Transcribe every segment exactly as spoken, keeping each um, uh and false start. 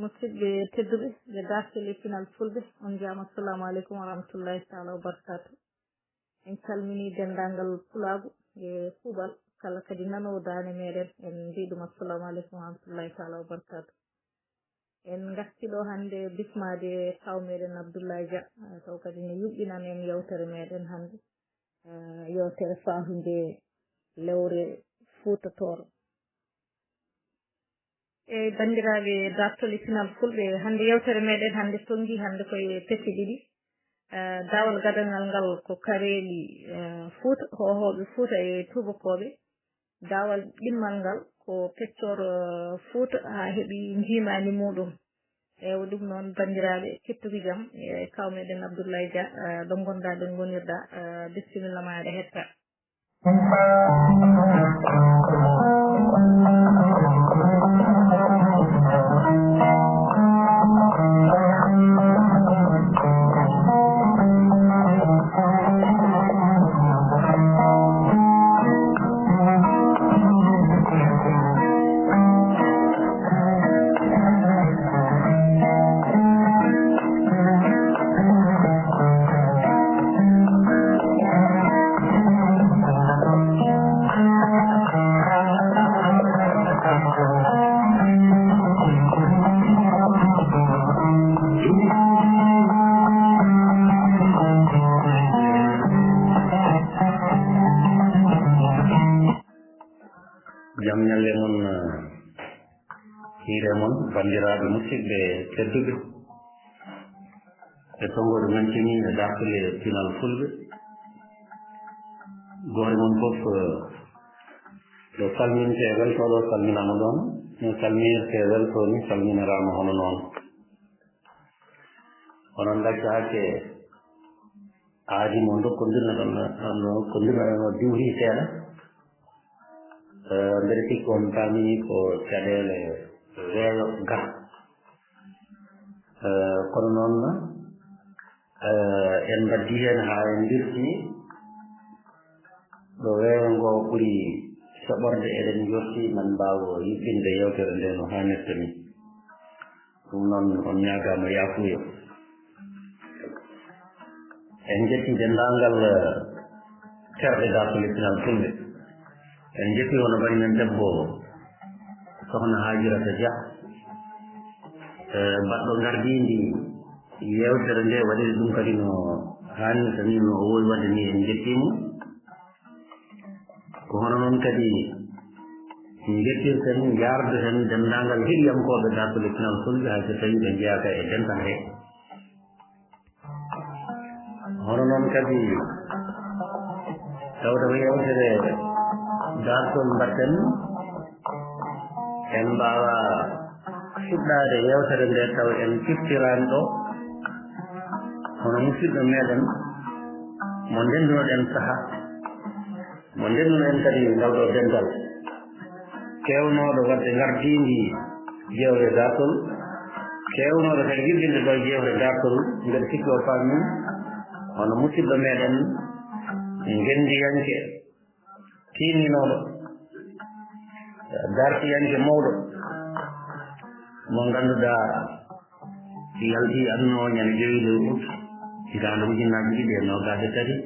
Musidɓe tedduɓe, ɓe dartele pinal fulɓe, on njaama, assalamu aleykum wa rahmatullahi taala wa barakatuh. En calmini denndaangal pulaagu e kuuɓal, kala kadi nanoowo daande meɗen, en mbii ɗum assalamu aleykum wa rahmatullahi taala wa barakatuh. En ngarti ɗo hannde bismaade kaw meɗen Abdoulaye Dia, eh, taw kadi ne yuɓɓinan en yewtere meɗen hannde, eh, yewtere faahunde lewre Fuuta Tooro. Eey, banndiraaɓe dartol e pinal fulɓe, hannde yewtere meɗen hannde tonngi hannde koye pecce ɗiɗi. Eh, daawal gadangal ngal ko kareeli, eh, Fuuta, hoohooɓe Fuuta e tuubakooɓe. Daawal ɗimmal ngal ko peccoor, eh, Fuuta haa heɓi njiimaandi muuɗum. Eewa, ɗum noon, banndiraaɓe, kettuki jam e kaw meɗen Abdoulaye Dia, eh, ɗo ngonɗaa, ɗo ngonirɗaa, eh, bisimilla ma, aɗa hetta. Jam ñalle mon, eh, hiire mon, banndiraaɓe musidɓe tedduɓe. E tonngooɗe men tini e dartule pinal fulɓe. Gooto mon fof, eh, ɗo salminte e welto ɗo salminaama ɗoon. No salminirte e welto ni salminiraama hono noon. Onon ngaccaaki aadi mo ndokkondirno ɗon, no ndokkondirno ɗon o diwri seeɗa. Eh, mbeɗa sikki on paami ko caɗeele weeyo ga. Eh, kono noon, eh, en mbaddii heen haa en ndirtii ɗo weeyo ngo ɓuri soɓorde, eɗen njorti men mbaawa yuɓɓinde yeewtere nde no haanirta ni. Ɗum noon, on ñaagaama yaafuya. En njetti denndaangal, eh, terɗe dartule pinal fulɓe. En njetti hono bani men debbo, Sokhna Hajirata Dia, eh, baɗɗo ngardiindi yeewtere nde, waɗiri ɗum kadi no haanirta ni, no o wowi waɗde ni, en njettii mo. Ko hono noon kadi njettirten, njaardoten denndaangal heɗiyankooɓe dartule pinal fulɓe, hay so tawii ɓe njeyaaka e dental he. Hono noon kadi, tawde ko yewtere dartol mbaɗten, en mbaawa fuɗɗaade yewtere nde taw en ciftiraani ɗo hono musidɗo meɗen mo ndenndunoɗen saha, mo ndenndunoɗen kadi ngal ɗo dental, keewnooɗo waɗde ngardiindi jeewre dartol, keewnooɗo kadi yuɓɓinde ɗo jeewre dartol, mbeɗa sikki o faami, hono musidɗo meɗen ngenndiyanke, tiininooɗo, dartiyanke mawɗo, mo ngannduɗaa yalti aduna o ñande jowi lewru ut, hitaande ujunnaaji ɗiɗi e noogaas e tati.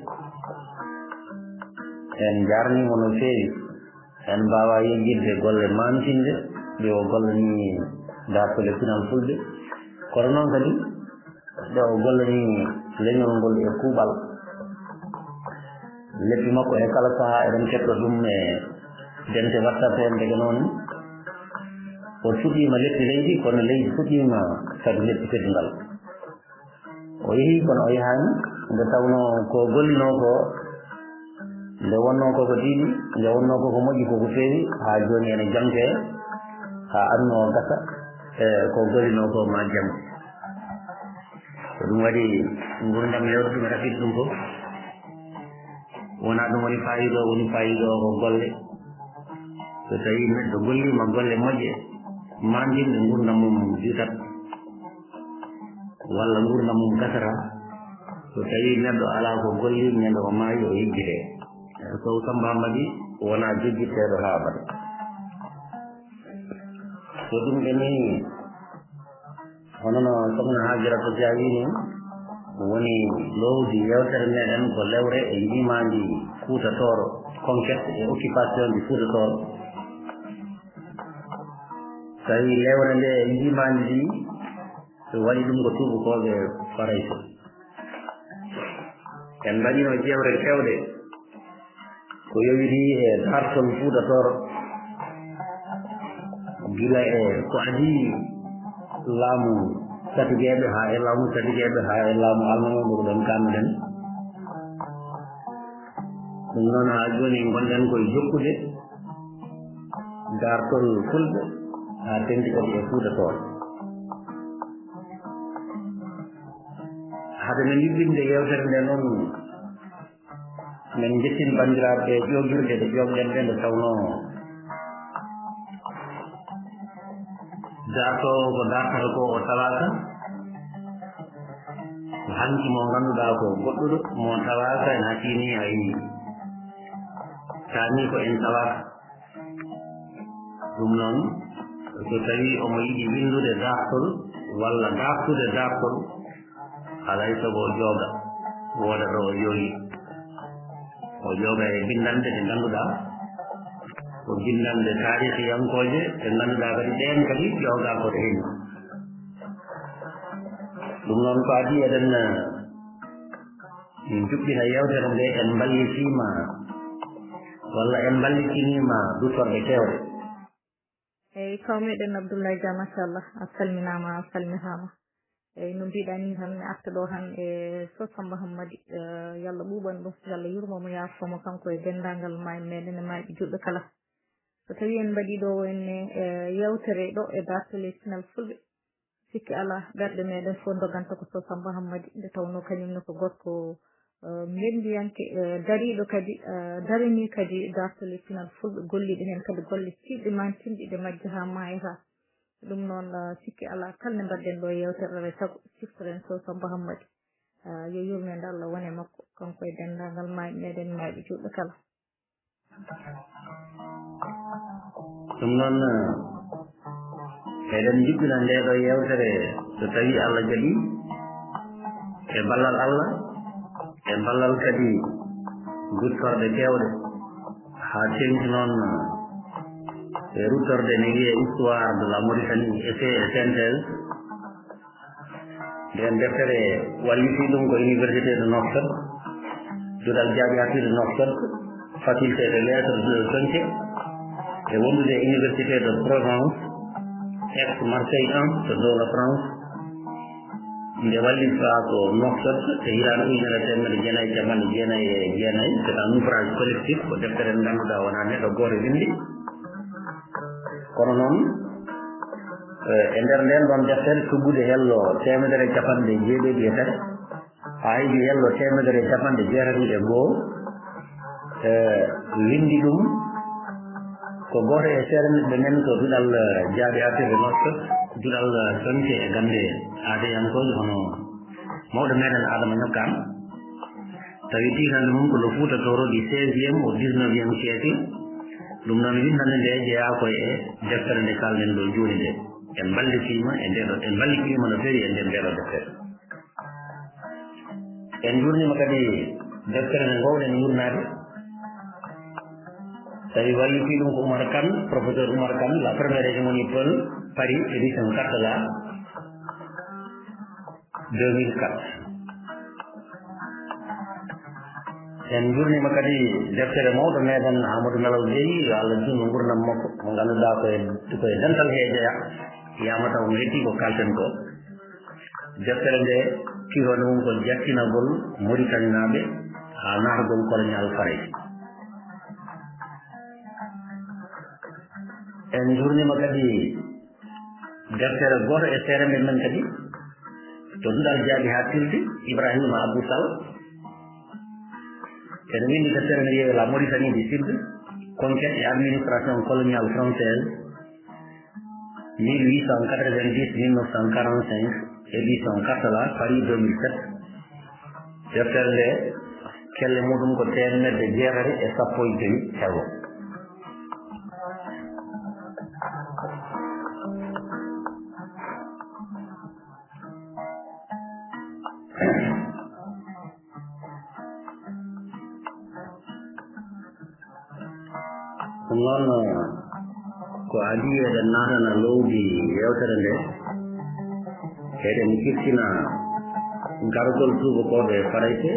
En njaarniima no feewi. En mbaawaa yejjitde golle maantinɗe ɗe o gollanii dartule pinal fulɓe. Kono noon kadi, ɗe o gollanii leñol ngol e kuuɓal. Leppi makko e kala sahaa eɗen keɗto ɗum e dente WhatsApp en, ndeke noon o suɓiima leppi leydi, kono leydi suɓiima kadi leppi teddungal. O yehi, kono o yahaani, nde tawnoo ko gollinoo ko, nde wonnoo ko ko tiiɗi, nde wonnoo ko ko moƴƴi, ko ko feewi, haa jooni ene jangtee, haa aduna o gasa, e ko gollinoo ko ma jangte. Ko ɗum waɗi nguurndam yawti ɗum e rafiji ɗum fof. Wonaa ɗum woni faayiida o, woni faayiida o ko golle. So tawii neɗɗo golliima golle moƴƴe, maandinɗe nguurndam mum juutat, walla nguurndam mum gasata, so tawii neɗɗo alaa ko golli, ñande o maayi, o yejjitee. Sow Sammba Hammadi wonaa jejjitteeɗo haa abada. So ɗum ɓenii, Hono no Sokhna Hajirata Dia wiyi ni, woni lowdi yewtere meɗen ko lewre e njiimaandi Fuuta Tooro, conquête et occupation du Fuuta Tooro. Tawi lewre nde e njiimaandi ndi, ɓe waɗi ɗum ko tuubakooɓe Farayse. En mbaɗino jeewte keewɗe ko yowiti e daartol Fuuta Tooro, gila e ko adii laamu satigeeɓe haa e laamu satigeeɓe haa e laamu almameeɓe ko ɗon kaanno-ɗen. Ɗum noon, haa jooni ngonɗen koye jokkude daartol Fulɓe haa teŋti kadi e Fuuta Tooro. Hade men yuɓɓinde yeewtere nde noon, men njettin banndiraaɓe ƴoogirde ɗe ƴoogɗen ɗe, nde tawnoo daartoowo ko daartata ko o tawaaka. Ko hanki mo ngannduɗaa ko goɗɗuɗo mo tawaaka, en hakkii ni hay taani ko en tawaaka. Ɗum noon, so tawii omo yiɗi winndude daartol walla daartude daartol, alaa e sago o jooga, wooda ɗo o joogi. O jooga e binndanɗe ɗe ngannduɗaa ko binndanɗe taarihiyankooje, ɗe ngannduɗaa kadi ɗeen kadi ƴoogaa ko ɗe heen. Ɗum noon ko adii eɗen, eh, min njuɓɓina yeewtere nde, en mballitiima walla en mballitiniima duttorde keewre. Eeyi, kaw meɗen Abdoulaye Dia, machallah, a salminaama, a salmitaama. Eeyi, no mbiɗaa ni tan, mi arta ɗo tan e Sow Samba Hammadi, eh, yo Allah ɓuuɓan ɗum, yo Allah yurmo mo, yaafo mo, kanko e denndaangal maayɓe meɗen e maayɓe juulɓe kala. So tawii en mbaɗii ɗo wonde, eh, yeewtere ɗo e daartol e pinal Fulɓe, sikki alaa, ɓerɗe meɗen fof ndoganta ko Sow Samba Hammadi, nde tawnoo kañum ne ko gorko, eh, ngenndiyanke, eh, dariiɗo kadi, eh, daranii kadi daartol e pinal Fulɓe, golliiɗo heen kadi golle tiiɗɗe, mantinɗe, ɗe majja haa maayata. Ɗum noon, eh, sikki alaa, kala nde mbaɗɗen ɗo yeewtere, alaa e sago ciftoren Sow Samba Hammadi. Eh, yo yurmeende Allah won e makko, kanko e denndaangal maayɓe meɗen, maayɓe juulɓe kala. Ɗum noon, eɗen njuɓɓina ndee ɗoo yeewtere, so tawii Allah jaɓii, e ballal Allah, e ballal kadi guttorɗe keewɗe, haa teeŋti noon e ruttorde ne wiyee Histoire de la Mauritanie, essai et synthèse. Nden deftere wallitii ɗum ko Université de Nouakchott, duɗal jaaɓi artirde Nouakchott, faculté de lettres de Soninkhe, e wondude e Université de Provence, Aix-Marseille un, to dowla France. Nde wallifaa ko Nouakchott e hitaande ujunere e teemedere jeenayi e cappanɗe jeenayi e jeenayi. C'est un ouvrage collectif, ko deftere nde ngannduɗaa wonaa neɗɗo gooto winndi. Kono noon, eh, e nder ndeen ɗoon deftere, tuggude hello teemedere e cappanɗe jeeɗiɗi e tati, haa heɓi hello teemedere e cappanɗe jeetati e goo, eh, winndi ɗum ko gooto e seerenɓe men to duɗal, eh, jaaɓi artirde Nouakchott, duɗal, eh, Soninkhe e gannde aadeyankooje, hono mawɗo meɗen Adama Ñokkaan. Tawi tiiɗande mum ko le Fouta Tooro du seizième au dix-neuvième siècle. Ɗum noon, winndannde nde jeyaa ko e deftere nde kaalɗen ɗo jooni nde. En mballitiima e ndee ɗoo, en mballitiima no feewi e nder ndee ɗoo deftere. En njuurniima kadi deftere nde ngoowɗen yuurnaade. Tawi wallitii ɗum ko Oumar Kane, professeur Oumar Kane, La première hégémonie Peul, Paris, édition Cartala, deux mille quatre. En njuurniima kadi deftere mawɗo meɗen Amadou Malal Gueye, yo Allah juutnu nguurndam makko, mo ngannduɗaa ko e, ko e dental he jeyaa, wiyaama taw mo heddii ko kaalten ko. Deftere nde, kiihoore mum ko jattinagol Moritaninaaɓe haa naatgol koloñaal Farayse. En njuurniima kadi deftere gooto e seerenɓe men kadi, to duɗal jaaɓi haaɗtirde, Ibrahima Abou Sall. Ene winndi deftere nde wiyee La Mauritanie du Sud, conquête et administration coloniale française, mille huit cent quatre-vingt-dix, mille neuf cent quarante-cinq, édition Cartala, Paris, deux mille sept. Deftere nde, kelle muɗum ko teemedde jeetati e sappo e jowi e goo. Noon, ko adii eɗen naatana lowdi yeewtere nde, eɗen ciftina gargol tuubakooɓe Farayse,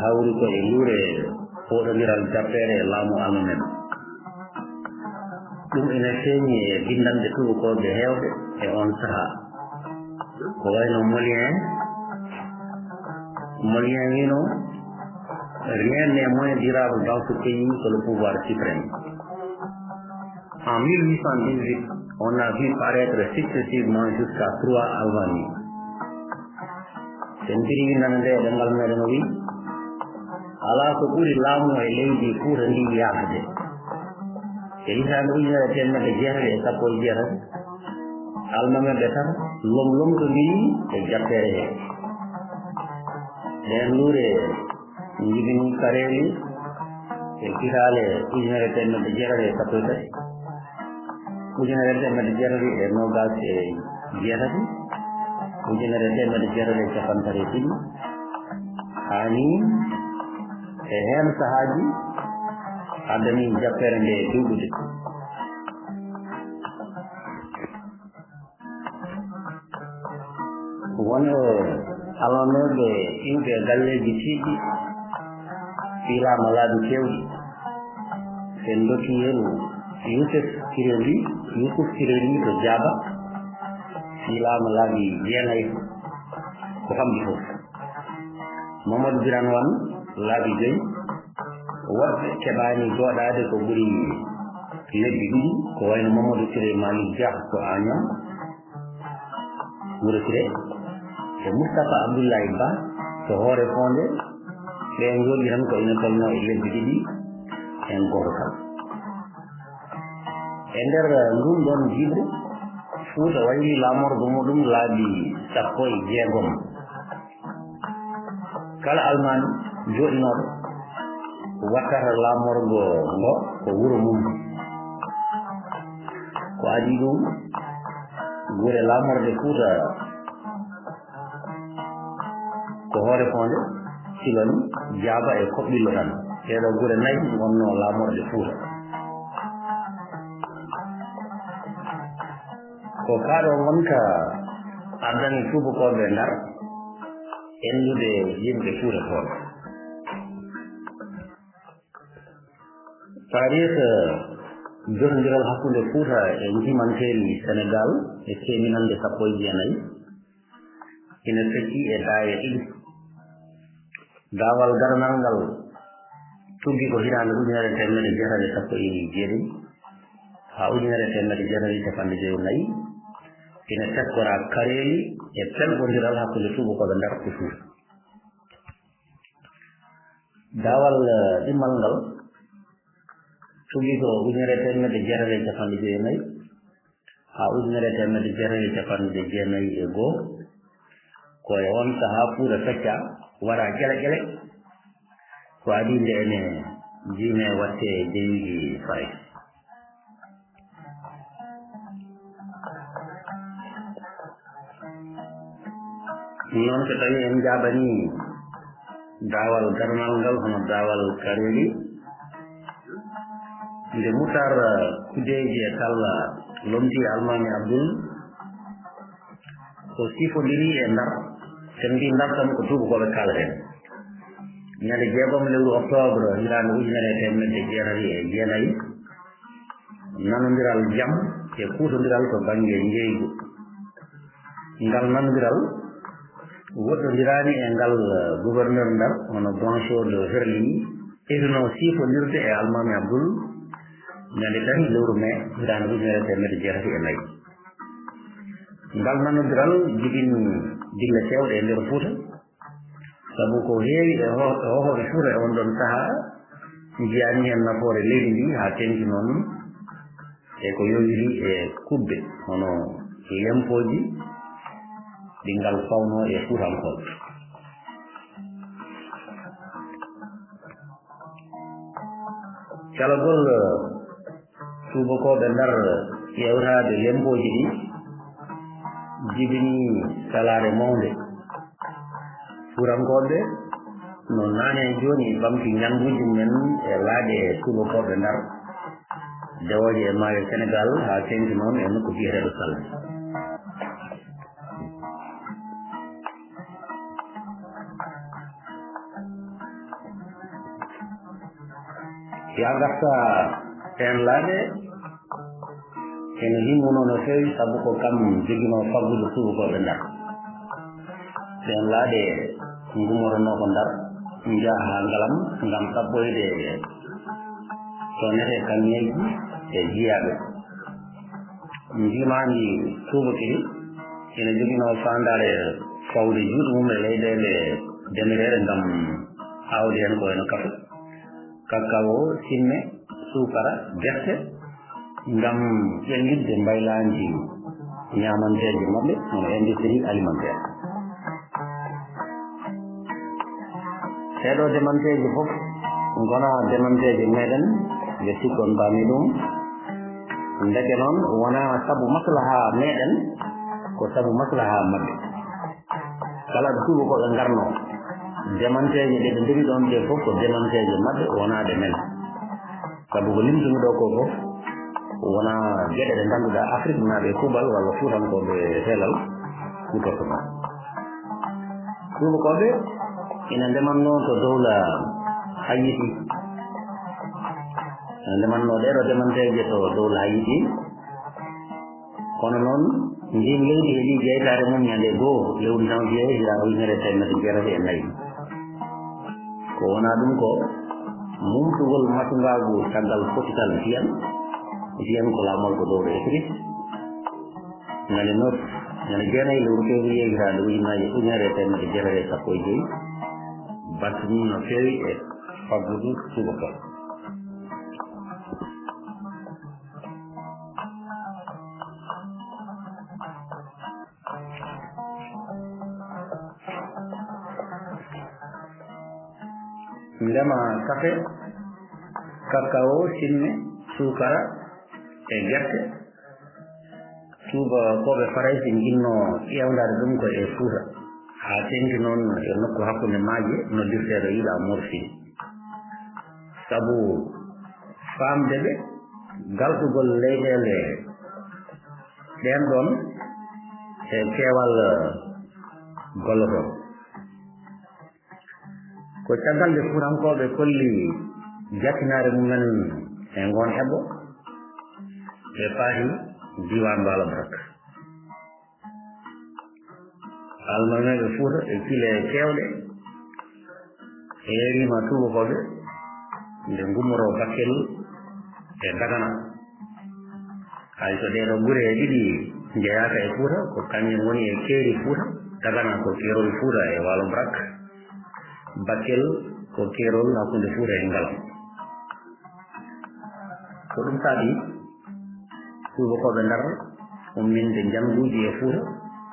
hawri ko e luure fooɗondiral jappeere e laamu Almaami en. Ɗum ene feeñi e binndanɗe tuubakooɓe heewɓe e oon sahaa. Ko wayno Molière, Molière wino, rien n'est moins durable dans ce pays que le pouvoir suprême. En mille huit cent dix-huit, on a vu paraître successivement jusqu'à trois Almaami. Sen mbiri winndannde nde e ɗemngal meɗen o wi, alaa ko ɓuri laamu e leydi Fuuta ndi yaafde. E hitaande ujunere e teemedde jeetati e sappo e jeetati, Almaami ɓe tan lomlomtondiri e jappeere he. Ɓeen luure njibini Kareeli e kitaale ujunere e teemedde jeetati e sappo e tati, ujunere e teemedde jeetati e noogaas e jeetati, ujunere e teemedde jeetati e cappanɗe tati e ɗiɗi, haa ni e heen sahaaji addani jappeere nde duuɓude. Won e almameeɓe iwɓe e galleeji tiiɗɗi, fiilaama laabi keewɗi. En ndokki heen Yusuf Kireli, Yusuf Kireli to Jaaba, fiilaama laabi jeenayi ko famɗi fof. Mamadou Birane Wane, laabi joyi. Woɗɓe keɓaani jooɗaade ko ɓuri lebbi ɗiɗi, ko wayno Mamadou Touré Malick Dia to Agnam, Wuro Siré, e Moustapha Abdoulaye Ba to Hoore Foonde, ɓe njooɗi tan ko ina tolnoo e lebbi ɗiɗi, heen gooto kala. E nder ndun ɗon jiɓru, Fuuta wayli laamorgo muɗum laabi sappo e jeegom. Kala almaami jooɗinooɗo wattata laamorgo ngo ko wuro mum. Ko adii ɗum, gure laamorde Fuuta ko Hoore Foonde, Silon, Jaaba e Koɓɓillo tan. Ɗee ɗoo gure nayi ngonnoo laamorde Fuuta. Ko kaa ɗoo ngonka addani tuubakooɓe Ndar enndude yimɓe Fuuta toon. Taariika jonndiral hakkunde Fuuta e njiimanteeri Senegaal e keeminannde sappo e jeenayi ina feƴƴi e daawe ɗiɗi. Daawal garanal ngal tuggi ko hitaande ujunere e teemedde jeetati e sappo e jeetati haa ujunere e teemedde jeetati e cappanɗe jeetati e nayi, ina tekkoraa Kareeli e pelɓondiral hakkunde tuubakooɓe Ndar e Fuuta. Daawal, eh, ɗimmal ngal tuggi ko ujunere e teemedde jeetati e cappanɗe jeetati e nayi haa ujunere e teemedde jeetati e cappanɗe jeenayi e goo. Ko e oon sahaa Fuuta feccaa, waɗaa ƴele ƴele. Ko adii nde ene jiimee waɗde jeyuuji Farayse. Noon, so tawii en njaaɓanii daawal garanal ngal, hono daawal Kareeli, nde Mutaar Kudeeji e Talla lomtii Almaami Abdul, o sifondirii e Ndar, sen mbii Ndar tan ko tuubakooɓe kaaleten. Ñande jeegom lewru oktoobre hitaande ujunere e teemedde jeetati e jeenayi, nanondiral jam e kuutondiral to bannge njeeygu. Ngal nanondiral woɗɗondiraani e ngal, eh, gouverneur Ndar, hono Blanchot de Herlini, etunoo sifondirde e Almaami Abdul ñande tati lewru mee hitaande ujunere e teemedde jeetati e nayi. Ngal nanondiral jibini dille keewɗe e nder Fuuta, sabu ko heewi e ho-, e hohooɓe Fuuta e on ɗon sahaa njiyaani heen nafoore leydi ndi haa teŋti noon e ko yowiti e kuɓɓe, hono lempooji ɗi ngal fawnoo e Fuutankooɓe. Calagol, eh, tuubakooɓe Ndar ƴeewtaade lempooji ɗi jibini salaare mawnde. Fuutankooɓe no naane e jooni ɓamti ñannduuji mum en e laaɗe tuubakooɓe Ndar. dewooje e maayo Senegaal, haa teeŋti noon e nokku biyeteeɗo Sal. Yaa ngarta ɓeen laaɗe, ene himmunoo no feewi, sabu ko kam joginoo faggudu tuubakooɓe Ndar. Ɓeen laaɗe ngummotonoo ko Ndar, njaha haa Ngalam ngam ɗaɓɓoyde toon e kaŋŋeeji e jiyaaɓe. Njiimaandi tuubakiri ina joginoo faandaare fawde juuɗe mum e leyɗeele demereeɗe ngam aawde heen ko wayno kafe, kakao, simme, suukara, gerte, ngam ƴellitde mbaylaandi ñaamanteeje maɓɓe, hono industrie alimentaire. Ɗeeɗoo demanteeje fof ngonaa demanteeje meeɗen, nde sikkon paami ɗum. Ndeke noon, wonaa sabu maslahaa meeɗen, ko sabu maslahaa maɓɓe. Kala ɗo tuubakooɓe ngarnoo, demanteeje ɗe ɓe ndogi ɗoon ɗe fof ko demanteeje maɓɓe, wonaa ɗe men. Sabu ko limtumi ɗo ko fof, wonaa geɗe ɗe ngannduɗaa Afriknaaɓe e kuuɓal walla Fuutankooɓe e helal kuutortonoo. Tuubakooɓe ina ndemannoo to dowla Hayti. Ina ndemannoo ɗeeɗoo demanteeje to dowla Hayti. Kono noon, ndiin leydi heɓi jeytaare mum ñande goo lewru janvier hitaande ujunere e teemedde jeetati e nayi. Ko wonaa ɗum ko mumtugol macungaagu caggal potital Vienne. Vienne ko laamol ko dowla Autriche. Ñande noon, ñande jeenayi lewru février hitaande ujunaaji, ujunere e teemedde jeetati e sappo e joy, battinii no feewi e faggudu tuubakooɓe. Ndema kafe, kakao, simme, suukara e gerte. Tuubakooɓe Farayse njinnoo ƴeewndaade ɗum ko e Fuuta, haa teeŋti noon e nokku hakkunde maaje noddirteeɗo Île à Morphine. Sabu faamde ɓe, galɗugol leyɗeele ɗeen ɗoon e keewal gollotoo. Ko caggal nde Fuutankooɓe kolli jattinaare mumen e ngoon eɓɓo, ɓe paati diiwaan Mbaalo Barak. Almameeɓe Fuuta e kile keewɗe, heeriima tuubakooɓe nde ngummoroo Bakkel e Dagana. Hay so ɗeeɗoo gure ɗiɗi njeyaaka e Fuuta, ko kañum woni e keeri Fuuta, Dagana ko keerol Fuuta e Waalo Brak, Bakkel ko keerol hakkunde Fuuta e Ngalam. Ko ɗum saabi tuubakooɓe Ndar umminde njannguuji e Fuuta,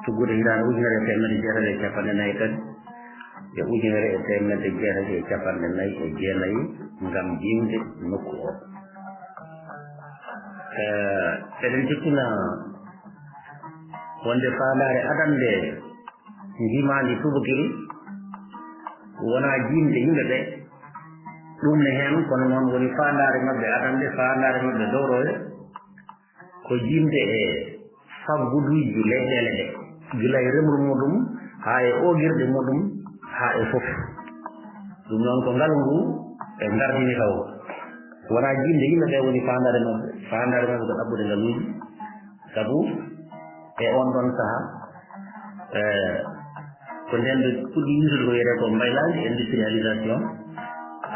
tuggude hitaande ujunere e teemedde jeetati e cappanɗe nayi e tati e ujunere e teemedde jeetati e cappanɗe nayi e jeenayi, ngam jiimde nokku o. Eh, eɗen ciftina wonde faandaare adannde njiimaandi tuubakiri wonaa jiimde yimɓe ɓe, ɗum ne heen, kono noon woni faandaare maɓɓe adannde, faandaare maɓɓe dowroore, ko jiimde e fagguduuji leyɗeele ɗe, gila e remru muɗum, haa e oogirɗe muɗum, haa e fof. Ɗum noon ko ngalu ngu ɓe ngardini taw. Wonaa jiimde yimɓe ɓe woni faandaare maɓɓe, faandaare maɓɓe ko ɗaɓɓude ngaluuji, sabu e oon ɗoon sahaa, e, ko ndeen ɓe puɗɗi yiytude ko wiyetee ko mbaylaandi, industrialisation,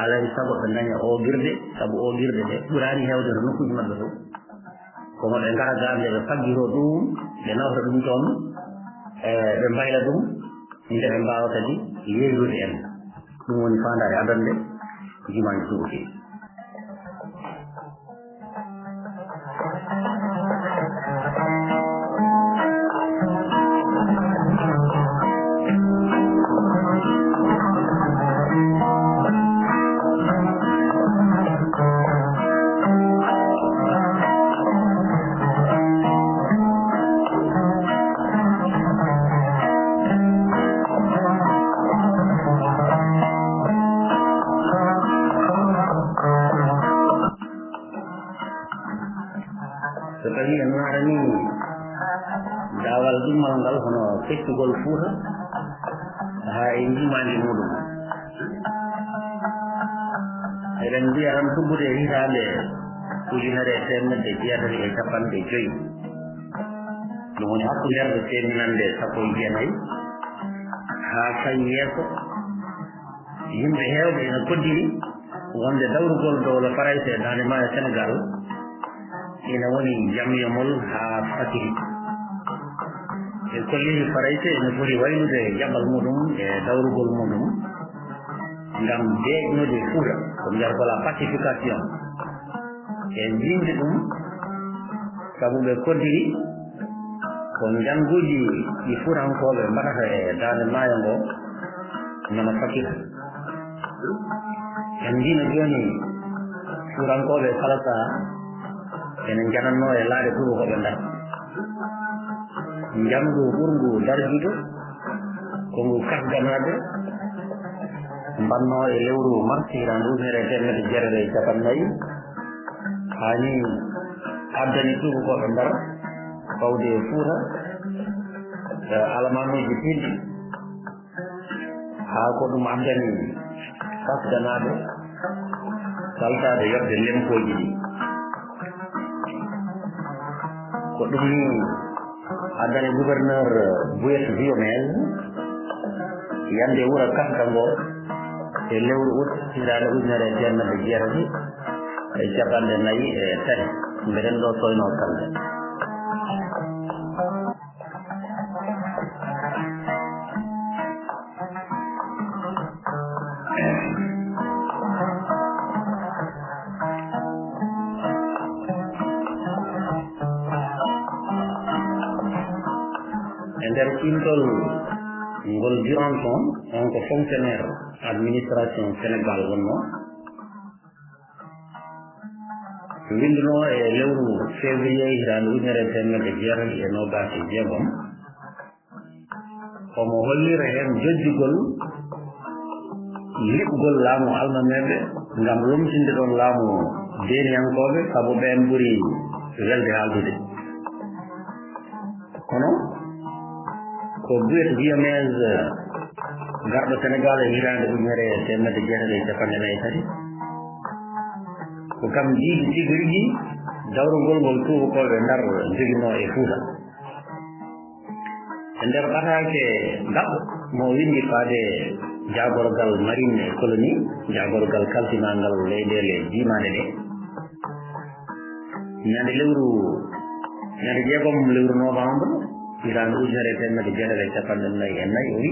alaa e sago ɓe ndaña oogirɗe, sabu oogirɗe ɗe ɓuraani heewde to nokkuuji maɓɓe fof. Kono ɓe ngara gaa nde ɓe faggiroo ɗum, ɓe nawta ɗum toon, e, ɓe mbayla ɗum, nde ɓe mbaawa kadi yeeynude en. Ɗum woni faandaare adannde njiimaandi tuubakiri. Daawal ɗimmal ngal hono feccugol Fuuta haa e njiimaandi muuɗum. Eɗen mbiya tan tuggude e hitaande ujunere e teemedde jeetati e cappanɗe joy. Ɗum woni hakkunde teeminannde sappo e jeenayi haa fayi yeeso. Yimɓe heewɓe ina koddiri wonde dawrugol dowla Farayse e daande maayo Senegaal ina woni jamyamol haa fakiri. Ɓe kolliri Farayse ina foti waylude jaɓɓal muɗum e dawrugol muɗum ngam deeƴnude Fuuta, ko mbiyata ko la pacification. E jiimde ɗum, sabu ɓe koddiri ko njannguuji ɗi Fuutankooɓe mbaɗata e daande maayo ngo nana fakira. En njiino jooni Fuutankooɓe kala sahaa ene njanatnoo e laaɗe tuubakooɓe Ndar. Njamngu ɓurngu darjude ko ngu Kasganaaɓe mbannoo e lewru mars hitaande ujunere e teemedde jeetati e cappanɗe nayi. Haa ni addani tuubakooɓe Ndar fawde e Fuuta, e alamanuuji piɗɗi, haa ko ɗum addani Kasganaaɓe saltaade yoɓde lempooji ɗi. Ko ɗum ni addani gouverneur Bouët Viomel yande wuro Kasga ngo e lewru ut hitaande ujunere e teemedde jeetati e cappanɗe nayi e tati. Mbeɗen ɗo Soyno Kande. E nder cimtol ngol Duranton, on ko fonctionnaire administration Sénégal wonno, winndunoo e lewru février hitaande ujunere e teemedde jeetati e noogaas e jeegom. Omo hollira heen jojjugol liɓgol laamu almameeɓe ngam lomtinde ɗoon laamu deeniyankooɓe, sabu ɓeen ɓuri welde haaldude. Kono ko Bouët Viomez garɗo Senegaal e hitaande ujunere e teemedde jeetati e cappanɗe nayi e tati, ko kam jiidi tigi rigi dawrugol ngol tuubakooɓe Ndar njoginoo e Fuuta. E nder ɓataake daɓɓo mo o winndi faade jaagorgal marine e colonie, jaagorgal kalfinangal leyɗeele jiimaande ɗe, ñande lewru, ñande jeegom lewru novembre, hitaande ujunere e teemedde jeetati e cappanɗe nayi e nayi, o wi: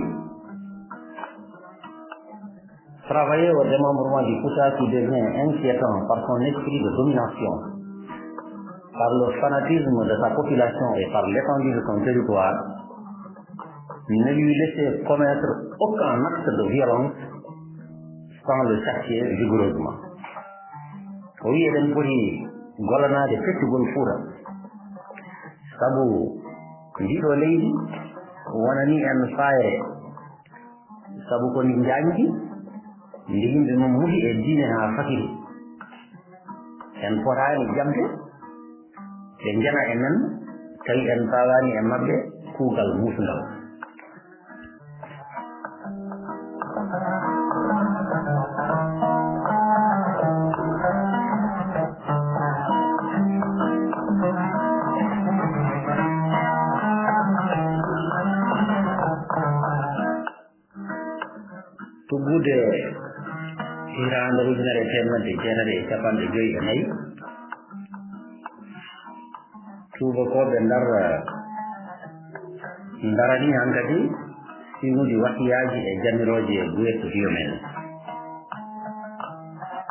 Travailler au démembrement du Fouta qui devient inquiétant par son esprit de domination, par le fanatisme de sa population et par l'étendue de son territoire, ne lui laisser commettre aucun acte de violence sans le châtier rigoureusement. O wi eɗen poti gollanaade feccugol Fuuta, sabu ndiɗo leydi wonani en faayre, sabu ko ndi njañdi, ndi yimɓe mum muti e diine haa fakiri. En potaani jaɓde ɓe njana e men, tawi en pawaani e maɓɓe kuugal muusngal. Tuggude hitaande ujunere e teemedde jeetati e cappanɗe joy e nayi, tuubakooɓe Ndar ndarani hankadi siwude wasiyaaji e jamirooje Bouët Viomel.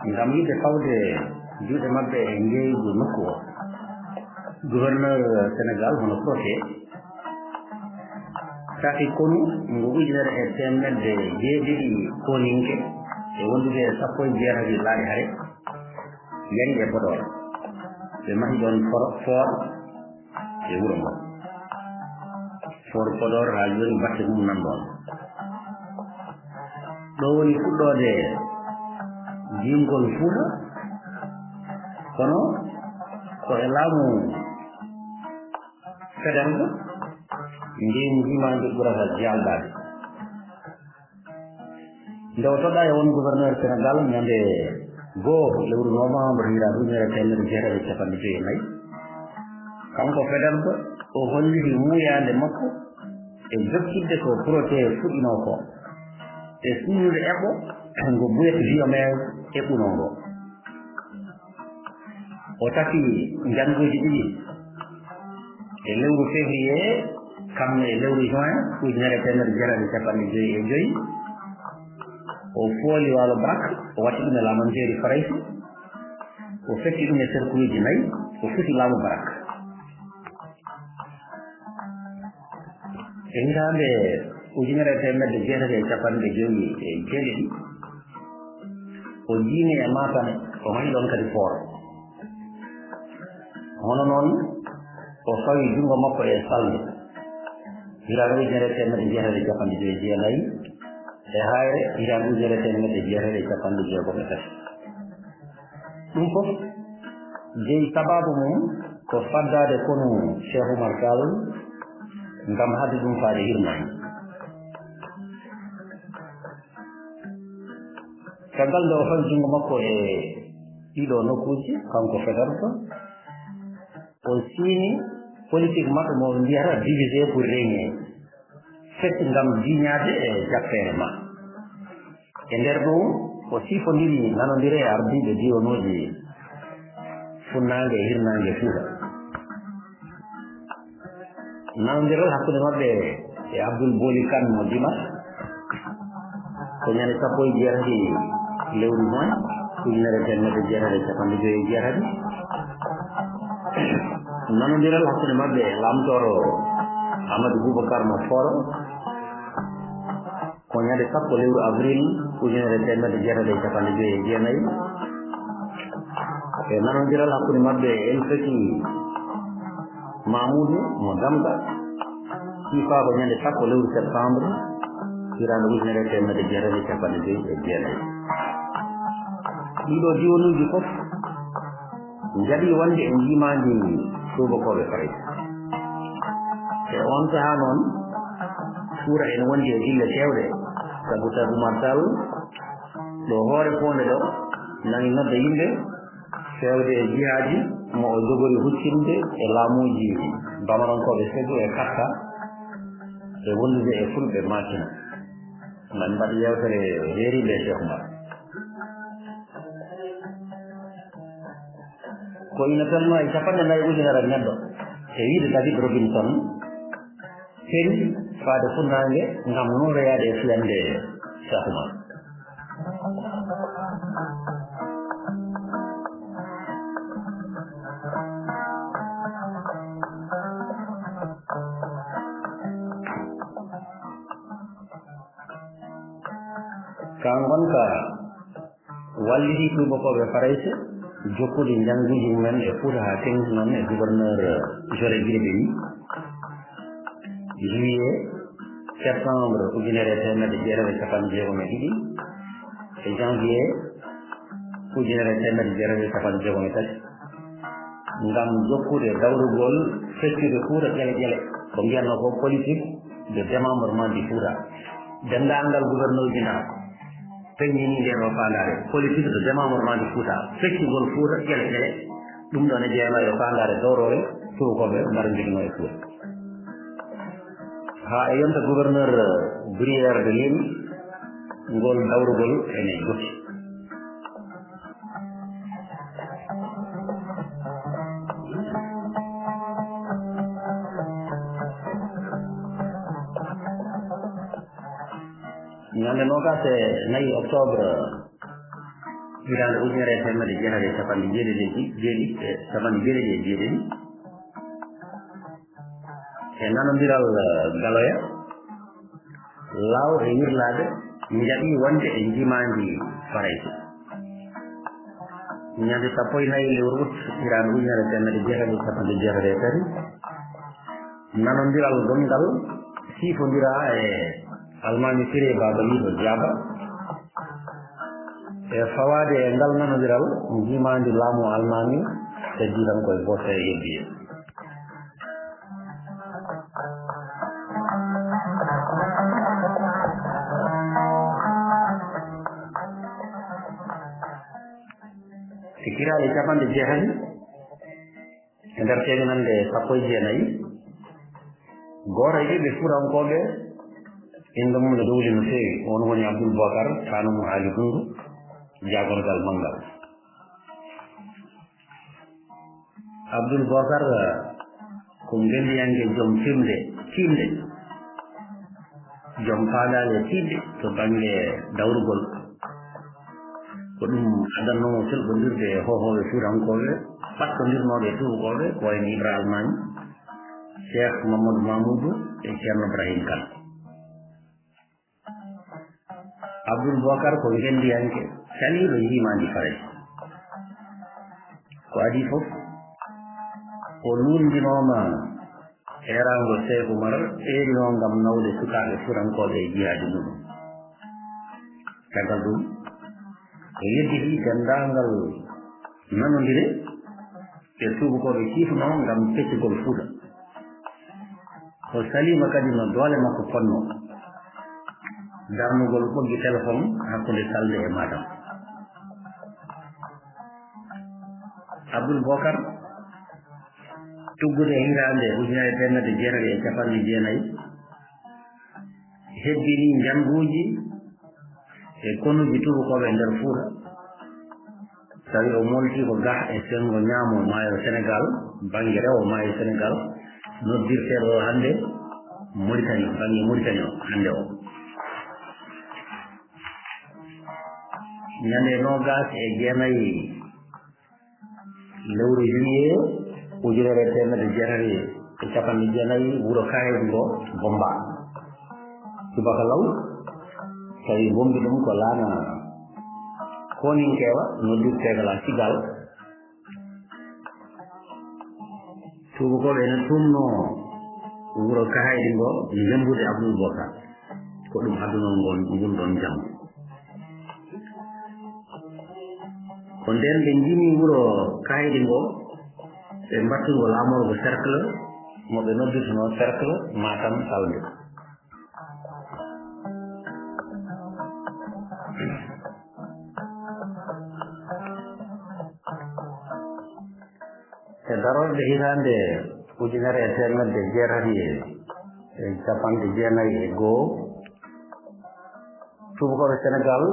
Ngam yiɗde fawde juuɗe maɓɓe e njeeygu nokku o, gouverneur Senegaal hono Protet, saa'i konu ngu ujunere e teemedde jeeɗiɗi kooninke e wondude e sappo e jeetati laaɗe hare, yari e Podor. Ɓe mahi ɗoon for-, fort e wuro ngo. Fort Podor haa jooni batte mum nan ɗoon. Ɗo woni fuɗɗoode jimgol Fuuta, kono ko e laamu Fedango, ndeen njiimaandi ɓurata jaaldaade. Nde o toɗɗaa e won gouverneur Senegal ñande goo lewru novembre hitaande ujunere e teemedde jeetati e cappanɗe joy e nayi, kanko Fedango o holliti muuyaande makko e jokkitde ko projet fuɗɗinoo ko e signude eɓɓo ngo Buyet Viomez eɓɓunoo ngo. O tafi njannguuji ɗiɗi e lewru février kam e lewru juin ujunere e teemedde jeetati e cappanɗe joy e joy. O fooli Waalo Barak, o watti ɗum e laamanteeri Farayse, o fetti ɗum e cercleji nayi, o fusi laamu Barak. E hitaande ujunere e teemedde jeetati e cappanɗe joy e jeeɗiɗi, o jiimi e Matam, o mahi ɗoon kadi fooro. Hono noon, o fawi junngo makko e Salde, hitaande ujunere e teemedde jeetati e cappanɗe joy e jeenayi, e Haayre, hitaande ujunere e teemedde jeetati e cappanɗe jeegom e tati. Ɗum fof jeyi sabaabu mum ko faddaade konu Cheikh Oumar Tall ngam haɗde ɗum faade hirnaange. Caggal nde o fawi junngo makko e ɗiɗo nokkuuji, kanko Fedango, o siini politique maɓɓe mo ɓe mbiyata diviser pour régner, fecc ngam jiñaade e jappeere ma. E nder ɗum, o siifondiri nanondire e ardiiɓe diiwanuuji funnaange e hirnaange Fuuta. Nanondiral hakkunde maɓɓe e Abdoul Boli Kane mo Dimas ko ñande sappo e jeetati lewru juin ujunere e teemedde jeetati e cappanɗe joy e jeetati. Nanondiral hakkunde maɓɓe e Lamtooro Amadou Boubacar mo Foro ko ñande sappo lewru avril ujunere e teemedde jeetati e cappanɗe joy e jeenayi. E nanondiral hakkunde maɓɓe e El Feki Mamoudou mo Damga, siifa ko ñande sappo lewru septembre hitaande ujunere e teemedde jeetati e cappanɗe joy e jeenayi. Ɗiɗo diiwanuuji fof njaɓi wonde e njiimaandi tuubakooɓe Farayse. E oon sahaa noon, Fuuta ene wondi e dille keewɗe, sabu Cheikh Oumar Tall ɗo hoore foonde ɗo nani nodda yimɓe feewde e jihaaji mo o jogori huccinde e laamuuji bamarankooɓe Segu e Katta e wondude e Fulɓe Maasina. Mami mbaɗ yeewtere reeriinde e Cheikh Oumar. Ko ina tolnoo e cappanɗe nayi ujunere neɗɗo, e wiyde David Robinson, feri faade funnaange ngam nooroyaade e fiyande Cheikh Oumar. Ka ngonka walliti tuubakooɓe Farayse jokkude njannguuji mumen e Fuuta haa teŋti noon e gouverneur Joré Guideɓeni. Juillet, septembre ujunere e teemedde jeetati e cappanɗe jeegom e ɗiɗi, e janvier ujunere e teemedde jeetati e cappanɗe jeegom e tati, ngam jokkude dawrugol feccude Fuuta ƴele ƴele, ko mbiyatnoo ko politique de démembrement du Fuuta. Denndaangal gouverneur ji na peññini ndee ɗoo faandaare, politique de démembrement du Fuuta, feccugol Fuuta ƴele ƴele. Ɗum ɗoon e jeyanoo e faandaare dowroore tuubakooɓe mbaɗa njogino e Fuuta. Haa e yonta gouverneur Brière de Lille, ngol dawrugol ene jokki. Ñande noogaas e nayi octobre hitaande ujunere e teemedde jeetati e cappanɗe jeetati e jeeɗiɗi, e cappanɗe jeetati e jeetati, e nanondiral, eh, Galoya, Laaw e Yirlaaɓe njaɓi wonde e njiimaandi Farayse. Ñande sappo e nayi lewru ut hitaande ujunere e teemedde jeetati e cappanɗe jeetati e tati, nanondiral gonngal siifondiraa e Almaami Siré Baba Liiɗo Jaaba. E fawaade e ngal nanondiral, njiimaandi laamu Almaami heddi tan koye Boston e Yeddiye. Hiraande capanɗe jeetati e nder teeminannde sappo e jeenayi. Gooto e ɓiɓɓe Fuutankooɓe, innde mum no dowli no feewi, on woni Abdul Bokar Taanum Aali Dunndu, jaagorgal manngal. Abdul Bokar ko ngenndiyanke, jom fimde tiiɗnde, jom paagaale tiiɗɗe to bannge dawrugol. Ko ɗum addannoo mo felɓondirde e hoohooɓe Fuutankooɓe ɓattondirnooɓe e tuubakooɓe, ko wayi no Ibra Almaami, Cheikh Mamadou Mamoudou e Ceerno Ibrahim Kane. Abdul Bokar ko ngenndiyanke caliiɗo njiimaandi Farayse. Ko adii fof, o luulndinooma eeraango Seek Umar, eerinoo ngam nawde sukaaɓe Fuutankooɓe e jihaadi muɗum. Caggal ɗum, o yejjiti denndaangal nanondire e tuubakooɓe ciifnoo ngam peccugol Fuuta. O saliima kadi no doole makko potnoo darnugol ɓoggi telefon hakkunde Salnde e Matam. Abdul Bokar, tuggude e hitaande ujunere e teemedde jeetati e capanɗe jeenayi, hebbinii njannguuji e konuuji tuubakooɓe e nder Fuuta, tawi o molti ko gah e senngo ñaamo maayo Senegaal, bannge rewo maayo Senegaal, noddirteeɗo o hannde Moritani, bannge Moritani o hannde o. Ñande noogas e jeenayi lewru juillet ujunere e teemedde jeetati e capanɗe jeenayi, wuro Kaaydi ngo bombaa. Subaka law, tawi bombi ɗum ko laana Koninkewa, noddirteeka la Cigale. Tuubakooɓe ene tuumnoo wuro Kahayɗi ngo jembude Abdul Bokar. Ko ɗum addunoo ngon, ngol ɗon jam. Ko ndeen ɓe njimi wuro Kahayɗi ngo, ɓe mbaɗti ngo laamorgo cercle, mo ɓe noddirtunoo cercle Matam Salnde. E darorɗe hitaande ujunere e teemedde jeetati e capanɗe jeenayi e goo, tuubakooɓe Senegaal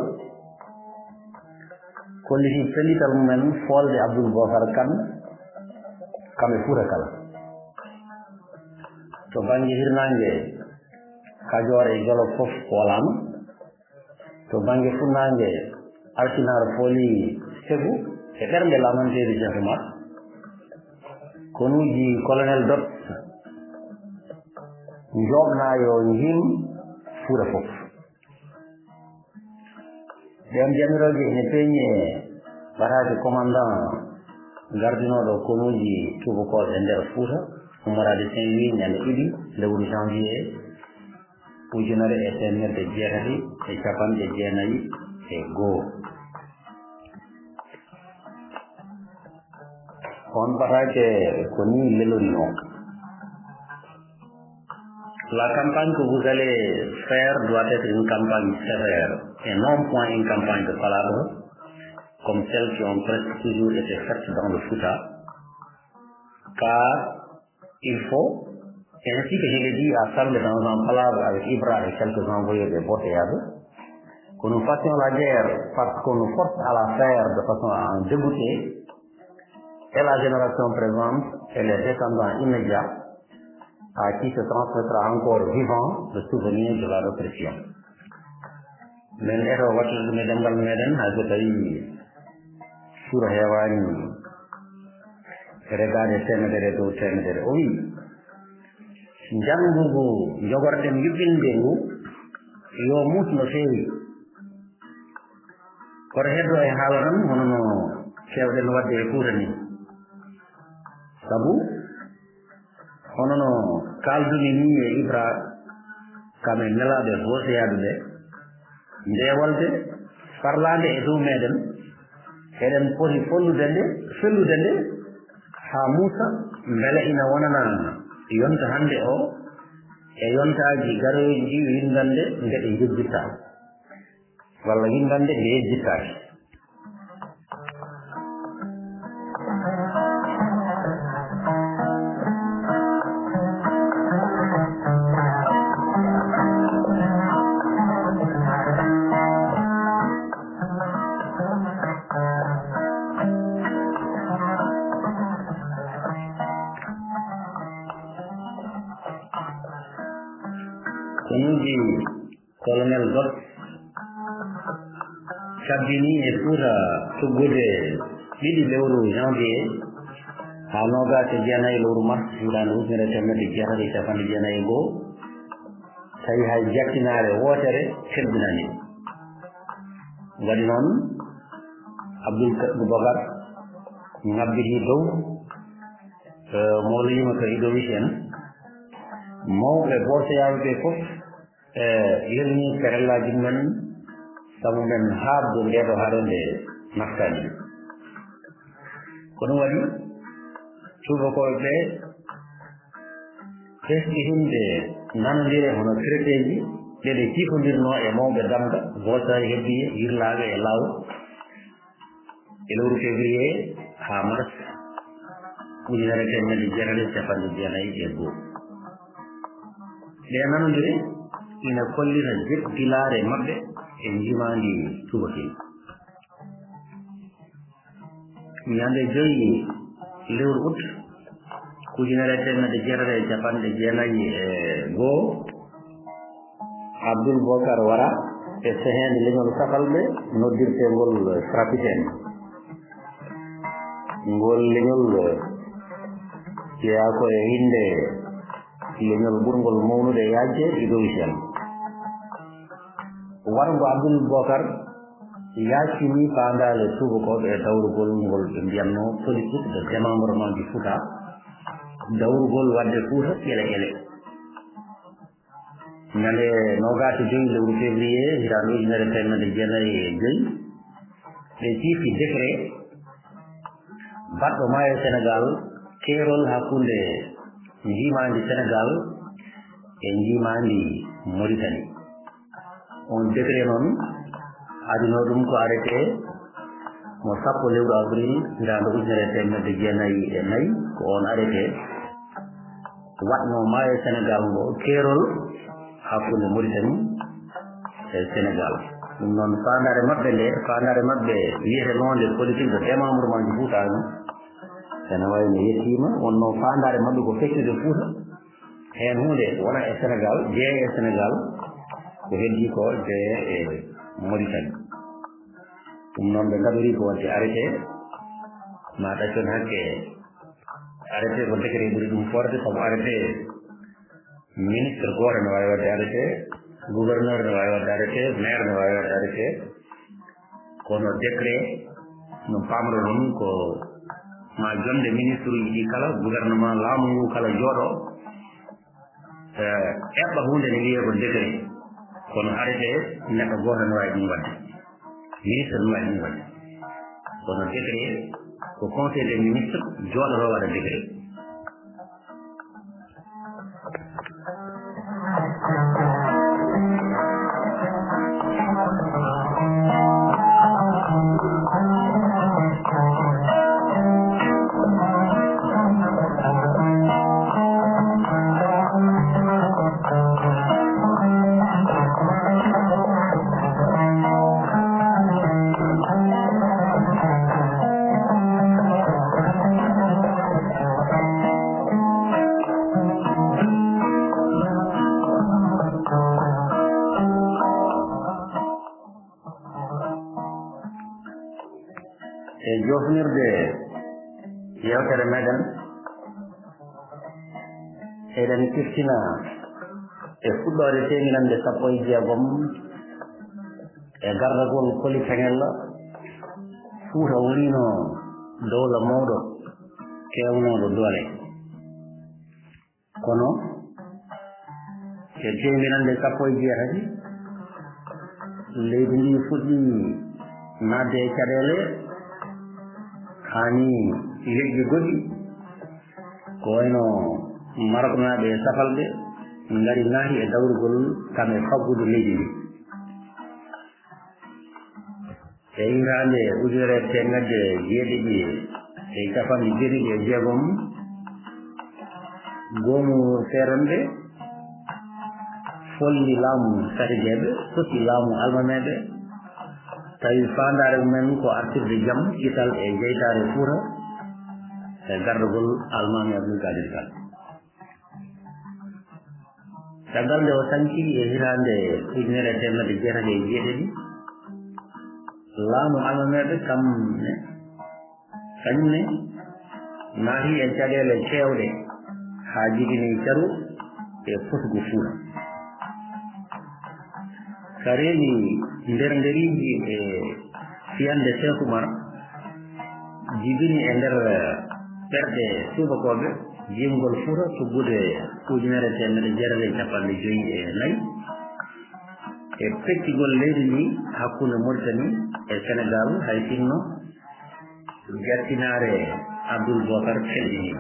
kolliti pellital mumen foolde Abdul Bokar Kan, kam e Fuuta kala. To bannge hirnaange, Kajoor e Jolof fof foolaama. To bannge funnaange, Alkinaar fooli Segu e ɓernde laamanteeri Cheikh Oumar. Konuuji Colonel Dot njooɓnaa yo njiim Fuuta fof. Ɗeen jamirooje ene peeñi e ɓataake commandant gardinooɗo konuuji tuubakooɓe e nder Fuuta, ummoraade Saint-Louis ñande ɗiɗi lewru janvier ujunere e teemedde jeetati e capanɗe jeenayi e goo. On ɓataake ko nii lelorinoo. La campagne que vous allez faire doit être une campagne sévère et non point une campagne de palabres comme celles qui ont presque toujours été faites dans le Fouta, car il faut, ainsi que je l'ai dit à Salnde dans un palabre avec Ibra et quelques envoyés des Boteyaɓe, que nous fassions la guerre parce qu'on nous force à la faire de façon à en dégoûter et la génération présente et les descendants immédiats à qui se transmettra encore vivant le souvenir de la répression. Min eto wattude ɗum e ɗemngal meɗen, hay so tawi suura heewaani regaade teemedere dow teemedere. O wiyi, njanngu ngu njogorɗen yuɓɓinde ngu, yo muus no feewi. Koto heddo e haala tan, hono no keewɗen waɗde e Fuuta ni. Sabu, hono no kaaldumi ni e Ibra, kam e nelaaɓe hooseyaaɓe ɓe, nde wolde parlaande e dow meɗen, eɗen poti follude nde, fellude nde, haa muusa, mbele ina wonana yonta hannde o, e yontaaji garooji ɗi winndande nde ɓe njejjittaa. Walla winndande nde yejjittaaki. Konuuji Colonel Dot cabbinii e Fuuta tuggude ɗiɗi lewru janvier haa noogaas e jeenayi lewru mars hitaande ujunere e teemedde jeetati e cappanɗe jeenayi e goo, tawi hay jattinaare wootere teddinaani. Waɗi noon, Abdul Ka-, Boubacar ŋabbitii dow, eh, mo wallimo ko Idovic en, mawɓe booseyaaɓe ɓe fof, eh, yelnii karallaaji mumen, sabu men haaɓde ndee ɗoo hare nde naftaani. Ko ɗum waɗi tuubakooɓe ɓe ɓesdi hinde nanondire hono traiteeji ɗe ɓe cifondirnoo e mawɓe damga, boosaaji heddiye, yirlaaɓe e laawol e lewru février haa mars ujunere e teemedde jeetati e cappanɗe jeenayi e goo. Ɗee nanondire ina kollita jebbilaare maɓɓe e njiimaandi tuubakiri. Ñande joyi lewru ut, ujunere e teemedde jeetati e cappanɗe jeenayi e goo, Abdul Bokar Wara e seheende leñol Safalɓe noddirteengol Frapiten. Ngol leñol jeyaa ko e innde leñol ɓurngol mawnude e yaajde Idovic en. Warngo Abdul Bokar yaajtinii faandaare tuubakooɓe e dawrugol ngol ɓe mbiyatnoo politique de démembrement du Fouta, dawrugol waɗde Fuuta ƴele ƴele. Ñande noogaas e joyi lewru février hitaande ujunere e teemedde jeenayi e joyi, ɓe ciifi décret baɗɗo maayo Senegaal keerol hakkunde njiimaandi Senegaal e njiimaandi Moritani. Oon décret noon, adinoo ɗum ko arrêté mo sappo lewru avril hitaande ujunere e teemedde jeenayi e nayi, ko oon arrêté waɗnoo maayo Senegaal ngo keerol hakkunde Moritani e Senegaal. Ɗum noon, faandaare maɓɓe nde, faandaare maɓɓe wiyetenoonde politique de démembrement du Fouta ni, ene wayi no yettiima, wonnoo faandaare maɓɓe ko feccude Fuuta, heen huunde wona e Senegaal, jeeya e Senegaal, ko heddii ko jeeya e Moritani. Ɗum noon, ɓe ngaɗorii ko waɗde arrêté, ma ɗaccon hakke, arrêté ko décret ɓuri ɗum forde, sabu arrêté ministre gooto ne waawi waɗde arrêté, gouverneur ne waawi waɗde arrêté, maire ne waawi waɗde arrêté, kono décret no paamro ɗum ko ma jonde ministre uji ɗi kala, gouvernement, laamu ngu kala jooɗo, eh, eɓɓa huunde ne wiyee ko décret, kono arrêté neɗɗo gooto ne waawi ɗum waɗde, ministre ne waawi ɗum waɗde, kono décret ko conseil des ministres jooɗoto waɗa décret. E joofnirde yewtere meɗen, eɗen ciftina e fuɗɗoode teeminannde sappo e jeegom e gardagol Koli Keŋel, Fuuta woniino dowla mawɗo keewnooɗo doole. Kono e teeminannde sappo e jeetati, leydi ndi fuɗɗii naatde e caɗeele, haa ni leƴƴi goɗɗi, ko wayno Maroknaaɓe e Safalɓe, ngari naati e dawrugol kam e faggudu leydi ndi. E hitaande ujunere e teemedde jeeɗiɗi e capanɗe jeeɗiɗi e jeegom, goomu feeronɓe folli laamu Satijeeɓe, sosi laamu Almameeɓe, tawi faandaare mumen ko artirde jam, kisal e jeytaare Fuuta e gardagol Almaami Abdul Kadir Kan. Caggal nde o sankii e hitaande ujunere e teemedde jeetati e jeetati, laamu Almameeɓe kam ne, kañum ne naatii e caɗeele keewɗe haa jibini caru e fusgu Fuuta. Ka reeni ndernderiiji e fiyande Seeku Umar, jibini e nder ɓerɗe tuubakooɓe jimgol Fuuta tuggude ujunere e teemedde jeetati e cappanɗe joyi e nayi, e peccugol leydi ndi hakkunde Mauritanie e Senegal, hay sinno jattinaare Abdul Bokar kelɗini.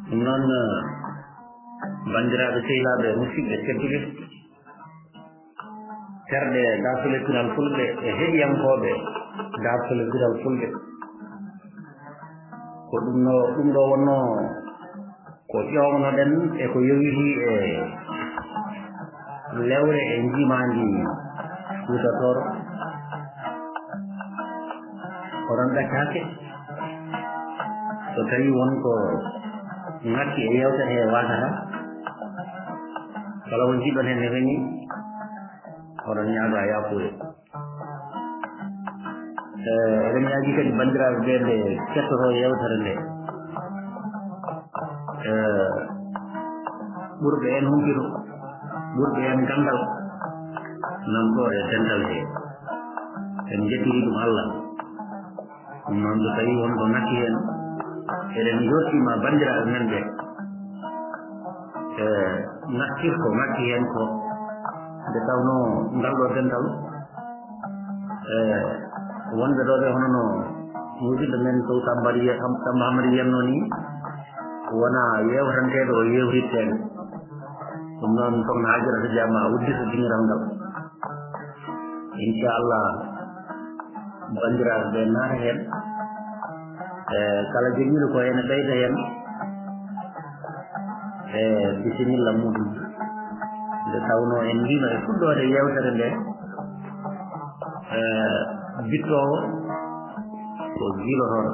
Ɗum noon, banndiraaɓe sehilaaɓe, musidɓe tedduɓe, terɗe Daartol e Pinal Fulɓe e heɗiyankooɓe Daartol e Pinal Fulɓe, ko ɗum no, ɗum ɗo wonno ko ƴoognoɗen e ko yowitii e lewre e njiimaandi Fuuta Tooro. Oɗon ɗaccaake so tawii won ko ŋakki e yeewtere he waasata, kala won jiɗɗon heen ne feŋi, oɗon ñaagaa yaafuya. Eh, eɗen ñaagii kadi banndiraaɓe ɓe nde kettotoo yeewtere nde, eh, ɓurɓe en humpito, ɓurɓe en ganndal, nan ɗo e dental he. En njettirii ɗum Allah. Ɗum noon, so tawii won ko ŋakki heen, eɗen njortiima banndiraaɓe men ɓe, e ŋakkir ko ŋakki heen ko, nde tawnoo ngal ɗo dental, e wonɓe ɗo ɓe, hono no musidɗo men Sow Samba Riya-, Sam-, Samba Hamadi wiyatnoo ni, wonaa yeewtanteeɓe o yeewtitteeɓe. Ɗum noon, Sokhna Hajara, so jaama, a uddito dingiral ngal. Inchallah, banndiraaɓe ɓe naata heen. E kala jogiiɗo ko ene ɓeyda heen, e bisimilla muɗum. Nde tawnoo en njiino e fuɗɗoode yeewtere nde, e bittoowo ko jiilotooɗo.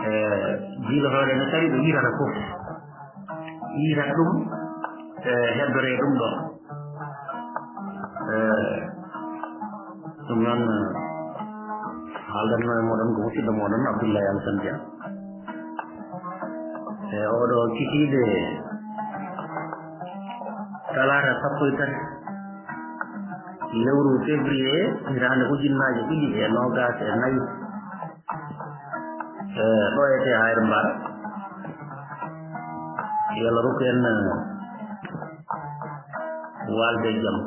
E jiilotooɗo ene tawi ɗo yiitata fof. Yiitat ɗum, e heddoree ɗum ɗo. E ɗum noon, haaldanno e mooɗon ko musidɗo mooɗon Abdoulaye Alassane Dia. E oɗo kikiiɗe talaata sappo e tati lewru février hitaande ujunnaaje ɗiɗi e noogaas e nayi. E ɗo e te Ayre Mbar. Yo Allah rokku en, e, waalde e jam.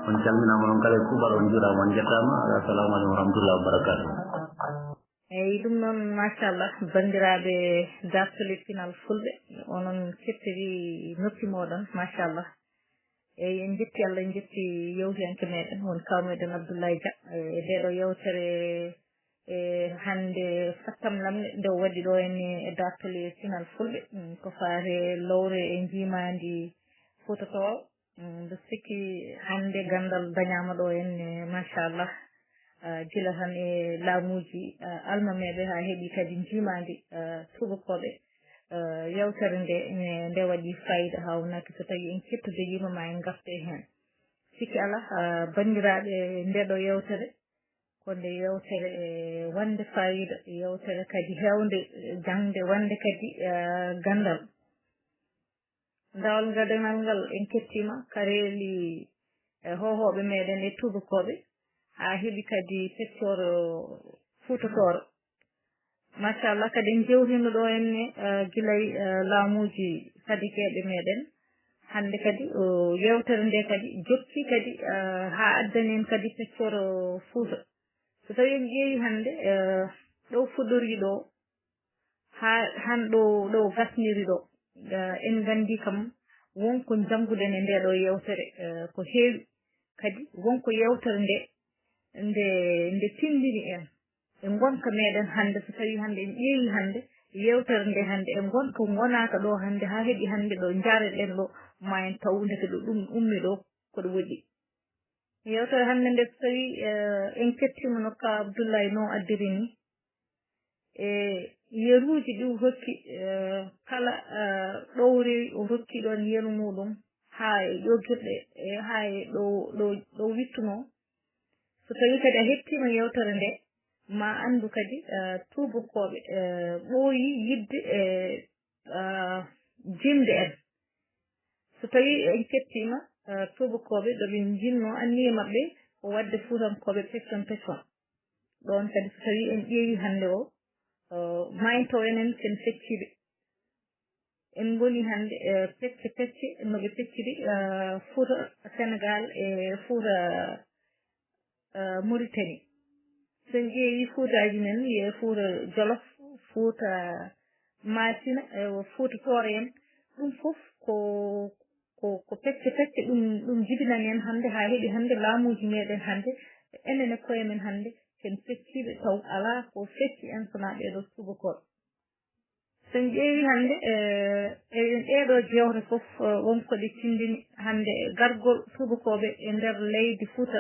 On calminaama, on kala e kuuɓal, on njuuraama, on njettaama. Assalamu aleykum wa rahmatullahi wa barakatuh. Eyi, ɗum noon, machallah, banndiraaɓe Daartol e Pinal Fulɓe, onon kettiri noppi mooɗon, machallah. Eyi, en njetti Allah, en njetti yewtiyanke meɗen, won kaw meɗen Abdoulaye Dia, e nde ɗo yewtere, e hannde fattam lamnde nde o waɗi ɗo en e Daartol e Pinal Fulɓe, mm, ko faate lowre e njiimaandi Fuuta Tooro. Mm, mbiɗo sikki hannde ganndal dañaama ɗo en, e, machallah, ah, gila tan e laamuuji, ah, almameeɓe haa heɓi kadi njiimaandi, ah, tuubakooɓe. Eh, yewtere nde, ne, nde waɗi fayida haa wonaki so tawi en kettodoyiima ma en ngafte heen. Sikki alaa, eh, banndiraaɓe, nde ɗo yewtere, ko nde yewtere, eh, wonde fayida, yewtere kadi heewde, eh, jaŋde, wonde kadi, eh, ganndal. Ndawal ngadanal ngal en kettiima, kareeli, eh, hoohooɓe meɗen e tuubakooɓe, haa heɓi kadi peccoro Fuuta Tooro. Machallah, kadi en jewtino ɗo henne, eh, gilay, eh, laamuuji sadekeeɓe meɗen. Hannde kadi, o, yewtere nde kadi jokki kadi, eh, haa addani en kadi peccoro Fuuta. So tawi en ƴeewi hannde, eh, ɗo fuɗɗori ɗo, haa, han ɗo, ɗo gasniri ɗo, eh, en nganndi kam won ko njannguɗen e nde ɗo yewtere, eh, ko heewi. Kadi won ko yewtere nde, nde, nde tinndini en. E ngonka meɗen hannde, so tawi hannde en ƴeewi hannde, Yewtere nde hannde e ngon ko ngonaaka ɗo hannde haa heɓi hannde ɗo njareɗen ɗo, ma en taw ndeke ɗo ɗum ummi ɗo ko ɗo woɗɗi. Yewtere hannde nde so tawii eh, en kettiima no ka Abdullahi no addiri ni, e yeruuji ɗi o hokki eh, kala eh, ɗo o rewi o rokki ɗoon yeru muɗum haa e ƴoogirɗe e haa e ɗo ɗo ɗo wittunoo. So tawii kadi a hettiima yewtere nde, ma anndu kadi eh, tuubakooɓe eh, ɓooyi yiɗde e eh, jiimde en. So tawii en kettiima eh, tuubakooɓe ɗo ɓe njinnoo anniya maɓɓe ko waɗde fuutankooɓe peccon peccon. Ɗoon kadi so tawii en ƴeewii hannde o, eh, ma en taw enen ken fecciiɓe. En ngoni hannde eh, pecce pecce no ɓe pecciri eh, Fuuta Senegaal e Fuuta eh, Mauritanie. So en ƴeewii Fuutaaji men, wiyee Fuuta Jolof, Fuuta Maasina, e Fuuta Tooro en, ɗum fof ko ko ko pecce pecce ɗum ɗum jibinani en hannde haa heɓi hannde laamuuji meeɗen hannde enen e koye men hannde ken fecciiɓe taw alaa ko fecci en sonaa ɓeeɗoo tuubakooɓe. So en ƴeewii hannde e e ɗeeɗoo jeewte fof won ko ɗe tinndini hannde gargol tuubakooɓe e nder leydi Fuuta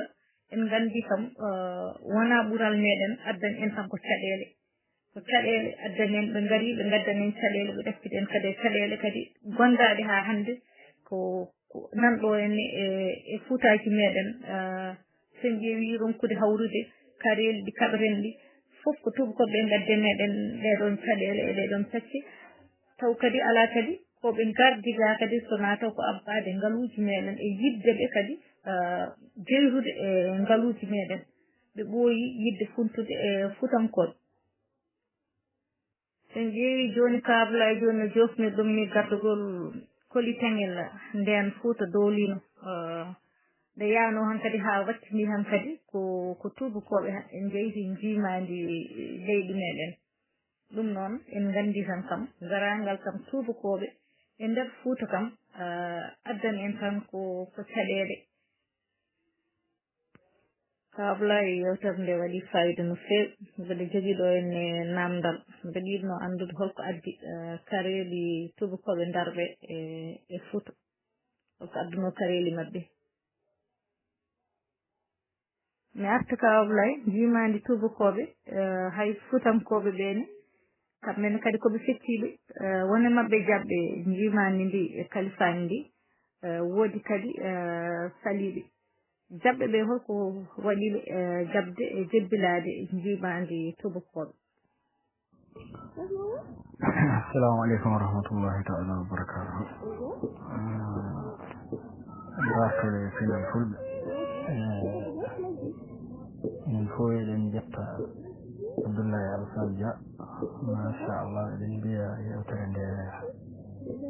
en nganndi kam wonaa ɓural meeɗen addani en tan ko caɗeele. Ko caɗeele addani en ɓe ngarii ɓe ngaddani en caɗeele ɓe ɗacciti en kadi e caɗeele kadi gondaaɗe haa hannde ko ko nan ɗo en e e fuutaaji meeɗen. So en ƴeewii ronkude hawrude kareeli ɗi kaɓren ɗi fof ko tuubakooɓe ɓe ngaddi e meeɗen ɗeeɗoon caɗeele e ɗeeɗoon pecce. Taw kadi alaa kadi ko ɓe ngardiraa kadi so naata ko abbaade ngaluuji meeɗen e yiɗde ɓe kadi jeyrude e ngaluuji meeɗen. Ɓe ɓooyi yiɗde funtude e fuutankooɓe. So en ƴeewii jooni kaabla e jooni no joofnir ɗum ni gardugol koli teŋel ndeen Fuuta dooliino nde yaanoo hankadi haa wattindii hankadi ko ko tuubakooɓe en njeyti njiimaandi leydi meeɗen. Ɗum noon en nganndi tan kam garaangal kam tuubakooɓe e nder Fuuta kam addani en tan ko ko caɗeele. Ka Ablaye yewtere nde waɗi fayida no feewi. Mbeɗa jogii ɗo henne naamndal. Mbeɗa yiɗno anndude holko addi eh, kareeli tuubakooɓe ndarɓe e e Fuuta. Holko addunoo kareeli maɓɓe. Mi arta ka Ablaye njiimaandi tuubakooɓe eh, hay fuutankooɓe ɓee ne. Kamɓe ne kadi ko ɓe fecciiɓe. Eh, won e maɓɓe jaɓɓe njiimaandi ndi e kalifaandi ndi. Eh, woodi kadi eh, saliiɓe. Jaɓɓe ɓe holko waɗi ɓe eh, jaɓde e jebbilaade njiimaandi tuubakooɓe? Assalamu aleykum wa rahmatullahi taala wa barakatuhu. Dartole pinal fulɓe. Min fof eɗen jetta Abdoullahi Alassane Dia. Machallah eɗen mbiya yewtere nde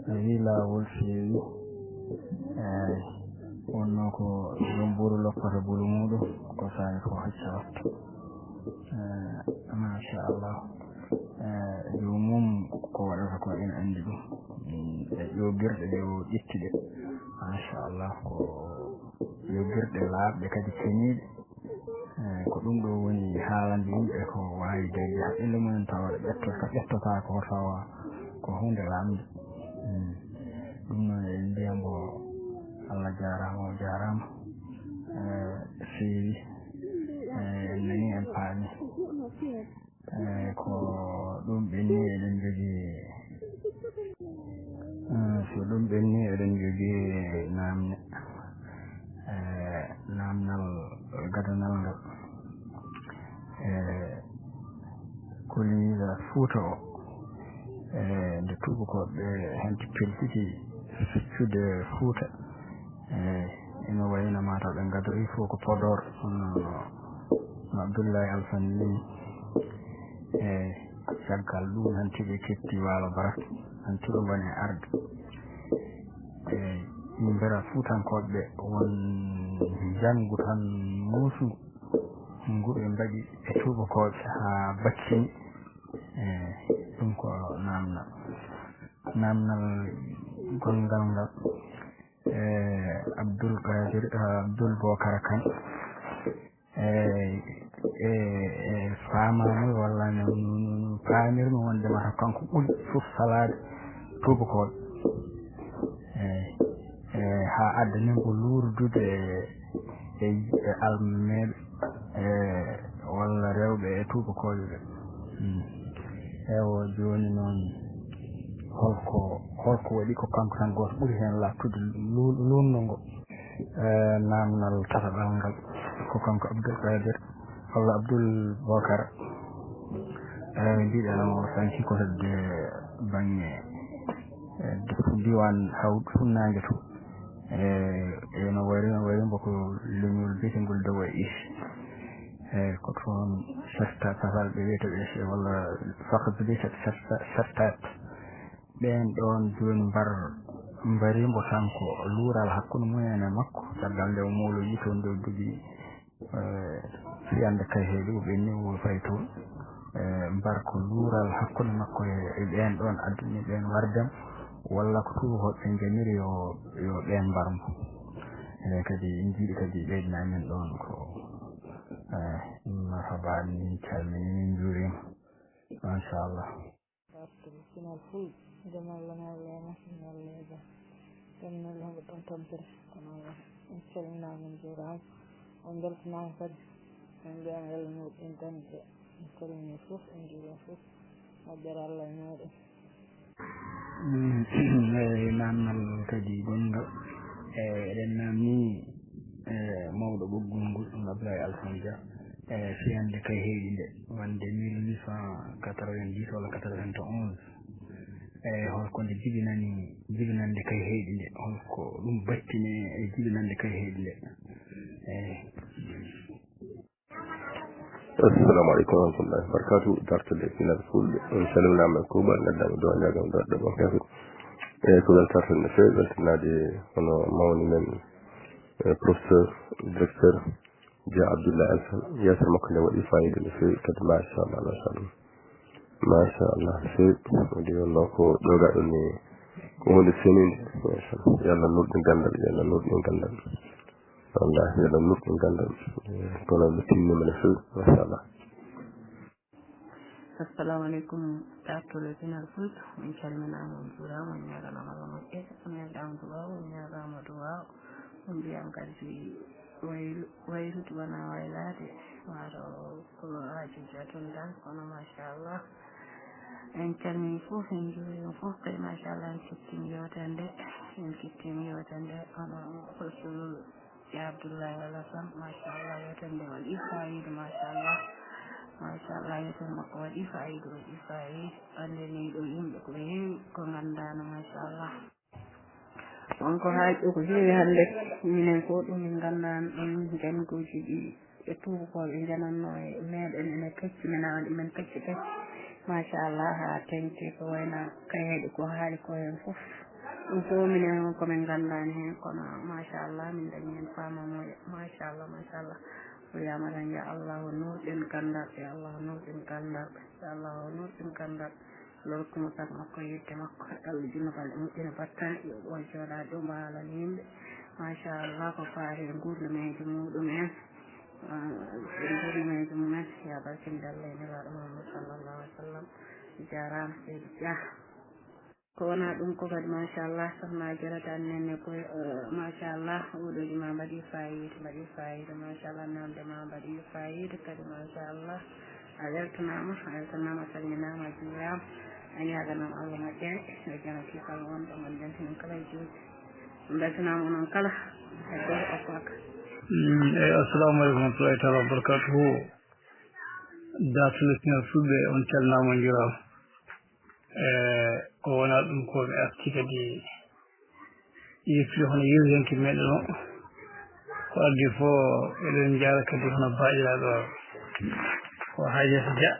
weeɓi laawol feewi. Eyi wonno ko joom buuru loppata buuru muɗum ko sawi ko hacca wattu. Machallah. Joomum ko waɗata ko ene anndi ɗum. Ɗe ƴoogirɗe ɗe o ƴetti ɗe machallah ko ƴoogirɗe laaɓɗe kadi ceniiɗe. Eyi ko ɗum ɗo woni haalande yimɓe ko waawi dayde haqqille mumen tawa ɓe ƴettoto ƴettotaako tawa ko huunde laaɓnde. Ɗum noon eɗen mbiya mbo Allah jaaraama o jaaraama. Feewi. En nanii en paami. Eyi ko ɗum ɓenni eɗen jogii so ɗum ɓenni eɗen jogii naamne. Naamnal gadanal ngal. Eyi koliiɗa Fuuta o. Eyi nde tuubakooɓe ɓe hanti peltiti feccude Fuuta. Eyi ina wayno mataw ɓe ngadoyi fof ko Podor hono no Abdoullahi Alfan ni. Eyi caggal ɗum hanti ɓe ketti waalo barak hanti ɓe ngoni e arde. Eyi mbela fuutankooɓe ɓe won njanngu tan muusungu ngu ɓe mbaɗi e tuubakooɓe haa baccini. Eyi ɗum ko naamnal naamnal gonngal ngal. Eyi Abdoul Kadir Abdoul Bokara Kane. Eyi E, e faamaama walla no, no, no, no paamirmi wondema ko kanko ɓuri fof salaade tuubakooɓe. Eey. E, haa adda min ko luurdude e, e, e almeeɓe, e, walla rewɓe e tuubakooɓe ɓe. Hmm. Ewo, jooni noon, holko, holko waɗi ko kanko tan gooto ɓuri heen laattude lu-, luunno ngo? E, naamnal tataɓal ngal, ko kanko Abdoul Kadir, walla Abdoul Bokar. E, mbiɗen o sanki ko hedde baŋŋe, e, diiwaan Hawd funnaange to. E, e no wayri, no wayri mbo ko leñol biyetengol Dawa Is. E, ko toon Sesta Kasal ɓe wiyata ɓe, walla Fakka ɓe wiyata Sesta, Sestat. Ɓeen ɗoon jooni mbar, mbari mbo tan ko luural hakkunde mumen e makko, caggal nde o mooloyi toon nde o jogii, e, fiyande Kayhayɗi, o ɓenni o fayi toon. E, mbar ko luural hakkunde makko e, e ɓeen ɗoon addani ɓeen wardem, walla ko tuubakooɓe ɓe njamiri yo, yo ɓeen mbar mbo. Eɗen kadi njiɗi kadi ɓeydana men ɗoon ko, e, marhaba, min calminii, min njuuriima. Machallah. Artude pinal fulɓe, ndemal lanal lema, pinal leeja. Ɗum noon, hoɓe ɗon tampere, kono en calminaama, en njuuraama, on mbeltanaama kadi. En mbiyaama Yalla moƴƴin tan ɓe. En calminii fof, en njuuriima fof. Moƴƴere Allah e mooɗon. Mm, eey, naamnal kadi gonngal. E, eɗen naamnii, e, mawɗo ɓoggol ngol, ɗum Abdoulaye Alassane Dia, e, fiyande Kayhayɗi nde, wonde mille huit cent quatre-vingt-dix walla quatre-vingt-onze. E, holko nde jibinani, jibinande Kayhayɗi nde, holko ɗum battini e jibinande Kayhayɗi nde? Eey. Assalamu aleykum wa rahmatullahi wa barakatuh. Dartol e pinal fulɓe, on calminaama e kuuɓal, ngaddaama duwaaji, ngaddaama duwaaji ɗo ɓamtaaɓe. E ko weltaare tan no feewi, weltanaade hono mawni men, e, professeur, directeur Dia Abdoulaye Alassane. Yeesere makko nde waɗi faayiida no feewi, kadi machallah, machallah. Machallah, no feewi. Waɗi wonno ko ƴogaɗon ni, ko huunde seniinde. Machallah. Yo Allah nurɗin ganndal, yo Allah nurɗin ganndal. Wallaahi, yo Allah nurɗin ganndal. Kono Allah tinnima no feewi, machallah. Assalamu aleykum, dartol e pinal fulɓe. Min calminaama, on njuuraama, on ñaaganaama Allah moƴƴere, on ñaagaama duwaaw, on ñaagaama duwaaw. On mbiyaama kadi waylu-, waylude wonaa waylaade, waro ko haajuuji aduna tan, kono machallah. En calminii fof, en njuuriima fof, kadi machallah, en kettiima yeewtere nde, en kettiima yeewtere nde, kono Rasul Ya Abdoulaye Alassane, machallah, yeewtere nde waɗi faayiida, machallah. Machallah, yeewtere makko waɗi faayiida, waɗi faayiida. Anndinii ɗo yimɓe ko heewi ko nganndaano, machallah. Won ko haaji ɗo ko heewi hannde. Minen ko ɗum min nganndaano ɗum, jannguuji ɗi e tuubakooɓe njanatnoo e meeɗen, ene pecci, min awa ɗi men pecci pecci. Machallah, haa teŋti ko wayno Kayhayɗi ko haali ko heen fof. Ɗum fof minen ko min nganndaani heen, kono machallah, min ndañi heen faamaamuya. Machallah, machallah. O wiyaama tan, yo Allah nurɗin ganndal, yo Allah nurɗin ganndal, yo Allah nurɗin ganndal. Lorkuma sak makko, yidde makko, Allah junno balɗe moƴƴina battane, yo ɓooy jooɗaade ɗo mbaalana yimɓe. Machallah, ko faati e nguurndam e muɗum en. Ah, nguurndam e mumen, ya barkinde Allah e Nelaaɗo Muhammad sallallahu alaihi wasallam. Jaaraama, Seydi Dia. Ko wonaa ɗum ko kadi, machallah, sohna Jarata Nene ko, eh, machallah, oɗooji ma mbaɗi faayiida, mbaɗi faayiida, machallah, namde ma mbaɗi faayiida kadi, machallah. A weltanaama, a weltanaama, a salminaama, a juuraama, a ñaaganaama Allah moƴƴere, yo jam e kisal won ɗo ngonɗen heen kala e juuɗe. Mbeltanaama onon kala, hay gooto okkaaka. Mm, eyi, assalamu aleykum wa rahmatullahi taala wa barakatuhu. Dartol e pinal fulɓe, on calminaama, on njuuraama. E ko wonaa ɗum ko mi arti kadi yewtude hono yeewtiyanke meɗen o. Ko addi fof eɗen njaara kadi hono baaɗiraaɗo o Hajat Dia.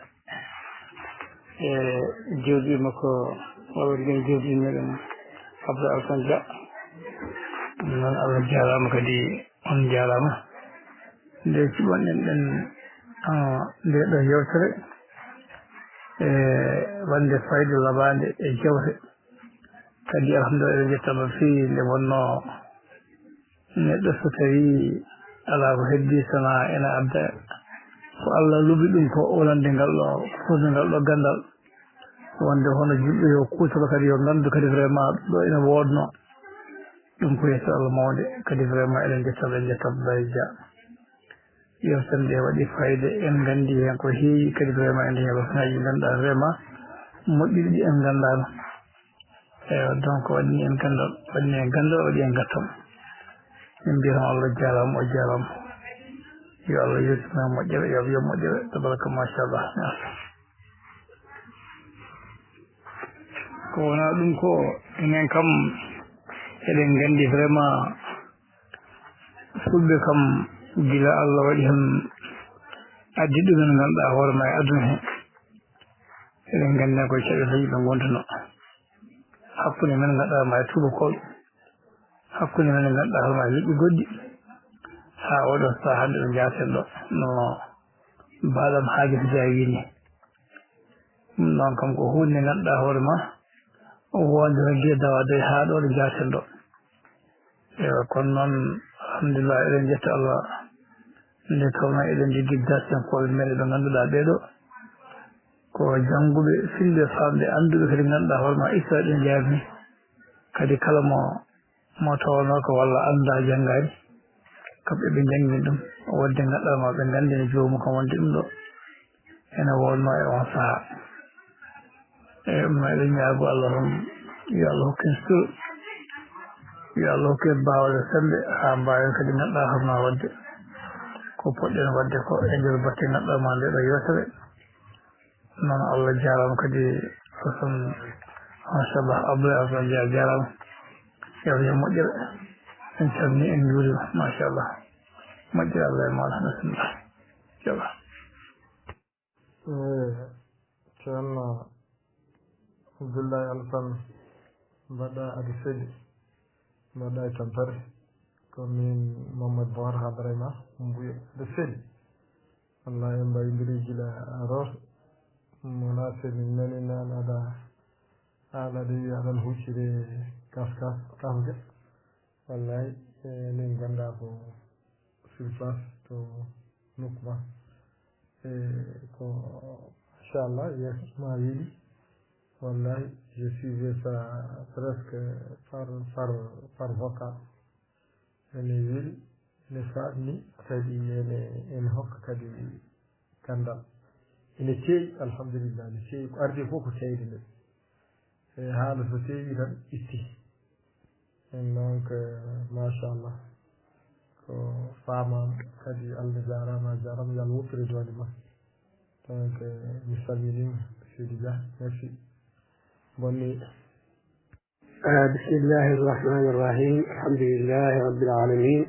E jewtuɗo makko, walla mbiyen jewtuɗo meɗen Abdou Alassane Dia. Ɗum noon Allah jaaraama kadi on njaaraama. Nde cuɓanɗen ɗen, ah, nde ɗo yewtere, e wonde fayde labaande e jewte. Kadi, alhamdulillah, eɗen njettaama fii nde wonnoo neɗɗo so tawii alaa ko heddii, so wonaa ena adda Ko Allah lubi ɗum ko wonande ngal ɗo, fotde ngal ɗo ganndal. Wonde hono julɓe yo kuutoro kadi, yo nganndu kadi vraiment ɗum ɗo ina woodnoo. Ɗum ko yettoo Allah mawnde, kadi vraiment eɗen njetta, eɗen njetta Abdoulaye Dia. Yewtere nde waɗi fayida, en nganndi heen ko heewi, kadi vraiment en dañi bakkaaji ɗi ngannduɗaa vraiment moƴƴuɗi ɗi en nganndaano. Eywa, donc waɗi en ganndal, waɗi en ganndal, waɗi en ngattam. Min mbiyata mo Allah jaaraama, o jaaraama. Yo Allah yurtino moƴƴere, yo Allah yoɓ moƴƴere, tabaraka machallah. Ko wonaa ɗum ko, enen kam eɗen nganndi vraiment fulɓe kam gila Allah waɗi heen addi ɗumen ngannduɗaa hoore ma e aduna heen. Eɗen nganndi ko caɗeele tawi ɓe ngonduno. Hakkunde men ngannduɗaa ma e tuubakooɓe. Hakkunde men ngannduɗaa hoore ma e leƴƴi goɗɗi. Haa oɗo sahaa hannde ɓe njaaten ɗo. No Baɗam Haajati Jaawi ni. Ɗum noon kam ko huunde nde ngannduɗaa hoore ma, o woodani gila dawa dey haa ɗo ɗo njaaten ɗo. Eywa, kono noon, alhamdulillah, eɗen njetta Allah. Nde tawnoo eɗen njogii darsiyankooɓe men ɓe ngannduɗaa ɓee ɗo, ko jannguɓe, filɓe, faamɓe, annduɓe kadi ngannduɗaa hoore ma, histoire ɗi njaabi. Kadi kala mo Mo tawanoo ko walla anndaa janngaani, kamɓe ɓe njanngini ɗum, waɗde ngaɗɗaa ma ɓe nganndi no joomum kam wonde ɗum ɗo ene wonnoo e oon sahaa. Eey, ɗum noon eɗen ñaagoo Allah tan, yo Allah hokku en sutura, yo Allah hokku en baawɗe semmbe haa mbaawen kadi ngaɗɗaa hono waɗde ko poɗɗen waɗde ko e nder batte ngaɗɗaa ma nde ɗo yewtere. Noon Allah jaaraama kadi, Hasan, machallah, Abdoulaye Hasan Dia jaaraama. Yo Allah moƴƴere. En calminii, en njuuriima, machallah. Moƴƴere Allah e maaɗa, bisimilla. Machallah. Eey, ceerno Abdoulaye Alassane, mbaɗɗaa aɗa selli, mbaɗɗaa e tampere. Ko miin Mamadou Bokar haalata e maa, Mbuya, aɗa selli. Wallahi en mbayndiri gila rooso. Wona so min nani naan aɗa haala de wi aɗan huccire kas kas kasga. Wallahi emin ngonda ko sur place to nokku ma. E ko machallah yeeso ma weeli. Wallahi je suivais ça presque par par par vocal. Ene weli, ene faamni, kadi ene, ene hokka kadi ganndal. Ene teeƴi, alhamdulillah, ene teeƴi. Ko ardi fof ko teeyde nde. E haala so teeƴi tan itti. En donc, machallah, ko faamaama, kadi Allah jaaraama, a jaaraama, yo Allah woppire doole ma. Donc, mi salminiima, Seydi Dia, merci. Bonne nuit. آه، بسم الله الرحمن الرحيم. الحمد لله رب العالمين.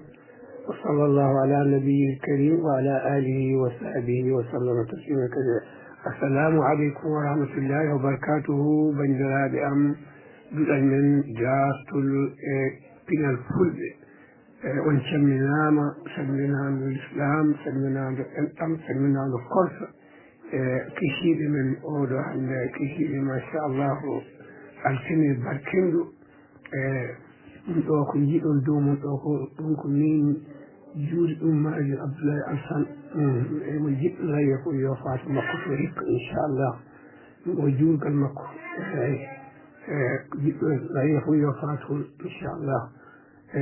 وصلى الله على النبي الكريم وعلى آله وصحبه وسلم تسليما كثيرا. السلام عليكم ورحمة الله وبركاته. Banndiraaɓe am, duɗal men Jaastol e Pinal Fulɓe. E, on calminaama, salminaango Lislaam, salminaango enɗam, salminaango Korsa. E, kikiiɗe men oo ɗoo hannde, kikiiɗe, machallah, altine barkinɗo. E, ɗum ɗoo ko njiɗon dow mum ɗoo ko, ɗum ko min juuri ɗum maajo Abdoulaye Alassane. Mm, e mo jiɗɗo layya ko yo faatu makko to hikka, inchallah. Ɗum ɗoo juurgal makko. Eey. E, jiɗɗo layya fof yo faatu toon, inchallah. E,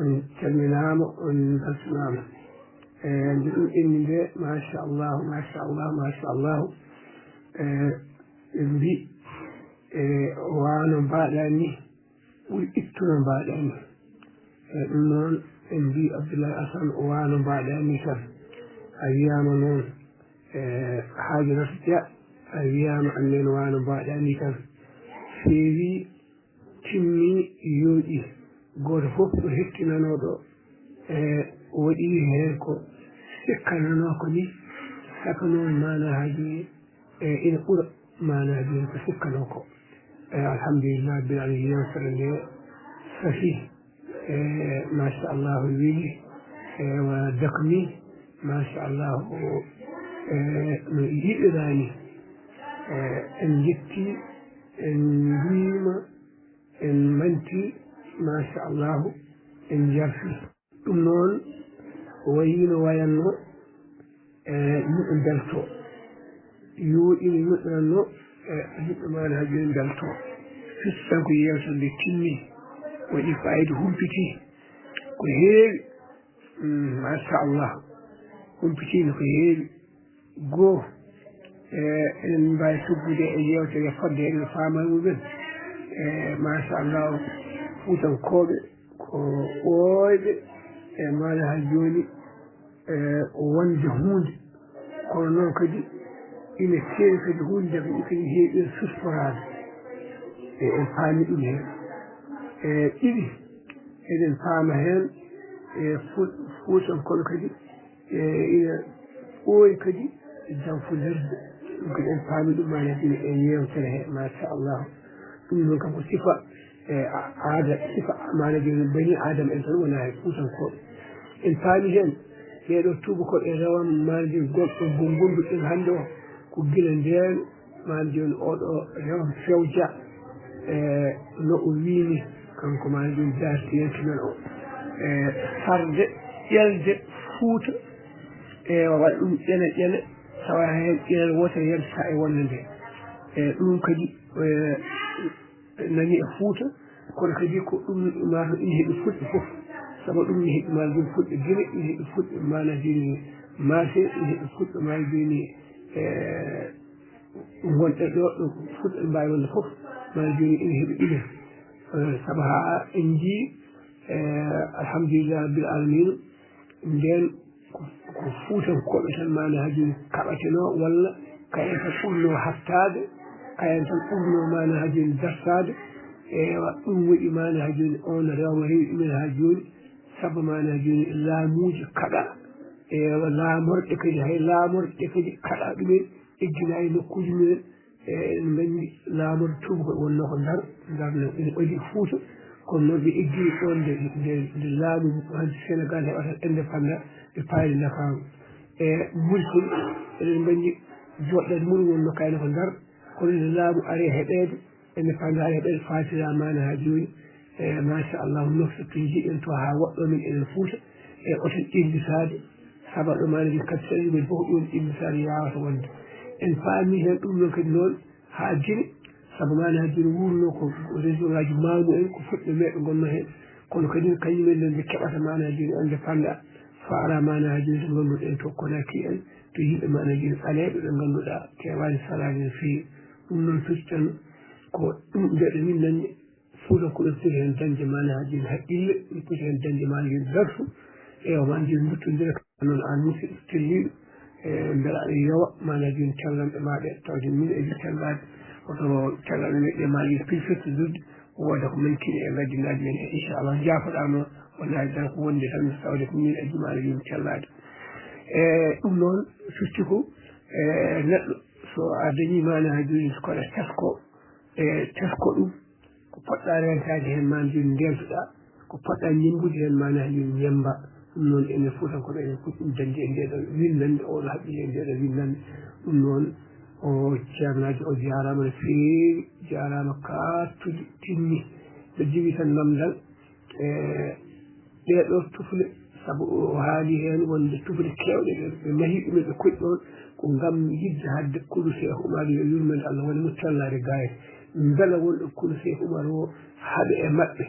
on calminaama, on mbeltanaama. E, nde ɗum ɓenni nde, machallah, machallah, machallah. E, ɓe mbi, e, wano mbaɗa ni, ɓuri ittuno mbaɗa ni. E, ɗum noon, en mbi Abdoulaye Assane, o wano mbaɗa ni tan. A wiyama noon, e, Haaju Nafisa, a wiyama annen wano mbaɗa ni tan. Feewi, timmi, yooɗi. Gooto fof ɗo hettinanoo ɗo, e, waɗi heen ko sikkananoo ko ni, saka noon maanaaji, e, ina ɓura maanaaji ko sikkanoo ko. E, alhamdulillah, rabbil aalamiin, yewtere nde safi. E, machallah, weli, e, wa dakmi, machallah, e, no yiɗiraani. E, en njetti, en njuuriima, en manti, machallah, en njarfi. Ɗum noon, o wayi no wayanno, E, yimɓe mbelto. Yo ina yoɗɗiranno, e, yimɓe maana haa jooni mbelto. Firti tan ko yeewtere nde timmi, waɗi fayida, humpiti ko heewi. Mm, machallah. Humpitiino ko heewi. Goo, e, eɗen mbaawi tuggude e yeewtere fodde eɗen faama e mumen. E, machallah, Fuutankooɓe ko ɓooyɓe e maana haa jooni, e, wonde huunde. Kono noon kadi ina keewi kadi huunde kadi kadi heewi en sustoraade. E, en paami ɗum heen. E, ɗiɗi, eɗen paama heen, e, Fu-, Fuutankooɓe kadi, e, ina ɓooyi kadi janfolirde. Ɗum kadi en paami ɗum maana haa jooni e yeewtere he, machallah. Ɗum noon kam ko sifa, e, a-, aada, sifa maana jooni bani Aadama en tan wonaa e Fuutankooɓe. En paami heen, ɓee ɗoo tuubakooɓe e rewan maana jooni gon-, gon-, ngonduɗen hannde o, ko gila ndeen maana jooni oo ɗoo rewan fewja, e, no o wiini, kanko maana jooni daartiyanke men o, e, sarde ƴelde Fuuta, e, waɗa ɗum ƴene ƴene, tawa heen ƴenel wootere yalta e wonde nde. E, ɗum kadi, e, nani e Fuuta, kono kadi ko ɗum maana ina heɓi fulɓe fof. Sabu ɗum ina heɓi maana jooni fulɓe Gine, ina heɓi fulɓe maana jooni Maase, ina heɓi fulɓe maana jooni, e, wonɓe ɗo, ɗo fulɓe mbaawi wonde fof, maana jooni ina heɓi ɗiɗi. E, sabu haa en njii, e, alhamdulillah rabbil alamina, ndeen ko, ko Fuutankooɓe tan maana haa jooni kaɓatenoo, walla kayen tan ɓurnoo hattaade, kayen tan ɓurnoo maana haa jooni dartaade. Ewa, ɗum waɗi maana haa jooni on rewma rewi ɗumen haa jooni, sabu maana haa jooni laamuuji kaɗa, ewa, laamorɗe kadi, hay laamorɗe kadi kaɗa ɗumen, egginaa e nokkuuji mumen. E, eɗen nganndi laamorɗe tuubakooɓe wonnoo ko Ndar, Ndar ne ina ɓadii Fuuta, kono noon ɓe eggii ɗoon nde, nde, nde laamu hannde Senegaal heɓata indépendance, ɓe paari Ndakaaru. E, Mauritanie, eɗen nganndi joɗɗaade muɗum wonnoo kayne ko Ndar, kono nde laamu ari heɓeede, indépendance ari heɓeede, faatiraa maana haa jooni. E, machallah, nokku so to njiɗen to haa woɗɗoo men enen Fuuta, e oto en ƴellitaade, sabu ɗo maana jooni kadi so yimɓe fof ɗum ƴellitaade yaawata wonde. En paami heen ɗum noon kadi noon haa Gine, sabu maana haa Gine wuurnoo ko région ngaaji maamu en, ko fulɓe meeɓe ngonnoo heen. Kono kadi kañum en nde keɓata maana haa Gine indépendance, faaraa maana haa Gine to ngannduɗen to Conakry en, to yimɓe maana Gine ɓaleeɓe ɓe ngannduɗaa keewaani salaade no feewi. Ɗum noon firti tan ko ɗum mbiɗen min nande, Fuutankooɓe poti heen dañde maana haa jooni haqqille, ɓe poti heen dañde maana jooni darsu, e o maana jooni nduttondira ka noon aan musidɗo telliiɗo, e mbela aɗa yowa maana jooni cellal e maaɗa, tawde min e tellaade, hoto cellal e meɗɗe maana jooni pilfirtodurde, wooda ko mankini e ngaddinnaaji men he, inchallah, njaafoɗaa noon, wonaa tan ko wonde tan, tawde ko min e maana jooni tellaade. E ɗum noon, firti ko, e neɗɗo, so a dañii maana haa jooni, ko aɗa tesko, e tesko ɗum, ko poɗɗaa reentaade heen maana jooni ndeentoɗaa, ko poɗɗaa ñemmbude heen maana jooni ñemmba. Ɗum noon enen Fuutankooɓe enen poti ɗum dañde e ndee ɗoo winnande, oo ɗoo haqqille e ndee ɗoo winnande. Ɗum noon o ceernaajo o jaaraama no feewi, jaaraama kaattude, timmi. Mbeɗa jogii tan namdal, e ɗee ɗoo tufle, sabu o haali heen wonde tufle keewɗe ɗe ɓe mahi ɗumen ɓe koɗi ɗoon ko ngam yiɗde haɗde konu Seeku Umar yo yurmeende Allah wone mo tellaade gaay. Mbela wonɗo konu Seeku Umar o haɗa e maɓɓe,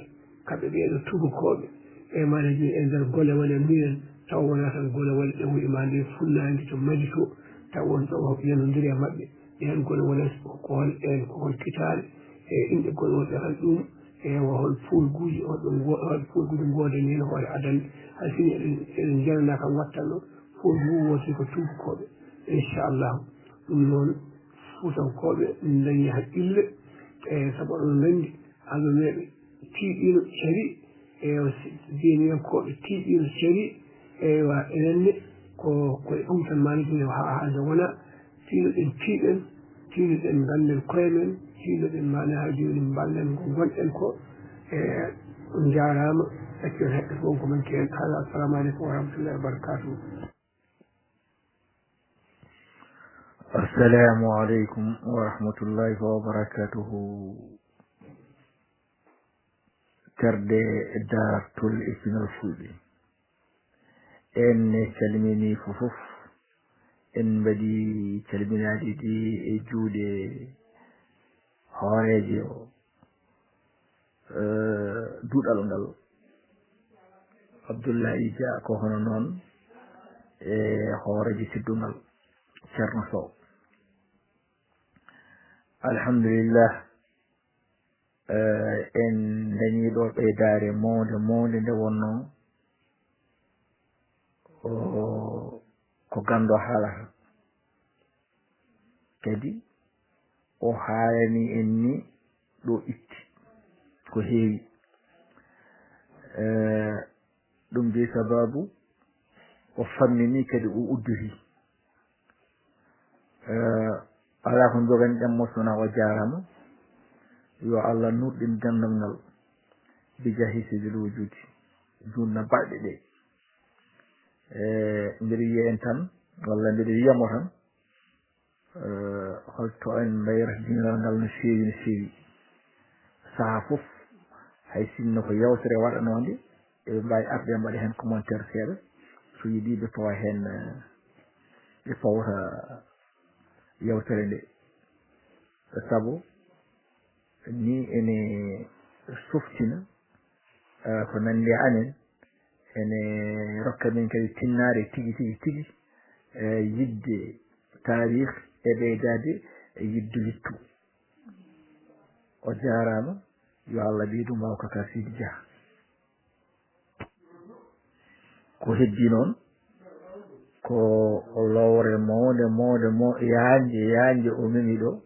kamɓe ɓee ɗoo tubakooɓe, e maana jooni e nder gole wale mumen, taw wonaa tan gole wale ɗe woni maana jooni funnaange to Mali to, taw won ɗo o yanondiri e maɓɓe. Ɗeen gole wale ko hol ɗeen, ko hol kitaale, e inɗe gole wale ɗe hol ɗum, e hol poolguuji, hol ɗum ngo-, hol poolguuji ngoodani heen hoore adannde. Hay sinno eɗen, eɗen njananaa kam wattanno, poolgu woote ko tuubakooɓe. Inchallahu. Ɗum noon, Fuutankooɓe dañi haqqille, e sabu oɗon nganndi, almameeɓe tiiɗiino cari, e diiniyankooɓe tiiɗiino cari, eywa, enen ne, ko, ko e ɗum tan maana jooni haa, haa nde wona, tiinoɗen, tiiɗen, tiinoɗen, ngannden koye men, tiinoɗen maana haa jooni, mballen ko ngonɗen ko. E, on njaaraama, accen haqqe fof ko manki en kala. Assalamu aleykum wa rahmatullahi wa barakatuhu. Assalamu aleykum wa rahmatullahi wa barakatuhu. Terɗe daartol e pinal fulɓe. En calminii fof fof. En mbaɗi calminaade ɗi e juuɗe hooreejo, eh, duɗal ngal, Abdullahi Dia, ko hono noon e hooreejo teddungal, Ceerno Sow. Alhamdulillah, eh, en dañii ɗo ɓeydaare mawnde, mawnde nde wonnoo o, ko ganndo haalata. Kadi o haalani en ni ɗo itti ko heewi. Eh, ɗum jeyi sababu o fammini kadi o udditi. Eh, alaa ko njogani ɗen mo so wonaa o jaaraama. Yo Allah nurɗin ganndal ngal. Bi jaahi sayyidil wujuudi. Juutna balɗe ɗe. Eh, mbiɗa wiya en tan, walla mbiɗa wiyamo tan, eh, holto en mbayrata dinal ngal no feewi, no feewi. Sahaa fof, hay sinno ko yewtere waɗanoonde, eɓe mbaawi arde mbaɗa heen commentaire seeɗa. So yiɗi ɓe pawa heen, eh, ɓe pawta yewtere nde. Sabu ni ene softina, eh, ko nanndi e amen, ene rokka min kadi tinnaare tigi, tigi, tigi, eh, yiɗde taarih e ɓeydaade e yiɗde wittu. O jaaraama, yo Allah ɓeydu mbaaw kaka Sidi Dia. Ko heddi noon, ko lowre mawnde, mawnde, mo-, yaajnde, yaajnde o memi ɗo,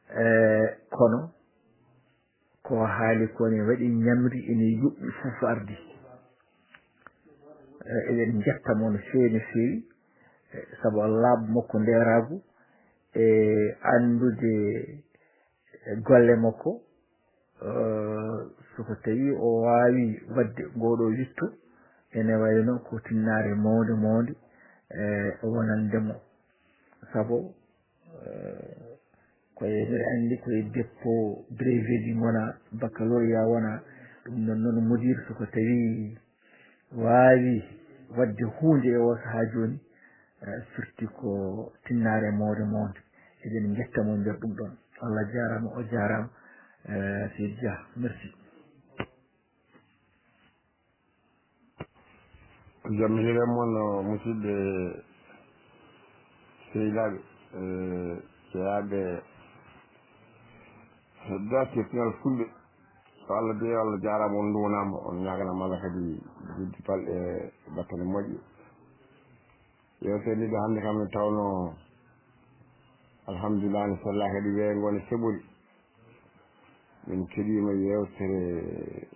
e kono ko haali ko ne waɗi ñamri ene yuɓɓi fof ardi. E, eɗen njetta mo no feewi, no feewi, e, sabu laaɓu makko ndeeraagu e anndude e golle makko, eh, so ko tawi o waawi waɗde ngoo ɗoo witto, ene wayno ko tinnaare mawnde, mawnde, eh, wonande mo. Sabu, eh, ko e, mbiɗa anndi ko e dépôt brevet ji ngona, baccalauréat wona, ɗum noon, noon mudir so ko tawi waawi waɗde huunde e oo sahaa jooni, eh, firti ko tinnaare mawnde, mawnde. Eɗen ngetta mo nder ɗum ɗoon. Allah jaaraama, o jaaraama, eh, Seydi Dia. Merci. Jam hiren mon, musidɓe sehilaaɓe, eh, jeyaaɓe heɗɗaaki e pinal fulɓe. Ko Allah de, Allah jaaraama, on nduwanaama, on ñaaganaama Allah kadi jiddi balɗe battane moƴƴe. Yeewtere nde hannde kam ne tawno, alhamdulillah, ne sellaa kadi weeyo ngo ne seɓori. Min keɗiima yeewtere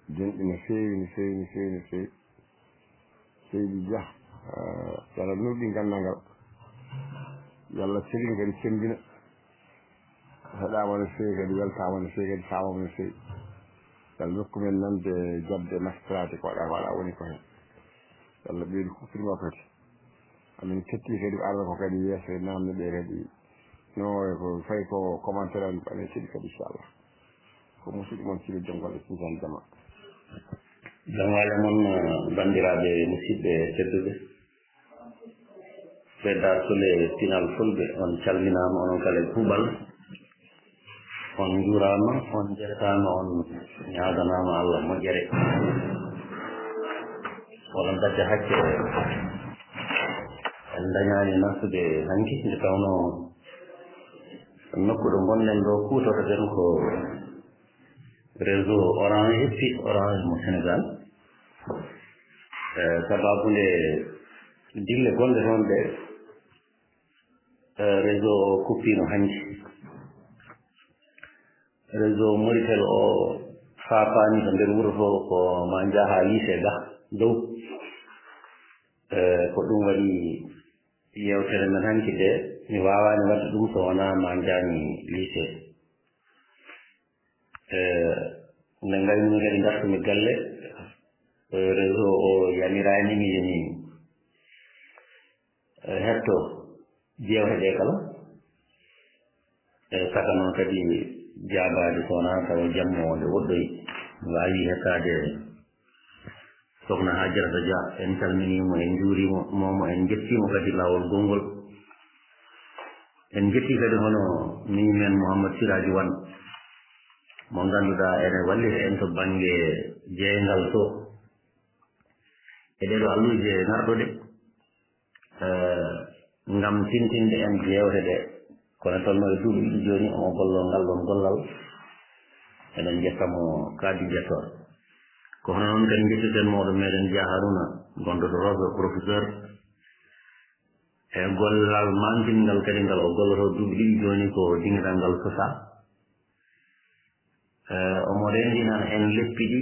denɗe no feewi, no feewi, no feewi, no feewi. Seydi Dia, eh, yo Allah nurɗin ganndal ngal. Yo Allah selin kadi semmbina. Heɗaama no feewi kadi, weltaama no feewi kadi, faamaama no feewi. Yo Allah rokku men nande jaɓde, maslaade ko waɗa, waɗa woni ko heen. Yo Allah ɓeydu kuppirgo kadi. Amin ketti kadi arda ko kadi yeeso e namde ɗe kadi. No ko fayi ko commentaire en, amin keɗi kadi, inchallah. Ko musidɗo mon Silo Jonngol e Tiijaan Jama. Jam waale mon, eh, banndiraaɓe musidɓe tedduɓe. Ɓe Daartule Pinal Fulɓe, on calminaama, onon kala e kuuɓal. On njuuraama, on njettaama, on ñaaganaama Allah moƴƴere. Oɗon mbadda hakke, en ndañaani nastude hanki, nde tawnoo nokku ɗo ngonɗen ɗo kuutortoɗen ko réseau Orange, fixe Orange mo Sénégal. Eh, sabaabu nde dille gonɗe toon ɗe, eh, réseau o kuppiino hanki. Réseau Moritel o faafaani ko nder wuro to, ko ma njaha lycée ga dow. Eh, ko ɗum waɗi yeewtere men hanki nde, mi waawaani waɗde ɗum so wonaa ma njaami lycée. Eh, nde ngaynumi kadi ngartumi galle, eh, réseau o yamiraani mi yo mi, eh, heɗto jeewte ɗe kala. Eh, saka noon kadi jaabaade so wonaa tawa jamma o nde woɗɗoyi, mi waawi heɗtaade Sokhna Hajirata Dia, en calminii mo, en njuuriima mo, en njettii mo kadi laawol gonngol. En njettii kadi hono miñi men Mouhammad Siraji Wan, mo ngannduɗaa ene wallita en to bannge jeeyngal to. E ɗee ɗoo alluuje ngarɗo ɗe, eh, ngam tintinde en jeewte ɗe. Kono tolno e duuɓi ɗiɗi jooni, omo golloo ngal ɗoon gollal. Eɗen njetta mo kadi njettoor. Ko hono noon kadi njetteten mawɗo meɗen Dia Haruna, gonɗo to Rosso, professeur. E gollal mantingal kadi ngal o gollotoo duuɓi ɗiɗi jooni ko dingiral ngal sosaa. Eh, omo renndina en leppi ɗi,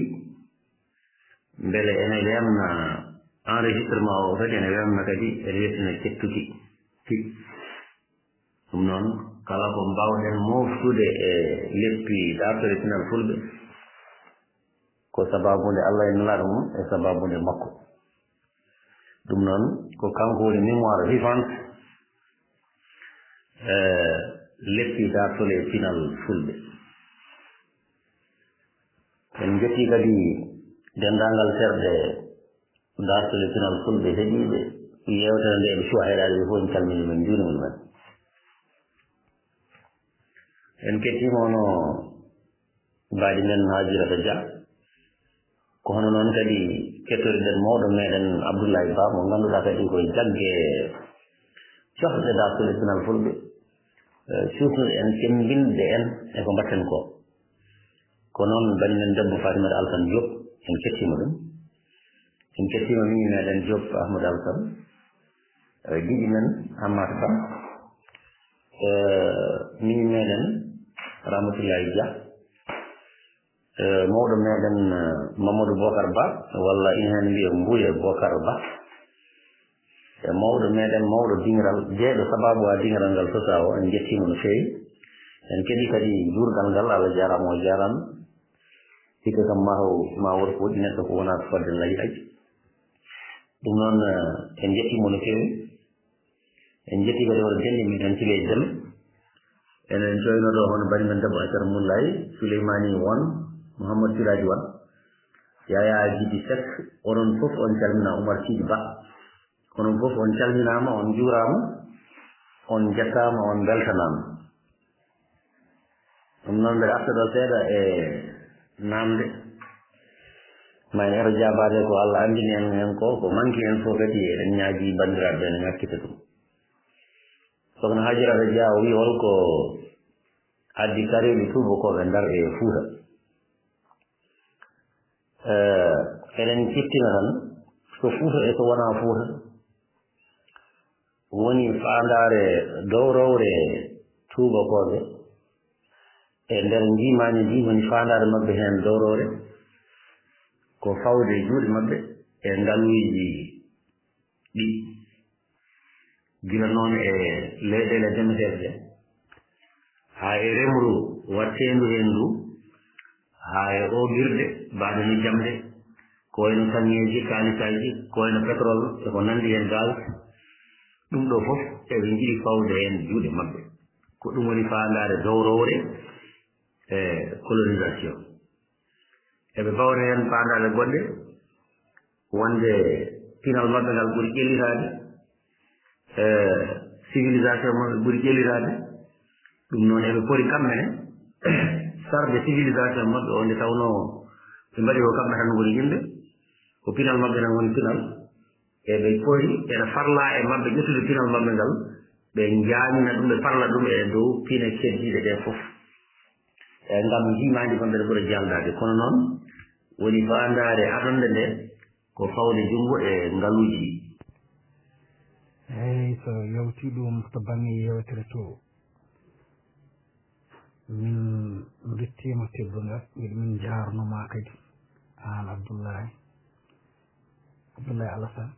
mbele ene weemna enregistrement o kadi, ene weemna kadi, ene weeɓtina kettuki ki. Ɗum noon, kala ko mbaawɗen mooftude e leppi daartol e pinal fulɓe, ko sabaabu nde Allah e Nulaaɗo mum, e sabaabu nde makko. Ɗum noon, ko kanko woni mémoire vivante, eh, leppi daartol e pinal fulɓe. En njettii kadi denndaangal terɗe daartol e pinal fulɓe heɗiiɓe yeewtere nde, ɓe cuwa heɗaade ɓe fof, en calminii, men njuuriima ɗumen. En kettiima hono mbaadi men Hajirata Dia. Ko hono noon kadi kettoriɗen mawɗo meɗen Abdoulaye Ba, mo ngannduɗaa kadi ko e jagge cofde daartol e pinal fulɓe, eh, cuusnuɗo en, semmbinde en e ko mbaɗten ko. Ko noon bani men debbo Fatimata Alsan Diop, en kettiima ɗum. En kettiima miñi meɗen Diop Ahmad Alsan, eh, giɗi men Hammat Ba, eh, miñi meɗen Ramatullahi Dia, eh, mawɗo meɗen, eh, Mamadou Bokar Ba, walla ina heen mbiya Mbuye Bokar Ba. E mawɗo meɗen, mawɗo diŋiral, jeyɗo sabaabu haa diŋiral ngal sosaa o, en njettii mo no feewi. En keɗii kadi juurgal ngal, Allah jaaraama, o jaaraama. Sikke kam ma o, ma wor ko waɗi neɗɗo ko wonaa ko fadde Allah yiɗi. Ɗum noon, eh, en njettii mo no feewi. En njettii kadi hono dennde meɗen Siley Dem. Enen coynotoo hono bani men debbo Aissata Mullaye, Souleymani Wan, Mouhammad Siraji Wan, Yaya Gidi Seck, onon fof on calminaa, Oumar Sidi Ba. Onon fof on calminaama, on njuuraama, on njettaama, on mbeltanaama. Ɗum noon, mbeɗa arta ɗo seeɗa e naamnde. Ma en ero jaabaade ko Allah anndini en heen ko, ko manki en fof kadi eɗen ñaagii banndiraaɓe ɓe ne ngakkita ɗum. Sokhna Hajirata Dia o wii hol ko addi kareeli tuubakooɓe Ndar e Fuuta. Eh, eɗen ciftina tan, so Fuuta e so wonaa Fuuta, woni faandaare dowrowre tuubakooɓe e nder njiimaandi ndi, woni faandaare maɓɓe heen dowrowre, ko fawde juuɗe maɓɓe e ngaluuji ɗi. Gila noon e leyɗeele demeteeɗe ɗe, haa e remru waɗteendu heen ndu, haa e oogirɗe mbaaɗe no jamɗe, ko wayno kaŋŋeeji, kaalisaaji, ko wayno pétrole e ko nanndi heen, gaz. Ɗum ɗo fof eɓe njiɗi fawde heen juuɗe maɓɓe. Ko ɗum woni faandaare dowrowre e colonisation. Eɓe mbawta heen faandaare goɗɗe, wonde pinal maɓɓe ngal ɓuri ƴellitaade, eh, civilisation maɓɓe ɓuri ƴellitaade. Ɗum noon eɓe poti kamɓe ne sarde civilisation maɓɓe o, nde tawnoo ɓe mbaɗi ko kamɓe tan ngoni yimɓe, ko pinal maɓɓe tan woni pinal. Eɓe poti, ene farlaa e maɓɓe ƴettude pinal maɓɓe ngal, ɓe njaamina ɗum, ɓe parla ɗum e dow pine keddiiɗe ɗe fof. E ngam njiimaandi maɓɓe no ɓura jaldaade. Kono noon, woni faandaare adannde nde ko fawde junngo e ngaluuji ɗi. Eey, so yawtii ɗum to bannge yeewtere to, min njettiima teddungal, mbiɗa min njaarnoo ma kadi, aan Abdullahi, Abdullahi Alassane.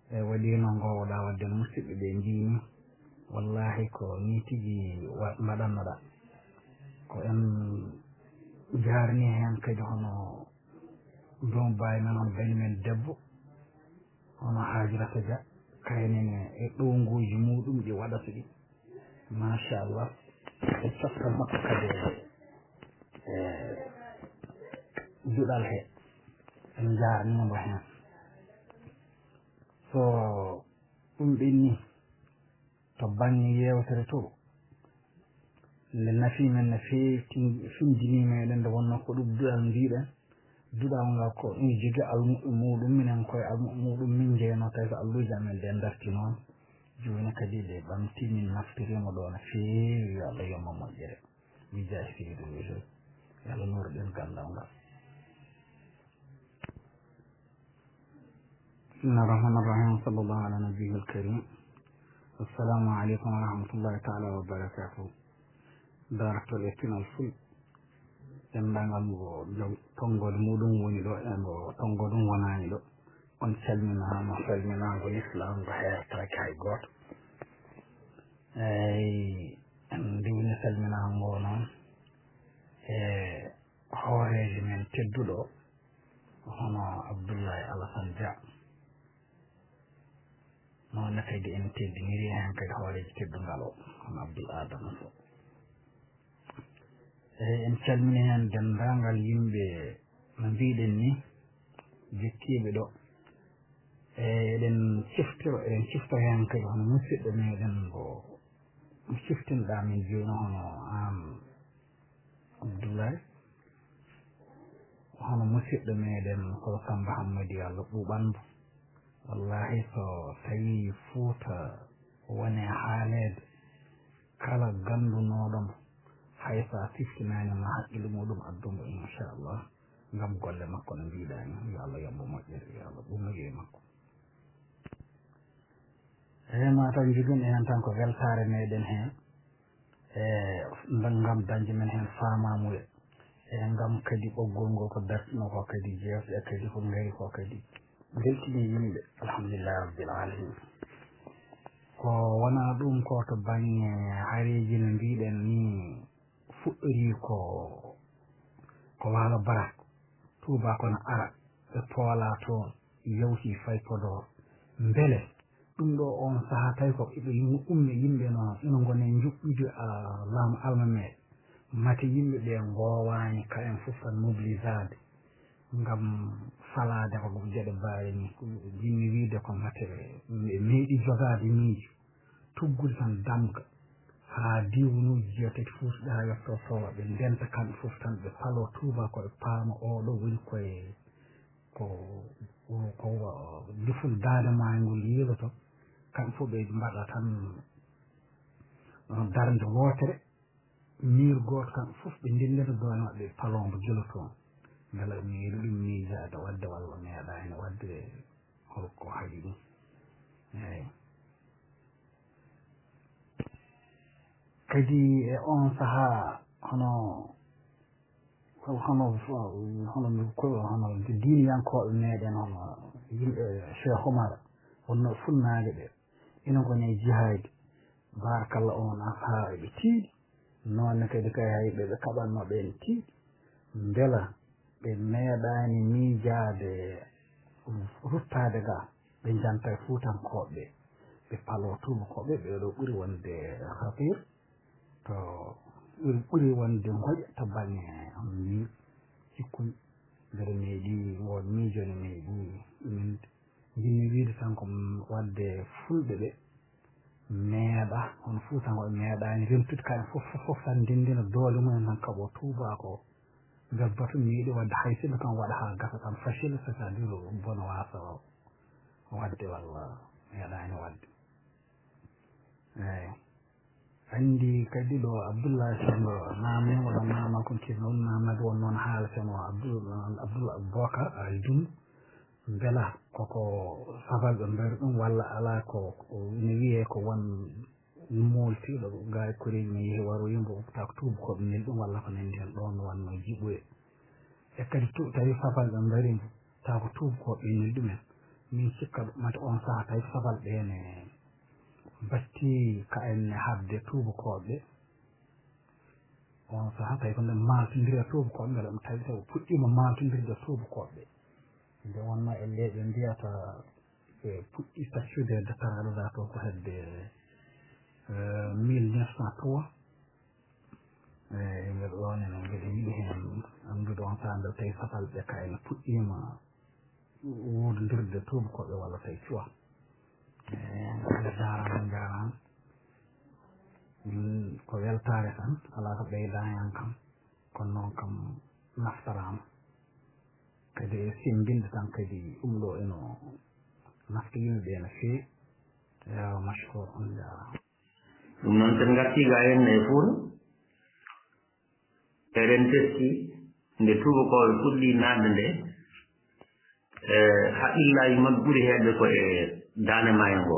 E waɗi no ngoowɗaa waɗde no musidɓe ɓe mbiini, wallaahi ko nii tigi wa-, mbaɗannoɗaa. Ko en njaarnii heen kadi hono doomu baay men, hono bani men debbo, hono Haajirata Dia, kañum ne e ɗownguuji muuɗum ɗi waɗata ɗi. Machallah. E coftal makko kadi e, e duɗal he. En njaarniima mo heen. So ɗum ɓenni to bannge yeewtere to, nde nafi men no feewi, tin- findini meɗen nde wonno ko ɗum duɗal mbiɗen. Duɗal ngal ko ina jogii almuɓɓe muɗum, minen koye almuɓɓe muɗum min njeeyno, tawi ko alluuje amen ɗe darti noon. Jooni kadi ɗe ɓamti, min naftorima ɗo no feewi, yo Allah yomma moƴƴere. Wi jaasi seydi Wesel, yo Allah nooru ɗen ganndal ngal. بسم الله الرحمن الرحيم، وصلى الله على نبيه الكريم. السلام عليكم ورحمة الله تعالى وبركاته. Daartol e pinal ful, denndaangal mo jom tonngoode muɗum woni ɗo e mo tonngoode ɗum wonaani ɗo, on calminaama salminaango lislaam ngo heertaaki hay gooto. Eey, en ndiwni salminaango ngo noon e hooreejo men tedduɗo, hono Abdullahi Alasan Dia. Noon ne kadi en teddiniri heen kadi hooreejo teddungal o, hono Abdul Adama Sow. Eey, en calmini heen denndaangal yimɓe, no mbiɗen ni, jokkiiɓe ɗo. Eey, eɗen ciftoro, eɗen cifta heen kadi hono musidɗo meɗen mo ciftinɗaa min jooni, hono aan Abdullahi, hono musidɗo meɗen ko Samba Hammadi, Allah ɓuuɓanmo. Wallahi, so tawii Fuuta woni e haaleede, kala ganndunooɗo mo, hay so a siftinaani ma haqqille muɗum addu mo, inchallah, ngam golle makko no mbiɗaa ni. Yo Allah yoɓ mo moƴƴere, yo Allah ɓuuɓnu e makko. Eey, ma taw njoginɗen heen tan ko weltaare meɗen heen. E ngam dañde men heen faamaamuya, e ngam kadi ɓoggol ngol ko dartino ko kadi, jeewte ɗe kadi ko ngari ko kadi mbeltini yimɓe. Alhamdulillahi Rabbil Alamin. Ko wonaa ɗum ko to baŋŋe hareeji no mbiɗen ni, fuɗɗori ko, ko Waalo Barak, tuubaako no ara, ɓe poola toon, yawti fay Podoor. Mbele ɗum ɗo oon sahaa tawi ko eɓe yim-, ummi yimɓe no ina ngoni e njuɓɓude, ah, laamu almameeɓe. Mate yimɓe ɓe ngoowaani ka en fof tan mobilisaade ngam falaade ko geɗe mbaari ni. Ko jinmi wiide ko mate ɓe meeɗi jogaade miijo, tuggude tan damga haa diiwanuuji jeetati Fuuta ɗi haa yetto Soowa, ɓe ndenta kamɓe fof tan, ɓe paloo tuubaako, ɓe paama oo ɗo woni koye ko, ko, ko jufol daande maayo ngol yiiloto, kamɓe fof ɓe mbaɗa tan, uh, darnde wootere, miir gooto, kamɓe fof ɓe ndendina doole maɓɓe, ɓe paloo mbo gila toon. Mbela miiru ɗum miijaade waɗde walla meeɗaani waɗde, holko haɗi ɗum? Eey. Kadi e oon sahaa, hono, hono, hono, hono diiniyankooɓe meɗen, hono yimɓe Cheikh Oumar, wonno funnaange ɓe, ina ngoni e jihaadi. Baarakalla, oon sahaa eɓe tiiɗi. Noon ne kadi kay hay ɓe ɓe kaɓatnoo ɓeen tiiɗi. Mbela ɓe meeɗaani miijaade, ruttaade ga, ɓe njanta e Fuutankooɓe, ɓe paloo tuubakooɓe, ɓee ɗo ɓuri wonde hatir, to ɓuri, ɓuri wonde ngoƴa to baŋŋe, hono ni, cikkuy, mbeɗa meeɗi, ngoon miijo ne meeɗi, min njiɗmi wiide tan ko, mm, waɗde Fulɓe ɓe meeɗa, hono Fuutankooɓe meeɗaani rentude kamɓe fof, fof, fof tan ndenndina doole mumen tan kaɓo tuubaako. Ngal batu mi yiɗi waɗde hay sinno kam waɗa haa gasa tan facile, c'est-à-dire bono waasa o waɗde walla meeɗaani waɗde. Eey. Anndi kadi ɗo Abdullahi Samba naamnii mo ɗon naamnal kon kirno ɗum naamnade won noon haala seno Abdul, Abdul Bokar Ali Dum. Mbela koko safal ɓe mbayri ɗum walla alaa ko, ko ina wiyee ko won mooltiiɗo gaa e koreeji mum yehi waroyi mbo, taw ko tuubakooɓe neli ɗum walla ko nanndi heen ɗoon no wannoo jiɓoye. E kadi tu-, tawi safal ɓe mbayri mbo, taw ko tuubakooɓe neli ɗumen. Min cikka ɗum mate oon sahaa tawi ko safal ɓe ne batti ka en ne haɓde tuubakooɓe. Oon sahaa tawi ko nde maaltondiri e tuubakooɓe, mbela ɗum tawi tawi o puɗɗiima maaltondirde e tuubakooɓe. Nde wonnoo e leyɗe mbiyata ɓe puɗɗi taccude dakaraaɗo ɗa to ko hedde, eh, mille neuf cent trois. Eey, mbeɗa ɗoon enen mbeɗa yiɗi heen anndude on sahaa mbele tawi safal ɓe kayne puɗɗiima woodondirde tuubakooɓe walla tawi cuwaa. Eh, Allah jaaraama, on njaaraama. Min ko weltaare tan, alaa ko ɓeydaa heen kam. Kono noon kam naftaraama. Kadi e semmbinde tan kadi ɗum ɗo eno nafta yimɓe ɓe no feewi. Yawa mashkur, on njaaraama. Ɗum noon, so en ngartii ga heen e Fuuta, eɗen teskii nde tuubakooɓe puɗɗii naatde nde, e haqqillaaji maɓɓe ɓuri heewde ko e Daande Maayo ngo.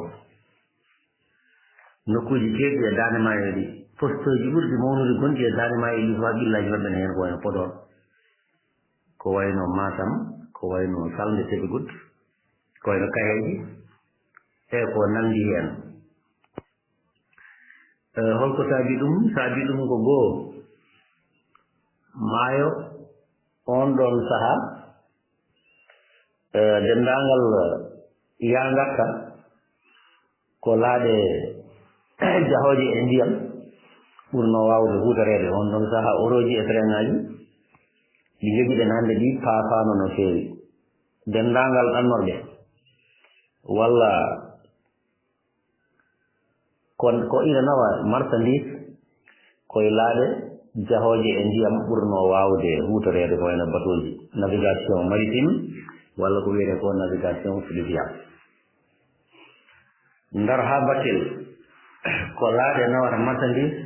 Nokkuuji keewɗi e Daande Maayo ɗi, postooji ɓurɗi mawnude gonɗi e Daande Maayo ɗi fof, haqqillaaji maɓɓe ne heen, ko wayno Podor, ko wayno Matam, ko wayno Salnde Sébikotane, ko wayno Kaheeji, e ko nanndi heen. Eh, holko saabi ɗum? Saabi ɗum ko goo, maayo oon ɗoon sahaa, eh, denndaangal, eh, yaa ngarta ko laaɗe jahooje e ndiyam ɓurnoo waawde huutoreede oon ɗoon sahaa. Orooji e train-aaji ɗi njogiɗen hannde ɗi paafaano no feewi. Denndaangal ɗannorɗe walla Kon-, ko ina nawa marchandise, ko e laaɗe jahooje e ndiyam ɓurnoo waawde huutoreede, ko wayno batooji, navigation maritime, walla ko wiyetee ko navigation fluviale. Ndar haa Bakel, ko laaɗe nawata marchandise,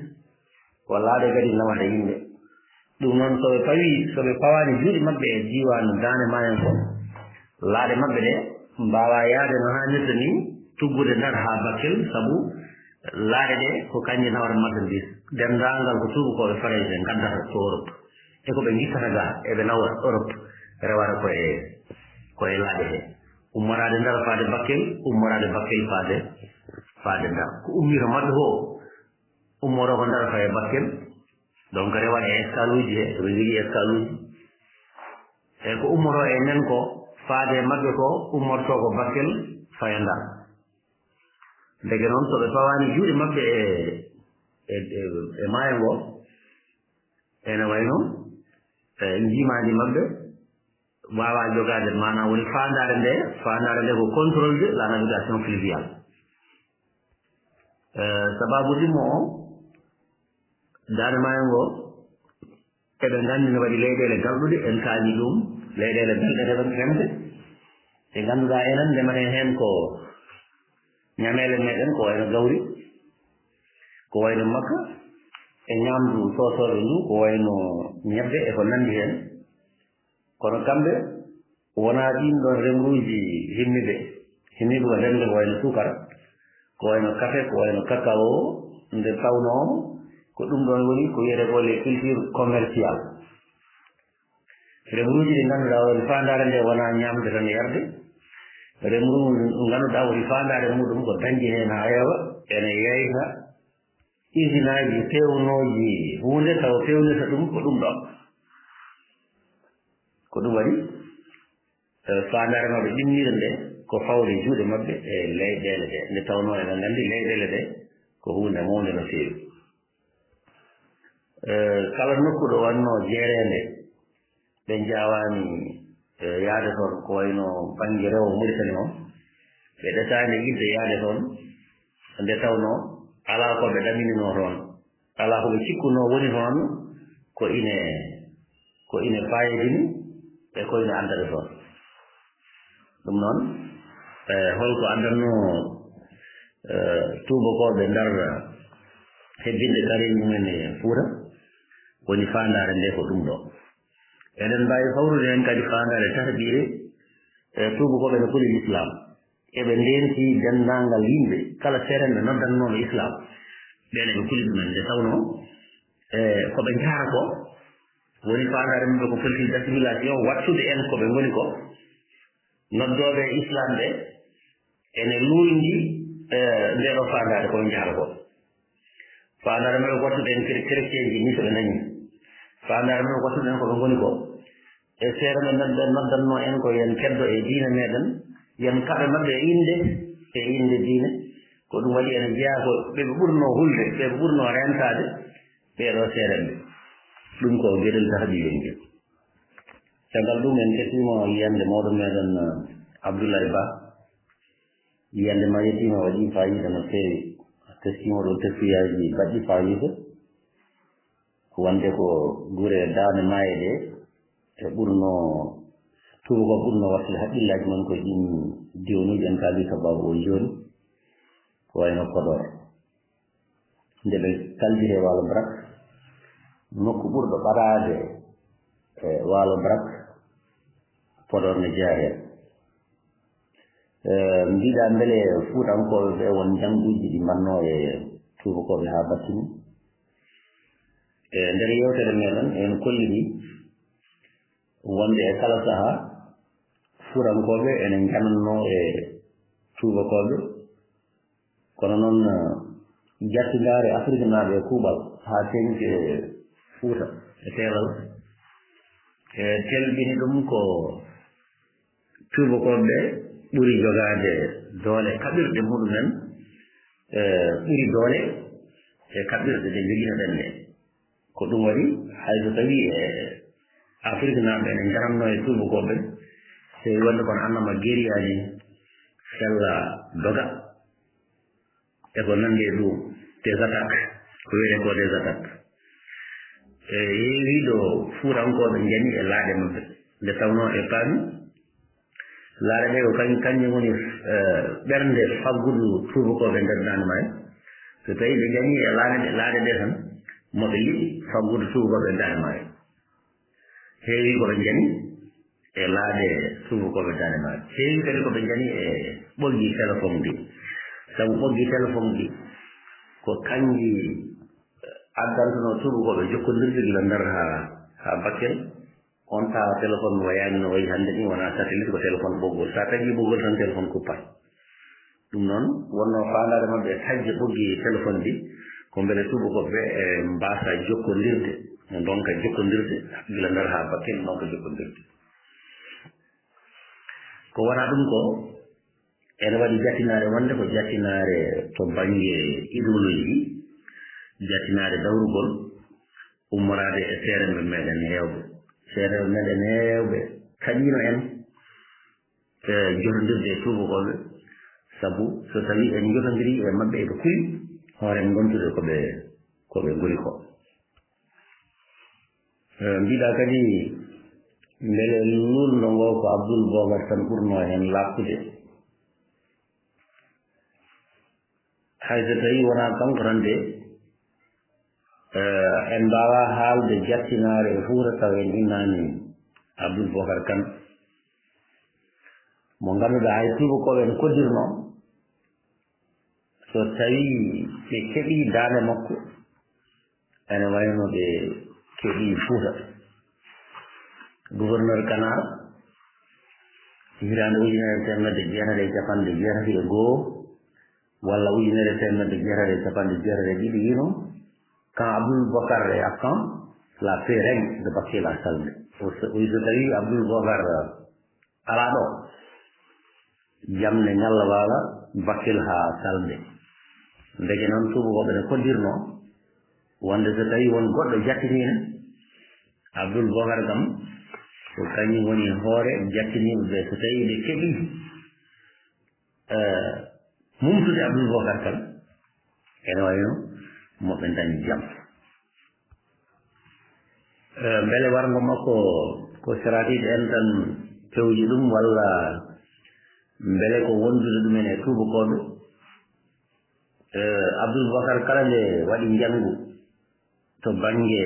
ko laaɗe kadi nawata yimɓe. Ɗum noon, so ɓe pawi, so ɓe pawaani juuɗe maɓɓe e diiwaan Daande Maayo ngo, laaɗe maɓɓe ɗe mbaawaa yahde no haanirta ni, tuggude Ndar haa Bakel, sabu laaɗe ɗe ko kañƴe nawata marchandise. Denndaangal ko tuubakooɓe Farayse ngaddata to Europe, e ko ɓe ngittata ga, eɓe nawa Europe, rewata ko e, ko e laaɗe he. Ummoraade Ndar faade Bakel, ummoraade Bakel faade, faade Ndar. Ko ummi to maɓɓe fof, ummoroo ko Ndar faye Bakel, donc rewa e escale uji he, eɓe njogii escale uji. E ko ummoroo e men ko, faade e maɓɓe ko, ummortoo ko Bakel, faya Ndar. Ndeke noon, so ɓe pawaani juuɗe maɓɓe e, e, e, e maayo ngo, ene wayno, e, njiimaandi maɓɓe waawaa jogaade, maanaam woni faandaare nde, faandaare nde ko contrôle de la navigation fluviale. Eh, sababu ɗimmo o, Daande Maayo ngo, eɓe nganndi no waɗi leyɗeele galɗuɗe, en kaali ɗum, leyɗeele belɗe remen-, remde. Ɗe ngannduɗaa enen ndemanen heen ko ñameele meɗen, ko wayno gawri, ko wayno makka, e ñaamdu soosooɓe ndu, ko wayno ñebbe e ko nanndi heen. Kono kamɓe wonaa ɗiin ɗoon remruuji himmiiɓe, himmiiɓe ko remde ko wayno suukara, ko wayno kafe, ko wayno kakao, nde tawnoo ko ɗum ɗoon woni ko wiyetee ko les cultures commerciales. Remruuji ɗi ngannduɗaa woni faandaare nde wonaa ñaamde tan e yarde. Remru ndu ngannduɗaa woni faandaare muɗum ko dañde heen haa heewa, ene yeyna usinaaji peewnooji huunde taw peewnirta ɗum ko ɗum ɗo. Ko ɗum waɗi, eh, faandaare maɓɓe ɗimmire nde ko fawde juuɗe maɓɓe e leyɗeele ɗe. Nde tawnoo eɗen nganndi leyɗeele ɗe ko huunde mawnde no feewi. Eh, kala nokku ɗo wannoo jeereende, ɓe njaawaani, eh, yahde toon, ko wayno bannge rewo Muritani o, ɓe ɗesaani yiɗde yahde toon, nde tawnoo alaa ko ɓe ɗamininoo toon, alaa ko ɓe cikkunoo woni toon, ko ine, ko ine fayodini e ko ine addata toon. Ɗum noon, eh, holko addannoo, eh, tuubakooɓe Ndar hebbinde kare mumen e Fuuta? Woni faandaare nde ko ɗum ɗo. Eɗen mbaawi hawrude heen kadi faandaare tataɓiire, eh, tuubakooɓe no kuli Lislaam. Eɓe ndeentii denndaangal yimɓe, kala seerenɓe noddannooɓe Islaam. Ɓeen eɓe kuli ɗumen, nde tawnoo, eh, ko ɓe njahata ko, woni faandaare maɓɓe ko politique d'assimilation, wattude en ko ɓe ngoni ko. Noddooɓe Islaam ɓe ene luulndi, eh, ndee ɗoo faandaare ko ɓe njahata ko. Faandaare maɓɓe ko wattude en kere-, kereceenji, nii so ɓe ndañi. Faandaare maɓɓe ko wattude en ko ɓe ngoni ko. E seeɗa ɓe nodda-, noddannoo en ko yo en keddo e diine meɗen, yo en kaɓe maɓɓe e innde, e innde diine. Ko ɗum waɗi ene jeyaa ko ɓe ɓe ɓurnoo hulde, ɓe ɓe ɓurnoo reentaade, ɓee ɗoo seerenɓe. Ɗum ko geɗel tahdiɓe ngel. Caggal ɗum en kettiima yiyannde mawɗo meɗen, eh, Abdoulaye Ba. Yiyannde maa yettiima, waɗi faayiida no feewi. Teskiima ɗo teskiyaaji baɗɗi faayiida. Wonde ko gure daande maayo ɗe, e ɓurno, tuubakooɓe ɓurno waɗtude haqqillaaji mum ko ɗiin diwaanuuji en kaali sababu o jooni, ko wayno Podor. Nde ɓe kaldi he Waalo Brak, nokku ɓurɗo ɓadaade e Waalo Brak, Podor ne jeyaa heen. Eh, mbiɗa mbele Fuutankooɓe ɓe won njannguuji ɗi mbannoo e tuubakooɓe haa battini? E nder yeewtere meɗen, en kolliri wonde e kala sahaa, Fuutankooɓe ene njanannoo e tuubakooɓe, kono noon, eh, jattindaare Afriknaaɓe e kuuɓal haa teŋti e Fuuta e teelal, e telɓini ɗum ko tuubakooɓe ɓe ɓuri jogaade doole kaɓirɗe muɗumen, eh, ɓuri doole e kaɓirɗe ɗe njoginoɗen ɗe. Ko ɗum waɗi, hay so tawii e Afriknaaɓe ene njanannoo e tuubakooɓe, tawi wonde kono annama geriyaaji sella doga, e ko nanndi e ɗum, des attaques, ko wiyetee ko des attaques. E heewii ɗo Fuutankooɓe njani e laaɗe maɓɓe, nde tawnoo e paami, laaɗe ɗe ko kañ-, kañƴe ngoni, eh, ɓernde faggudu tuubakooɓe nder Daande Maayo. So tawii ɓe njani e laaɗe ɗe, laaɗe ɗe tan, mo ɓe yiɗi faggudu tuubakooɓe Daande Maayo. Heewii ko ɓe njani e laaɗe tuubakooɓe Daande Maayo. Heewii kadi ko ɓe njani e ɓoggi téléphone ɗi. Sabu ɓoggi téléphone ɗi ko kañji addantunoo tuubakooɓe jokkondirde gila Ndar haa, haa Bakkel. On taa téléphone wayaani no wayi hannde ni, wonaa satellite, ko téléphone ɓoggol. So a tagii ɓoggol tan, téléphone kuppat. Ɗum noon, wonnoo faandaare maɓɓe e taƴde ɓoggi téléphone ɗi, ko mbele tuubakooɓe ɓe, e, mbaasa jokkondirde, ndonka jokkondirde, gila Ndar haa Bakkel, ndonka jokkondirde. Ko wonaa ɗum ko, ene waɗi jattinaare wonde ko jattinaare to bannge idéologie, jattinaare dawrugol, ummoraade e seeremɓe meɗen heewɓe. Seeremɓe meɗen heewɓe kañiino en, e, jotondirde e tuubakooɓe, sabu so tawii en njotondirii e maɓɓe, eɓe kuuwi hoore ngontude ko ɓe, ko ɓe ngoni ko. E, mbiɗa kadi, mbele luulndo ngo ko Abdul Bookar tan ɓurnoo heen laaɓtude. Hay so tawii wonaa kanko tan de, e, en mbaawaa haalde jattinaare e Fuuta taw en innaani Abdul Bookar Kan, mo ngannduɗaa hay tuubakooɓe no koddirnoo, so tawii ɓe keɓii daande makko, ene wayno ɓe keɓii Fuuta. Gouverneur Kanaar, hitaande ujunere teemedde jeetati e cappanɗe jeetati e goo, walla ujunere teemedde jeetati e cappanɗe jeetati e ɗiɗi, wiino, quand Abdoul Bokar est absent, la paix règne de Bakel à Salmé. O so, o so tawii Abdoul Bokar alaa ɗo, jam ne ñalla waala Bakel haa Salmé. Ndeke noon, tuubakooɓe ne koddirnoo wonde so tawii won goɗɗo jattiniino, Abdoul Bokar kam ko kañum woni hoore jattiniiɓe ɓe. So tawii ɓe keɓii, eh, mumtude Abdoul Bokar kan, ene wayno mo ɓe dañi jam. Eh, mbele warngo makko ko seraatiiɓe en tan pewji ɗum, walla mbele ko wondude ɗumen e tuubakooɓe? Eh, Abdoul Bokar kala nde waɗi njanngu to bannge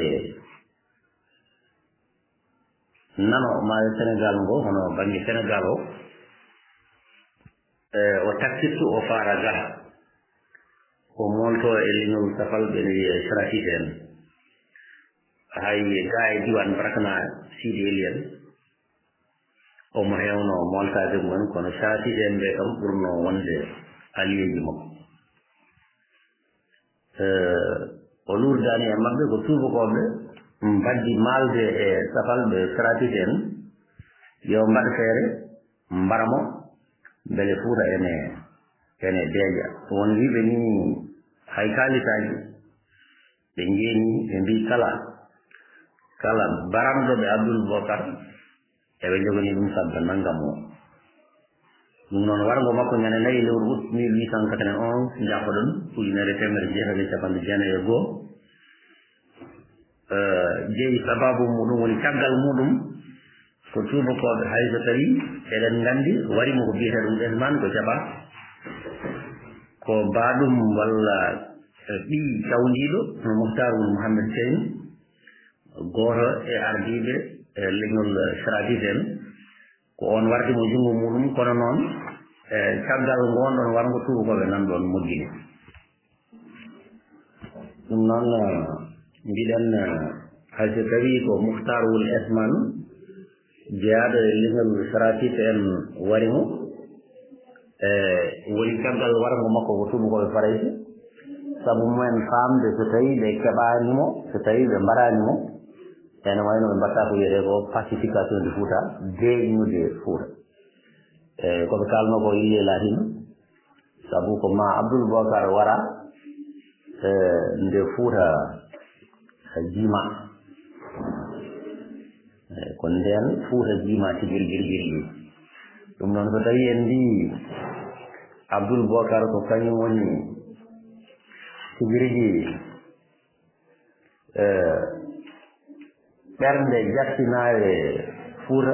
nano maayo Senegaal ngo, hono bannge Senegaal o, e, o takkittu, o faara ga, o moolto e leñol Safal, ɓe no wiya Serakiis en. Hay ga e diiwaan Barakna, Siidi Eli en, omo heewno mooltaade mumen, kono Serakiis en ɓe kam ɓurno wonde aliyeeji makko. Eh, o luurdaani e maɓɓe ko tuubakooɓe mbaɗdi maalde e Safal ɓe Serakiis en, yo mbaɗ feere, mbara mo, mbele Fuuta ene, ene deeƴa. Won wiiɓe ni hay kaalisaaji, ɓe njeeni, ɓe mbii kala, kala baranɗo ɓe Abdoul Bokar, eɓe njoganii ɗum sabba nanngam o. Ɗum noon, warngo makko ñande nayi lewru ut mille huit cent quatre-vingt-onze, njaafoɗon, ujunere e teemedere jeetati e capanɗe jeenayi e go'o. Eh, jeyi sababu muɗum woni caggal muɗum ko tuubakooɓe, hay so tawii eɗen nganndi wari mo ko biyetee ɗum Esman ko jaɓaa. Ko baaɗum walla, eh, ɓiy cawndiiɗo no Muhtar wul Muhammad Seyni, gooto e ardiiɓe, eh, leñol Seratis en. Ko oon wardi mo junngo muɗum, kono noon, eh, caggal ngoon ɗoon warngo tuubakooɓe nan ɗoon moƴƴini. Ɗum noon, eh, mbiɗen, eh, hay so tawii ko Muhtar wul Esman, jeyaaɗo e leñol Seratis en wari mo, e woni caggal warngo makko ko tuubakooɓe Farayse, sabu mumen faamde so tawii ɓe keɓaani mo, so tawii ɓe mbaraani mo, ene wayno ɓe mbaɗta ko wiyetee ko pacification de Fouta, deeƴnude Fouta. E ko ɓe kaalnoo ko yillee laatima, sabu ko ma Abdul Bokar wara, e nde Fouta jiima. E ko ndeen Fouta jiima tigi rigi, rigi, rigi. Ɗum noon, so tawii en mbii Abdul Bokar ko kañum woni tigi rigi, e, ɓernde jattinaare Fouta,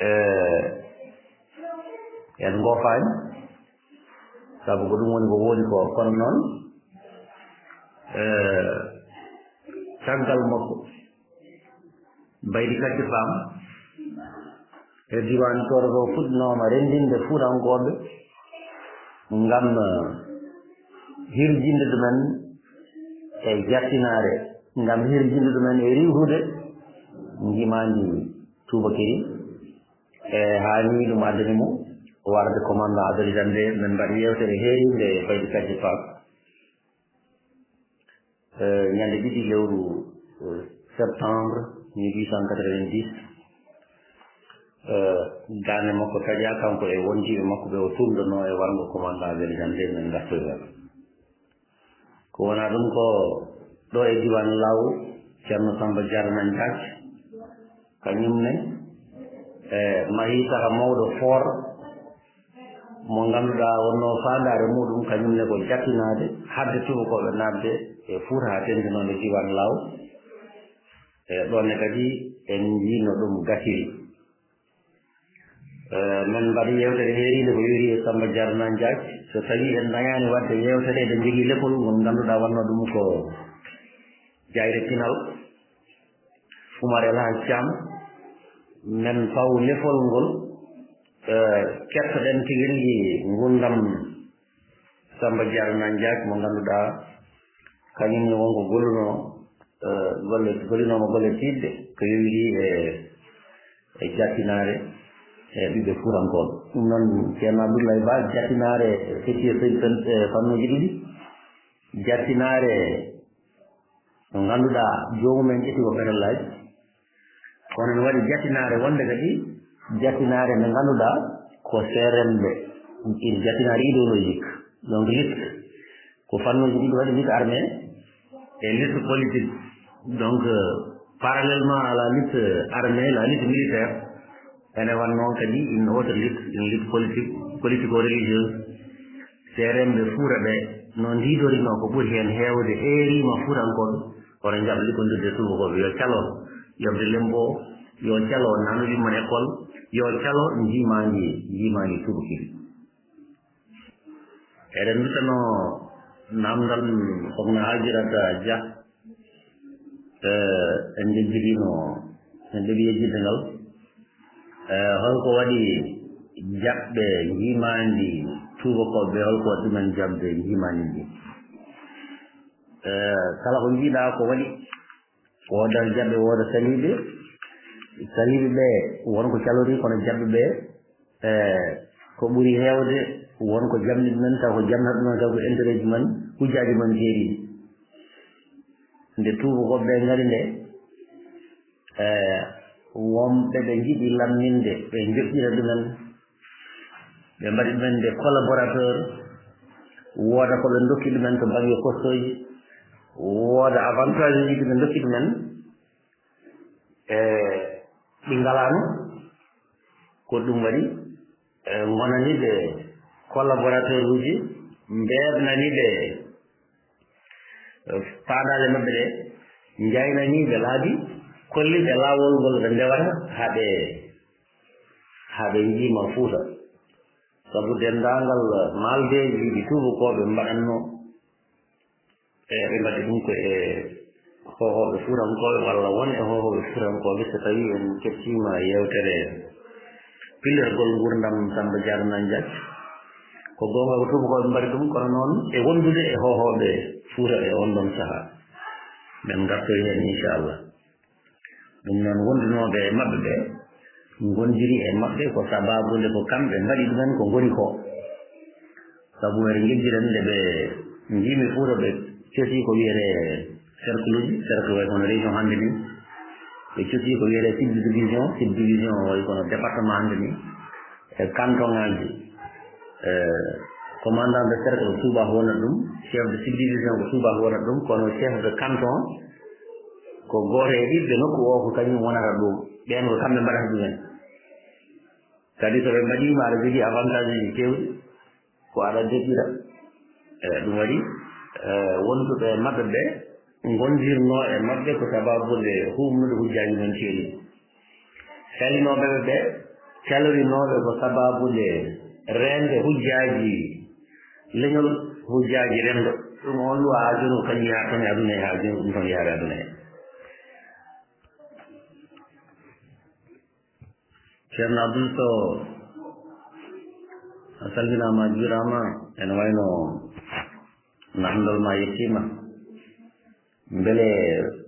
e, en ngoofaani, sabu ko ɗum woni ko woodi ko. Kono noon, e, caggal makko, Baydi Kacce Faam e diiwaan Tooro to fuɗɗinooma renndinde Fuutankooɓe ngam, eh, hirjinde ɗumen e jattinaare, ngam hirjinde ɗumen e riiwtude njiimaandi tuubakiri. E haa nii ɗum addani mo warde commandant à Belzande. Men mbaɗi yeewtere heeriinde e Baydi Kacce Faam. Eh, ñande ɗiɗi lewru, eh, septembre mille huit cent quatre-vingt-dix, eh, daande makko taƴaa, kanko e wondiiɓe makko ɓe o tuumndanoo e warngo commandant Belzande, men ngartoyoo. Ko wonaa ɗum ko ɗo e diiwaan Laaw, Ceerno Samba Jarna Njaaj, kañum ne, eh, mahii saha mawɗo Foor, mo ngannduɗaa wonnoo faandaare muɗum kañum ne ko jattinaade, haɗde tuubakooɓe naatde e Fuuta haa teddinoo e diiwaan Laaw. E ɗoon ne kadi en njiino ɗum gasiri. E, men mbaɗi yeewtere heeriinde ko yowitii e Samba Jarna Njaaj. So tawii en dañaani waɗde yeewtere, eɗen njogii lefol ngol ngannduɗaa wonnoo ɗum ko jayre pinal. Umar El Hadj Thiam, men paw lefol ngol, eh, kettoɗen tigi rigi ngurndam Samba Jarna Njaaj mo ngannduɗaa kañum ne wonko gollunoo, eh, golle, gollinooma golle tiiɗɗe ko yowitii e, e jattinaare e ɓiɓɓe Fuutankooɓe. Ɗum noon, Ceerno Abdoulaye Ba, jattinaare feccii e, e, fannuuji ɗiɗi, jattinaare mo ngannduɗaa joomum en ƴetti ko fetalaaji, kono ne waɗi jattinaare wonde kadi jattinaare nde ngannduɗaa ko seerenɓe, ina jattinaare idéologique, donc lutte, ko fannuuji ɗiɗi waɗi, lutte armée et lutte politique. Donc, euh, parallèlement à la lutte armée, la lutte militaire, ene wannoo kadi une autre lutte, une lutte politique, politico-religieuse. Seerenɓe Fuuta ɓe no ndiidorinoo ko ɓuri heen heewde, eeriima Fuutankooɓe, kono njaɓa liggondirde tuubakooɓe, yo calo yoɓde lembo, yo calo nanude ɗum en école, yo calo njiimaandi, njiimaandi tuubakiri. Eɗen nduttanoo naamndal Sokhna Hajirata Dia. Eh, en njejjitiino, en ɗeɓi yejjitde ngal. Eh, holko waɗi jaɓɓe njiimaandi tuubakooɓe ɓe? Holko waɗi ɗumen jaɓde njiimaandi ndi? Eh, kala ko njiiɗaa ko waɗi, wooda jaɓɓe, wooda saliiɓe. Saliiɓe ɓe won ko calorii, kono jaɓɓe ɓe, eh, ko ɓuri heewde won ko jamni ɗumen, taw ko jamnata ɗumen, taw ko intérêt ji men, hujjaaji men keeriiɗi. Nde tuubakooɓe ɓe ngari nde, eh, wonɓe ɓe njiɗi lamminde, ɓe njoƴƴina ɗumen, ɓe mbaɗi ɗumen nde collaborateur, wooda ko ɓe ndokki ɗumen to bannge postooji, wooda avantage uji ɗi ɓe ndokki ɗumen, e ɗi ngalaano. Ko ɗum waɗi, e, ngonani ɓe collaborateur uji, mbeeɓnani ɓe, e, faandaale maɓɓe ɗe, njaynani ɓe laabi, kolli ɓe laawol ngol ɓe ndewata haa ɓe, haa ɓe njiima Fuuta. Sabu denndaangal maaldeeji ɗi tuubakooɓe mbaɗatnoo, e, ɓe mbaɗi ɗum ko e hoohooɓe fuutankooɓe walla won e hoohooɓe fuutankooɓe, so tawii en kettiima yeewtere pillirgol nguurndam Sammba Jaara Naan Jaaj. Ko goonga ko tuubakooɓe mbaɗi ɗum, kono noon e wondude e hoohooɓe Fuuta e oon ɗoon sahaa. Men ngartoy heen, inchallah. Ɗum noon, wondunooɓe e maɓɓe ɓe, ngondiri e maɓɓe ko sabaabu nde ko kamɓe mbaɗi ɗumen ko ngoni ko. Sabu eɗen njejjira nde ɓe njiimi Fuuta, ɓe cosii ko wiyetee cercle uji, cercle way kono région hannde ni. Ɓe cosii ko wiyetee subdivision, subdivision way kono département hannde ni. E canton ŋaaji, e commandant de cercle ko tuubaako wonata ɗum, chef de subdivision ko tuubaako wonata ɗum, kono chef de canton ko gooto e ɓiɓɓe nokku o ko kañum wonata ɗum. Ɓeen ko kamɓe mbaɗata ɗumen. Kadi so ɓe mbaɗiima, aɗa jogii avantage uji keewɗi, ko aɗa deƴƴira. E, ɗum waɗi, e, wonduɓe e maɓɓe ɓe ngondirnoo e maɓɓe ko sabaabu nde huumnude hujjaaji men keeri. Calinooɓe ɓe ɓe calorinooɓe ko sabaabu nde reende hujjaaji leñol, hujjaaji renndo. Ɗum on ɗo haajunu kañum yaha toon e aduna he, haajunu ɗum toon yahaade aduna he. Ceerno Abdul Sow, a salminaama, a juuraama. Ene wayno namndal ma yettiima. Mbele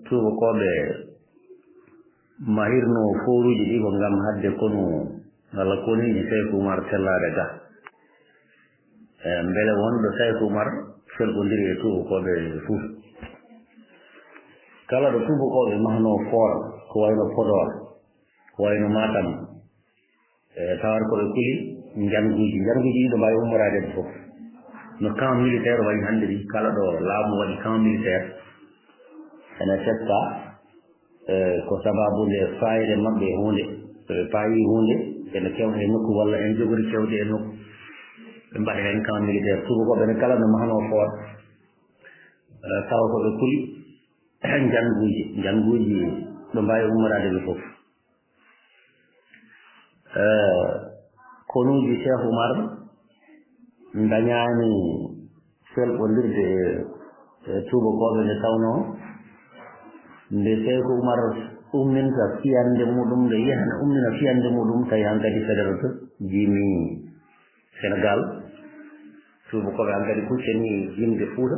tuubakooɓe mahirno fooruuji ɗi ko ngam haɗde konu walla koniiji Seyku Umar tellaade ga? E, mbele won ɗo Seyku Umar felɓondiri e tuubakooɓe fof? Kala ɗo tuubakooɓe mahnoo foora, ko wayno Podor, ko wayno Matam, e, tawata ko ɓe kuli njannguuji. Njannguuji ɗi no mbaawi ummoraade ɗo fof. No camp militaire wayi hannde ni, kala ɗo laamu waɗi camp militaire, ene testa, e, ko sabaabu nde faayde maɓɓe e huunde. So ɓe paayii huunde, ene kewta e nokku walla ene jogori kewde e nokku, ɓe mbaɗa heen camp militaire. Tuubakooɓe ne kala no mahnoo foora, e, tawa ko ɓe kuli njannguuji, njannguuji ɗo mbaawi ummoraade ɓe fof. Eh, konuuji Cheikh Oumar ndañaani felɓondirde e, e tuubakooɓe, nde tawnoo nde Cheikh Oumar umminta fiyannde muɗum, nde yahana ummina fiyannde muɗum, tawi hankadi Faidherbe jiimi Senegaal. Tuubakooɓe hankadi kuccani jimde Fuuta.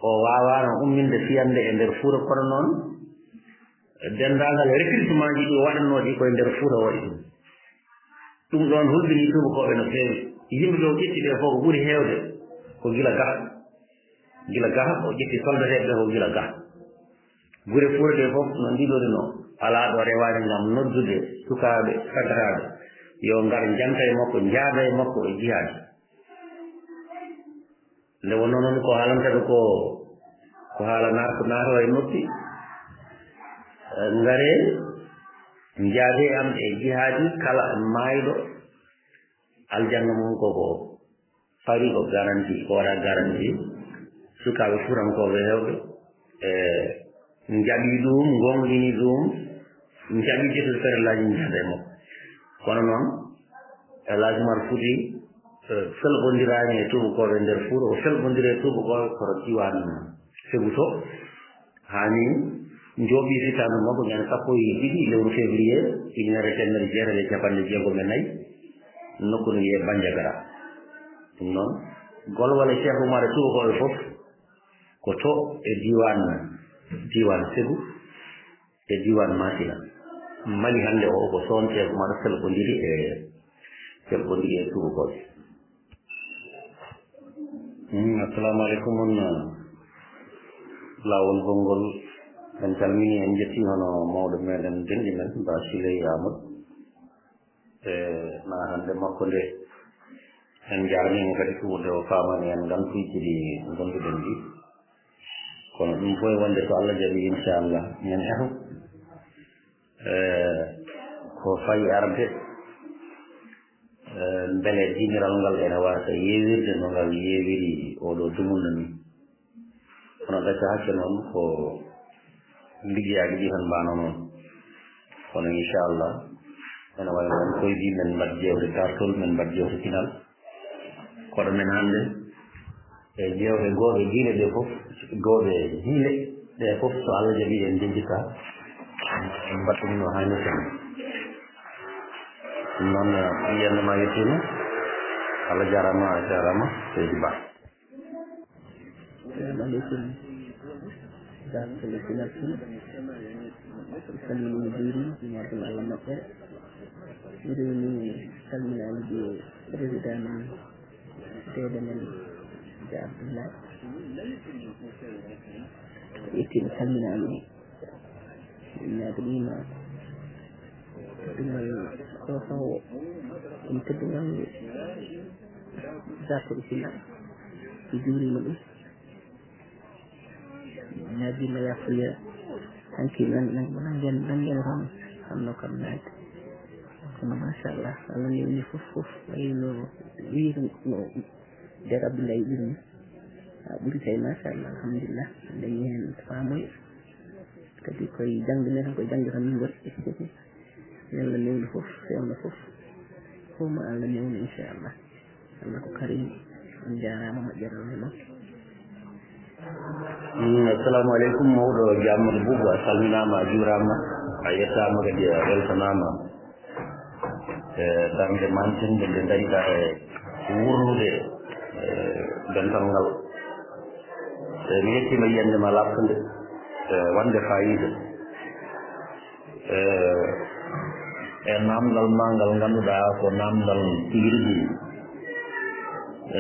O waawaano umminde fiyannde e nder Fuuta, kono noon denndaangal recrutement ji ɗi o waɗannoo ɗi koye nder Fuuta o waɗi ɗum. Ɗum ɗoon hulɓinii tuubakooɓe no feewi. Yimɓe ɓe o ƴetti ɓe fof ko ɓuri heewde ko gila Gaha. Gila Gaha, o ƴetti soldateeɓe ɓe ko gila Gaha. Gure Fuuta ɗe fof no ndiɗorinoo. Alaa ɗo rewaani ngam noddude sukaaɓe saggataaɓe yo ngar njanta e makko, njaada e makko e jihaadi. Nde wonnoo noon ko haalantee ko, ko haala naar-, ko naatoo e noppi. Eh, ngaree, njaadee e am e jihaadi, kala maayɗo, aljanna mum ko, ko fari, ko garanti, ko waɗa garanti. Sukaaɓe fuutankooɓe heewɓe, eh, njaɓi ɗum, ngoongɗini ɗum, njaɓi ƴettude farillaaji, njaada e makko. Kono noon, El Hadj Oumar Fouti, eh, felɓondiraani e tuubakooɓe nder Fuuta, o felɓondiri e tuubakooɓe koto diiwaan Segu to, haa ni njooɓii fittaandu makko ñande sappo e ɗiɗi lewru février ujunere e teemedere jeetati e cappanɗe jeegom e nayi, nokku no wiyee Bandiagara. Ɗum noon, golwale Cheikh Oumar e tuubakooɓe fof ko to e diiwaan, diiwaan Segu, e diiwaan Maasina. Mali hannde o, ko toon Cheikh Oumar felɓondiri e, felɓondiri e tuubakooɓe. Hmm, assalamu aleykum, on, uh, laawol konngol. En calminii, en njettii hono mawɗo meɗen, denɗi men, Ba Siley Amadou. E na hannde makko nde, en njaarnii mo kadi ko nde o faamani en ngantuuji ɗi ngonduɗen ɗi. Kono ɗum fof e wonde so Allah jaɓii, inchallah, men eto. E, ko fayi arde, Eh, mbele diiniral ngal ene waasa yeewirde no ngal yeewiri oɗo dumunna ni. Kono ɗacca hakke noon ko liggeyaaji ɗi tan mbaano noon. Kono inchallah, ene wayi noon koye mbi men mbaɗ jewte dartol, men mbaɗ jewte pinal. Koɗo men hannde e jewte gooɓe diine ɗe fof, gooɓe diine ɗe fof, so Allah jaɓi en jejjita, en mbaɗ ɗum no haanirta ni. Ɗum noon, yiyannde ma yettiima. Allah jaaraama, a jaaraama, seydi Ba. Assalamu aleykum. Dartele pinal pul. Salmini juuri, mardum Allah moƴƴere. Juuri salminaali ɗi président men, deede men, Dia Abdoulaye. Yettiima salminaali. Ñaaɗaniima teddungal ɗo fawo, ɗum teddungal darto islam. Mi juuriima ɗum. Ñaaɗaniima yafuya. Hanki nan, nan, nan, nan, nan, nan, kam, hanno kam naati. Kono machallah, Allah newni fof, fof, wayi no wiiri no Deer Abdoulaye ɗum ni. A ɓuri kay, machallah, alhamdulillah. Dañi heen faamuya. Kadi koye jaŋde men, koye jaŋde tan min ngoni. Yalla newno fof, fewno fof. Fof mo Allah newno, inchallah. Allah ko karim. On jaaraama, moƴƴere on e makko. Mm, assalamu aleykum, mawɗo Dia Amadou Boubou, a salminaama, a juuraama, a yettaama kadi, a weltanaama. E darnde mantinde nde ndañɗa e wurnude, e dental ngal. E mi yettiima yiyannde ma laaɓtunde, e wonde faayiida. E, e naamndal ma ngal ngannduɗaa ko naamndal tigi rigi, e,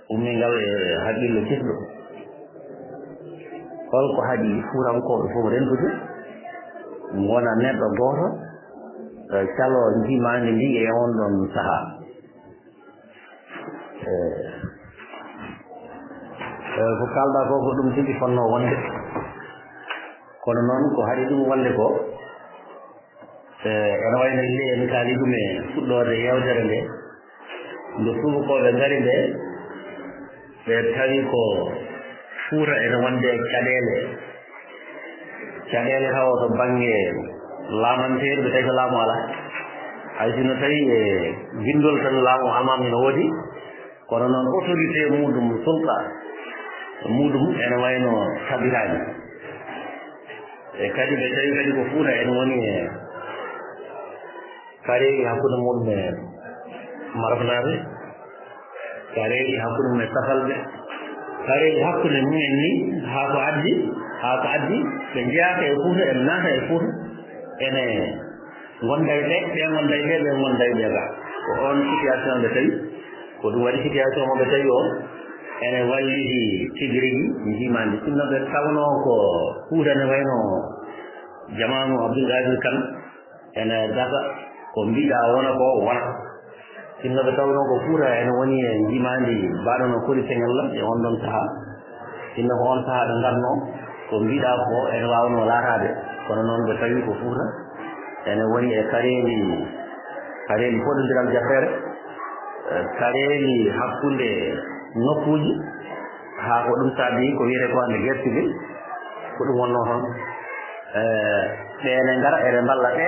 ummingal e haqqille kesɗo. Holko haɗi fuutankooɓe fof rentude, ngona neɗɗo gooto, e, caloo njiimaandi ndi e on ɗon sahaa? E, e, ko kaalɗaa ko, ko ɗum tigi fotnoo wonde. Kono noon, ko haɗi ɗum wonde ko, e, ene wayno nde en kaali ɗum e fuɗɗoode yeewtere nde, nde tuubakooɓe ngari nde, ɓe tawi ko Fuuta ene wonde e caɗeele. Caɗeele tawa to bannge laamanteeri, ɓe tawi ko laamu alaa. Hay sinno tawi e binndol tan laamu almaami no woodi, kono noon autorité muɗum, sulta muɗum ene wayno tabiraani. E kadi ɓe tawi kadi ko Fuuta ene woni e kareeli hakkunde muɗum e Marafnaaɓe, kareeli hakkunde mum e Safalɓe, kareeli hakkunde mumen ni, haa ko addi, haa ko addi, ɓe njeyaaka e Fuuta, ɓe naata e Fuuta, ene ngonda e ɓe, ɓe ngonda e ɓe, ɓe ngonda e ɓe ga. Ko oon situation ɓe tawi, ko ɗum waɗi situation mo ɓe tawi o, ene walliti tigi rigi njiimaandi. Sinno ɓe tawnoo ko Fuuta ne wayno jamaanu Abdul Qadir Kan, ene gasa ko mbiɗa wona ko wona. Sinno ɓe tawnoo ko Fuuta ene woni e njiimaandi mbaɗono kori Seŋella e on ɗon sahaa. Sinno ko on sahaa ɓe ngarnoo, ko mbiɗa ko ene waawnoo laataade. Kono noon ɓe tawi ko Fuuta ene woni e kareeli, kareeli foɗondiral jafeere, e kareeli hakkunde nokkuuji, haa ko ɗum saabi ko wiyetee ko hannde guerre civile, ko ɗum wonnoo toon. E, ɓe ene ngara, ene mballa ɓe,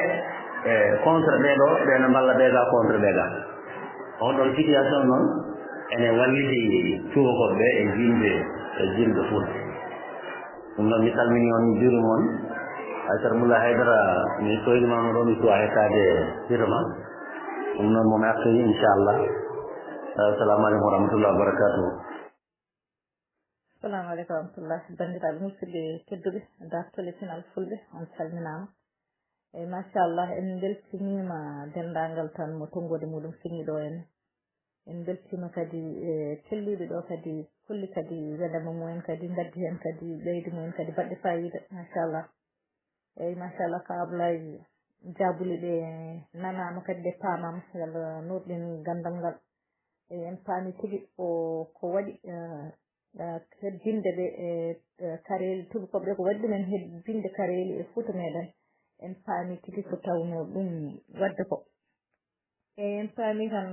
e, contre ɓee ɗoo, ɓe ene mballa ɓe ga contre ɓe ga. On ɗon situation noon ene walliti tuubakooɓe ɓe e jiimde, e jiimde Fuuta. Ɗum noon mi salmini on, mi juurima on. Aysata Mulla Haydara, mi soynimaama ɗo, mi suwa hettaade sirma. Ɗum noon mo mi artoyi, inchallah. Assalamu aleykum wa rahmatullahi wa barakatuhu. Assalamu aleykum wa rahmatullah. Banndiraaɓe musidɓe tedduɓe, dartole pinal fulɓe, on calminaama. Eyi, machallah, en mbeltiniima denndaangal tan mo tonngoode muɗum feŋi ɗo en. En mbeltiima kadi e telliiɓe ɗo kadi, kulli kadi welama mumen kadi, ngaddi heen kadi ɓeydi mumen kadi baɗɗe faayiida, machallah. Eyi, machallah, ka Ablaye, jaabuli ɗe nanaama kadi, ɗe paamaama, yo Allah nuurɗin ganndal ngal. Eyi, en paami tigi ko, ko waɗi, eh, eh, hebbinde ɓe e, eh, kareeli, tuubakooɓe ɓe, ko waɗi ɗumen hebbinde kareeli e Fuuta meeɗen. En paami tigi ko tawnoo ɗum waɗde ko. Eyi, en paami tan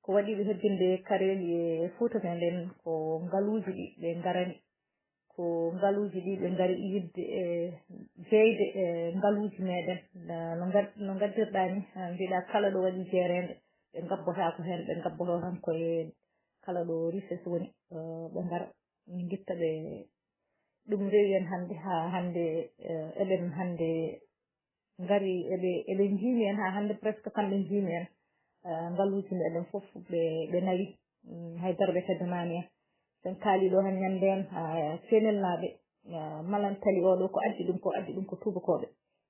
ko waɗi ɓe hebbinde kareeli e Fuuta meɗen ko ngaluuji ɗi ɓe ngarani. Ko ngaluuji ɗi ɓe ngari yiɗde e jeyde e ngaluuji meɗen. Na-, no ngad-, no ngaddirɗaa ni, ah, mbiɗa kala ɗo waɗi jeereende, ɓe ngabbotaako heen, ɓe ngabboto tan ko e kala ɗo richesse woni, eh, ɓe ngara, min ngitta ɓe. Ɗum rewi en hannde, haa hannde, eh, eɗen hannde ngari, eɓe, eɓe njiimi en haa hannde, presque kamɓe njiimi en, eh, ngaluuji meɗen fof ɓe, ɓe nawi, mm, hay dara ɓe teddanaani en. Sen kaali ɗo heen ñannde en, ah, Senelnaaɓe, ah, Malantali oɗo ko addi ɗum, ko addi ɗum ko tuubakooɓe.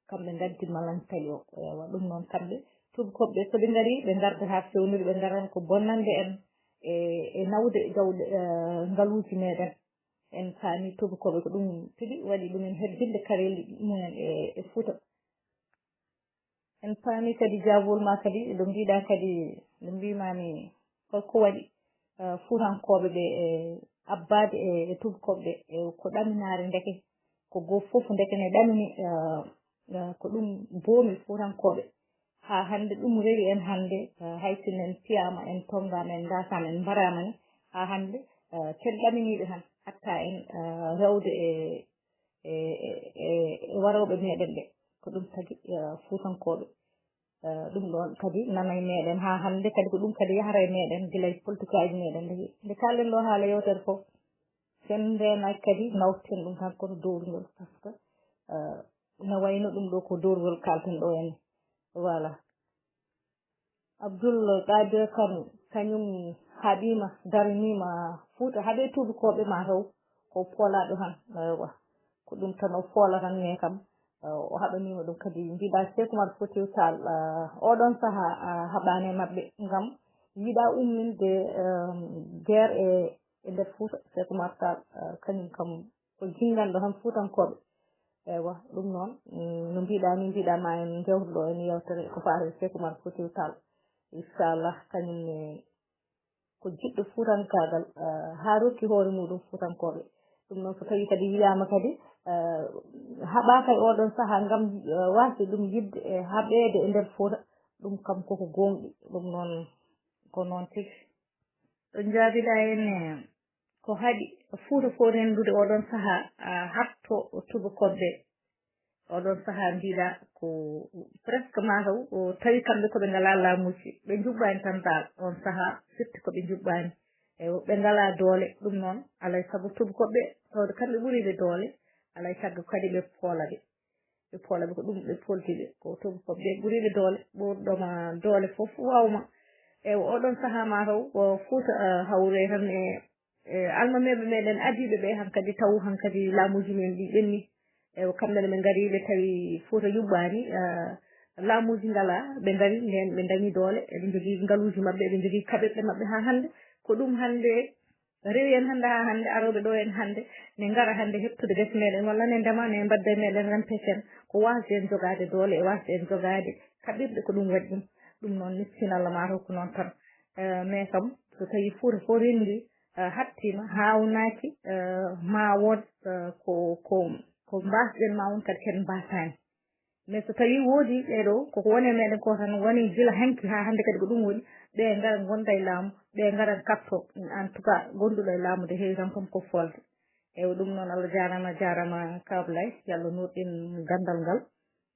Kamɓe ngaddi Malantali o. Ewa, ɗum noon kamɓe tuubakooɓe ɓe, so ɓe ngari, ɓe ngarda haa fewnude, ɓe ngaran ko bonnande en e, e nawde jawɗe, eh, ngaluuji meɗen. En paami tuubakooɓe ko ɗum tigi waɗi ɗum en hebbinde kareeli mumen e, e Fuuta. En paami kadi jaabol ma kadi, ɗo mbiɗa kadi, ɗo mbimami holko waɗi, eh, Fuutankooɓe ɓe, eh, abbaade e, e tuubakooɓe ɓe, eh, ko ɗaminaare ndeke, ko goo fof ndeke ne ɗamini, eh, eh, ko ɗum boomi Fuutankooɓe. Haa hannde ɗum rewi en hannde, eh, hay sinno en piyaama, en tonngaama, en ndaasaama, en mbaraama ni, haa hannde, eh, ken ɗaminiiɓe tan, hatta en, eh, rewde e, e, e, e, e warooɓe meɗen ɓe. Ko ɗum tagi, eh, Fuutankooɓe. Eh, ɗum ɗoon kadi nana e meɗen haa hannde, kadi ko ɗum kadi yahara e meɗen gila e politikaaji meɗen. Nde, nde kaalɗen ɗo haala yewtere fof, sen ndeenaaki kadi nawten ɗum tan koto dowrugol, par ce que, eh, ina wayno ɗum ɗo ko dowrugol kaalten ɗo en. Voilà. Abdul Qadir Kane, kañum haɓiima, daraniima Fuuta, haɓe tuubakooɓe ma taw ko poolaaɗo tan, ewa. Ko ɗum tan o foola tan, mais kam, eh, o haɓaniima ɗum kadi. Mbiɗa Cheikh Oumar Foutiyou Tall, eh, oɗon sahaa, eh, haɓaani e maɓɓe, ngam yiɗa umminde, eh, guerre e, e nder Fuuta. Cheikh Oumar Tall, eh, kañum kam ko jinnganɗo tan Fuutankooɓe. Ewa, ɗum noon, mm, no mbiɗa ni, mbiɗa ma en jewtoɗo en yewtere ko faati e Cheikh Oumar Foutiyou Tall. Inchallah, kañum ne ko jiɗɗo fuutankaagal, eh, haa rokki hoore muɗum Fuutankooɓe. Ɗum noon, so tawii kadi wiyaama kadi, eh, haɓaaka e oɗon sahaa ngam, eh, waasde ɗum yiɗde e haɓeede e nder Fuuta, ɗum kam koko goongɗi. Ɗum noon, ko noon tigi. Ɗo njaabiɗaa en, eh, ko haɗi Fuuta fof renndude oɗon sahaa, ah, haɓto tuubakooɓe ɓe. Oɗon sahaa mbiɗa ko presque mataw o tawi kamɓe ko ɓe ngalaa laamuuji, ɓe njuɓɓaani tan dal oon sahaa, firti ko ɓe njuɓɓaani. E ɓe ngalaa doole, ɗum noon alay sago tuubakooɓe ɓe, tawde kamɓe ɓuri ɓe doole, alay sago kadi ɓe poola ɓe. Ɓe poola ɓe ko ɗum ɓe polti ɓe, ko tuubakooɓe ɓe ɓuri ɓe doole, ɓurɗoma doole fof wawma. E oɗon sahaa mataw o Fuuta, ah, hawre tan e e, almameeɓe meɗen adiiɓe ɓe hankadi taw hankadi laamuuji men ɗi ɓenni. E, kamɓe ne ɓe ngari ɓe tawi Fuuta yuɓɓaani, eh, laamuuji ngalaa, ɓe ngari ndeen ɓe ndañi doole, eɓe njogii ngaluuji maɓɓe, eɓe njogii kaɓirɗe maɓɓe haa hannde. Ko ɗum hannde rewi en hannde haa hannde, arooɓe ɗo en hannde, ne ngara hannde heɓtude gese meɗen walla ne ndema, ne mbadda e meɗen rempecen. Ko waasde en jogaade doole e waasde en jogaade kaɓirɗe ko ɗum waɗi ɗum. Ɗum noon miskin Allah maa taw ko noon tan. Eh, mais kam so tawii Fuuta fof renndii, eh, hattiima, haawnaaki, eh, ma wood, eh, ko, ko, ko mbaasɗen ma won kadi ken mbaasaani. Mais so tawii woodii ɓee ɗoo, koko woni e meɗen ko tan woni gila hanki haa hannde kadi ko ɗum woni, ɓe ngara ngonda e laamu, ɓe ngara katto, en tout cas, gonduɗo e laamu de heewi tan kam ko folde. Eewa, ɗum noon, Allah jaaraama, a jaaraama Ka Ablaye, yo Allah nuurɗin ganndal ngal.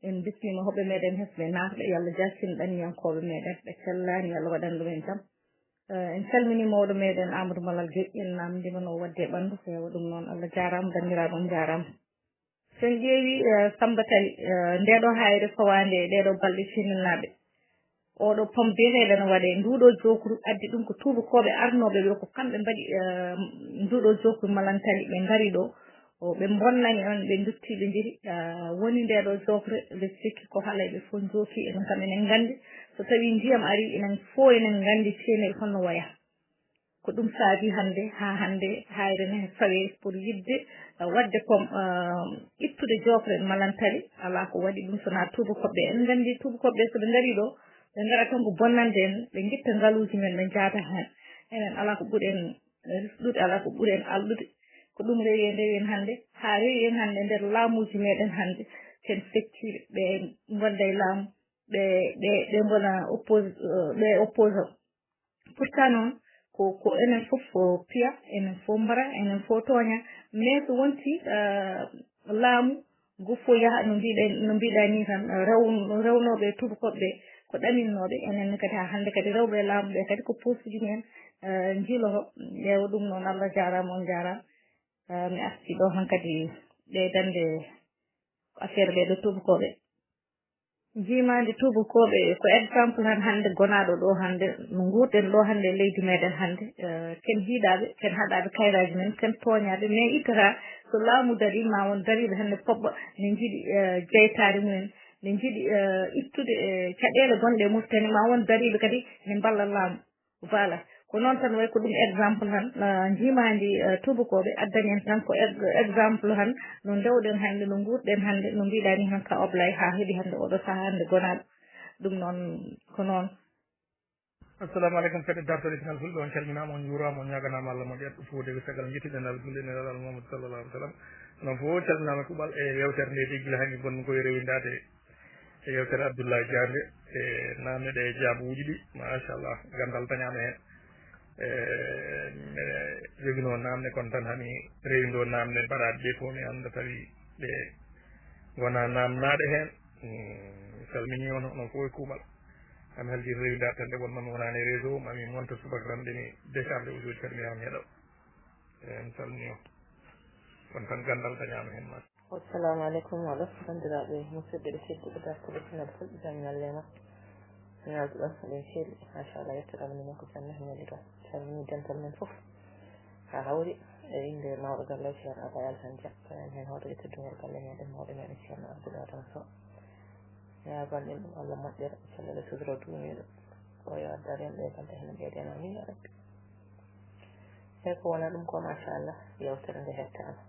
En mbismiima hoɓɓe meɗen hesɓe naatɓe, yo Allah jaccin ɗanniyankooɓe meɗen, ɓe cellaani, yo Allah waɗan ɗum en jam. Eh, en calminii mawɗo meɗen Amadou Malal Gueye, en naamndiima no o waɗde e ɓanndu, eewa, ɗum noon, Allah jaaraama, banndiraaɓe, on njaaraama. So en ƴeewi, eh, Samba Tali, eh, ndeɗo haayre fawaande e ɗeɗo balɗe Senelnaaɓe, oɗo pom biyeteeɗo no waɗe, nduɗo jookru addi ɗum ko tuubakooɓe arnooɓe ɓe, ko kamɓe mbaɗi, eh, nduɗo jookru Malantali, ɓe ngari ɗo, o, ɓe mbonnani on, ɓe ndutti, ɓe njiri, eh, woni ndeɗo jookre, ɓe sikki ko haala ɓe fof njooki, enen kam enen nganndi, so tawii ndiyam ari, enen fof enen nganndi Senel holno waya. Ko ɗum saabi hannde, haa hannde, haayre ne fawee pour yiɗde, eh, waɗde comme, eh, ittude jookre Malantali, alaa ko waɗi ɗum so naa tuubakooɓe. En nganndi tuubakooɓe so ɓe ngarii ɗo, ɓe ngarat tan ko bonnande en, ɓe ngitta ngaluuji men, ɓe njaada heen. Enen alaa ko ɓuri en risɗude, alaa ko ɓuri en alɗude. Ko ɗum rewi en, rewi en hannde, haa rewi en hannde nder laamuuji meɗen hannde, ken fecciiɓe, ɓe ngonda e laamu. ɓe ɓe ɓe mbona oppos ɓe opposant. Pourtant noon, ko ko enen fof piya, enen fof mbara, enen fof tooña. Mais so wonti laamu ngu fof yaha no mbiɗen no mbiɗa ni tan, rew rewnooɓe e tuubakooɓe ɓe ko ɗaminnooɓe. Enen ne kadi haa hannde kadi rewɓe e laamu ɓe kadi ko posuji mumen njiiloto. Ƴeewa ɗum noon, Allah jaaraama, on njaaraama. Mi arti ɗo hankadi ɓeydande affaire ɓeeɗo tuubakooɓe. Njiimaandi tuubakooɓe ko exemple han hannde gonaaɗo ɗo hannde no nguurɗen ɗo hannde e leydi meeɗen hannde. Ken hiiɗaaɓe, ken haɗaaɓe kayraaji men, ken tooñaaɓe, mais ittata so laamu darii ma won dariiɓe hannde poɓɓa ne njiɗi jeytaare mumen, ne njiɗi ittude caɗeele gonɗe e Mauritanie, ma won dariiɓe kadi ne mballa laamu. Voilà. Ko noon tan, way ko ɗum exemple tan, njiimaandi tuubakooɓe addani en tan ko exemple tan no ndewɗen hannde, no nguurɗen hannde, no mbiɗa ni tan ka Oblay haa heɓi hannde oɗo sahaa hannde gonaaɗo. Ɗum noon ko noon. Assalamu aleykum, fedde dartol e pinal fulɓe, on calminaama, on njuuraama, on ñaaganaama Allah moƴƴat. Ɗum fof de ko sagal njettuɗen Allah, julɗen e Nulaaɗo Muhammad sallallahu alaihi wasallam. Onon fof calminaama kuuɓal e yewtere nde de gila hanki gonmi koye rewindaade e yewtere Abdoulaye Dia nde e naamne ɗe jaabuuji ɗi, machallah, ganndal dañaama heen. E, mbeɗa joginoo naamne kon tan, hami rewindo naamne mbaɗaaɗe ɗe fof, mi annda tawi ɗe ngonaa naamnaaɗe heen. Mi salminii on, onon fof e kuuɓal. Hami haldi rewindaade tan, nde wonnoo mi wonaani e réseau, mami monta subaka tan, nde mi décharge audio ji kadi mi yaha mi heɗo. Eeyi, mi salminii on. Kono tan ganndal dañaama heen, machallah. Assalamu aleykum, oɗo banndiraaɓe musidɓe ɓe tedduɓe dartuɓe pinal fulɓe, jam ñalle ma. Ñaawduɗon eɗen ceeli, machallah, yettoɗon minen ko jam nehmeli ɗon. Calmini dental men fof. Haa hawri e innde mawɗo galle o, Ceerno Abba Alsan Dia, ko en heen hoto e teddungal galle meɗen, mawɗo meɗen Ceerno Abdoul Adama Sow. Ñaagon en ɗum Allah moƴƴere, cellal e sutura duumiiɗo. O yo addar en ɓe balɗe heen ɓeydeno, amin ya rabbi. Eyi, ko wona ɗum ko, machallah, yewtere nde hettaama.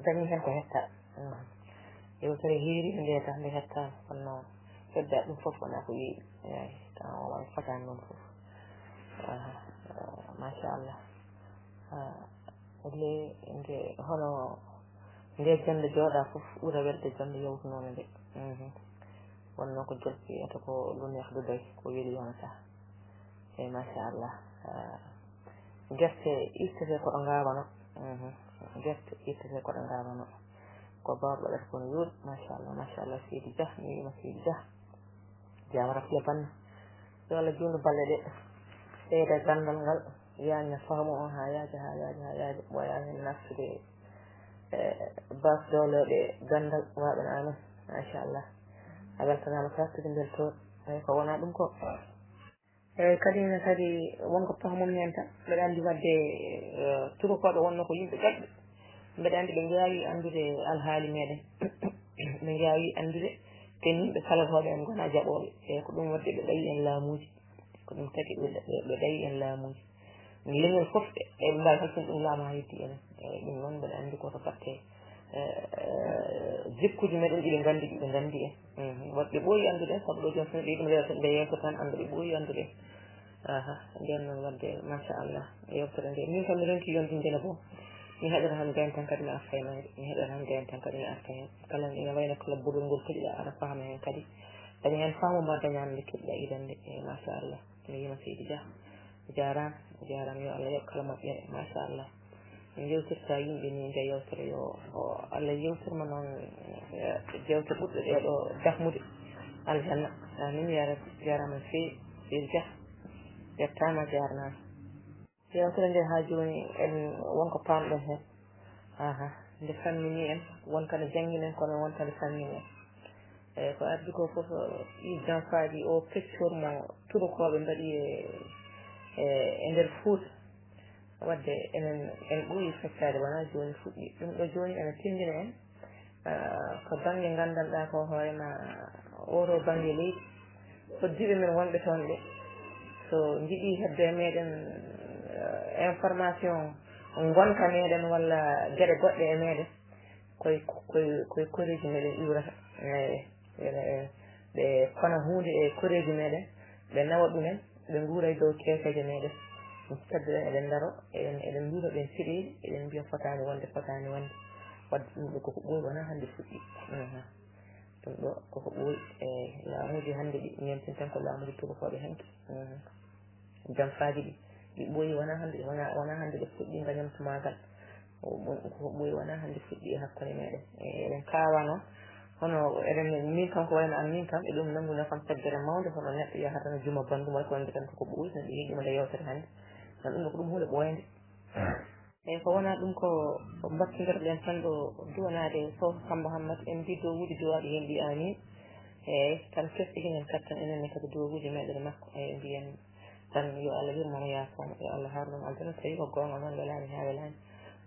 Dañi heen ko hetta. Yewtere heeri nde tan nde hettaama, kono hedda ɗum fof wona ko yeeyi. Eyi, tawa wona ko fotaani ɗum fof. Machallah. Ele nde hono nde jonnde jooɗa fof ɓura welde jonnde yewtunoo nde. Wonno ko jolti eto ko lu neex du doy, ko weli yonata. Eyi, machallah. Gerte ittete ko ɗo ngaawano. Gerte ittete ko ɗo ngaawano. Ko baawɗo waɗata ko no yooɗi, machallah, machallah, Seydi Dia, mi wiima Seydi Dia. Dia wara fiya banna. Yo Allah juutnu balɗe ɗe. Ɓeyda ganndal ngal, yaañna faamu o haa yaaja, haa yaaja, haa yaaja. Ɓooya heen naftude e baasdowlooɓe ganndal, waaɓe no amen, machallah. A weltanaama saaktude mbeltoor. Eyi, ko wona ɗum ko. Eyi, kadi ne kadi wonko pahmumi heen tan, mbeɗa anndi waɗde tuubakooɓe wonno ko yimɓe jaɓɓe. Mbeɗa anndi ɓe njaawi anndude alhaali meɗen. Ɓe njaawi anndude ken yimɓe kalotooɓe en ngonaa jaɓooɓe. Eyi, ko ɗum waɗde ɓe ɗawi en laamuuji. Ko ɗum tagi ɓe ɓe ɗawi en laamuuji. Leñol fof e ɓe mbaawi halfinde ɗum laamu haa yettii enen. Eyi, ɗum noon mbeɗa anndi ko to batte jikkuuji meɗen ɗi ɓe nganndi, ɗi ɓe nganndi en. Waɗde ɓooyi anndude en, sabu ɗo jooni so neɗɗo yiɗi ɗum rewata nde yeeso tan annda ɓe ɓooyi anndude en. Aha, ndeen noon waɗde machallah e yewtere nde. Min kam mi ronki yonde njene goo. Mi haɗata heen gayna tan kadi mi arta heen. Mi haɗata heen gayna tan kadi mi arta heen. Kala ina wayno kala boɗol ngol keɗiɗa aɗa fahma heen kadi. Daña heen faamu ma dañaano nde keɗiɗa idande. Eyi, machallah. Mi wiima Seydi Dia. A jaaraama, a jaaraama, yo Allah yoɓ kala moƴƴere, machallah. Min njewtirta yimɓe ni nde yewtere, yo Allah yewtirma noon jewte ɓurɗe ɗe ɗo dahmude aljanna. Amin ya rabbi. Jaaraama no feewi, Seydi Dia. Yettaama, jaaraama. Yewtere nde haa jooni en wonko paamɗen heen. Aha, nde fammini en, wonta nde janngini en, kono wonta nde fammini en. Eyi, ko addi ko fof, ɗi janfaaji o peccor mo tuubakooɓe mbaɗi e e e nder Fuuta. Waɗde enen en ɓooyi feccaade, wonaa jooni fuɗɗi. Ɗum ɗo jooni ene tinndina en ko bannge nganndanɗaa ko hoore ma oo ɗoo bannge leydi. Hoɗdiiɓe men wonɓe toon ɓe, so njiɗii heɓde e meɗen information ngonka meɗen walla geɗe goɗɗe e meɗen, koye koye koye koreeji meɗen iwrata. Eyi, ene ɓe kona huunde e koreeji meɗen, ɓe nawa ɗumen, ɓe nguura e dow keeseeje meɗen. Ɗum taggiren eɗen ndaro, eɗen eɗen mbiya ɓen peɗeeli, eɗen mbiya fotaani wonde, fotaani wonde. Waɗde ɗum ɗo koko ɓooyi, wonaa hannde fuɗɗi. Ɗum ɗo koko ɓooyi. E Hannde ɗi ñemtinten ko laamuuji tuubakooɓe hanki. Mhm. Jamfaaji ɗi, ɗi ɓooyi wonaa hannde, wonaa, wonaa hannde ɗe fuɗɗi ngañam tumaagal. O, o, ko ɓooyi wonaa hannde fuɗɗi e hakkunde meɗen. E, eɗen kaawano, hono eɗen, min kam ko wayno an min kam, eɗum nannguno kam feggere mawnde, hono neɗɗo yahata no juma banndum, walla ko wonde tan koko ɓooyi, no ɗi yiɗi mo nde yewtere hannde. Tan ɗum ɗo ko ɗum huunde ɓooynde. Eyi, ko wonaa ɗum ko mbattindirɗen tan ɗo duwanaade Sow Samba Hammat, en mbii dowuuji duwaaɗi heen ɗi aamiin. Eyi, tan kesɗi heen en kattan enen ne kadi duwawuuji meɗen e makko. Eyi, mbiyen tan yo Allah yurmo mo, yaafo mo, yo Allah haarnu mo aljana, so tawii ko goonga noon welaani haa welaani.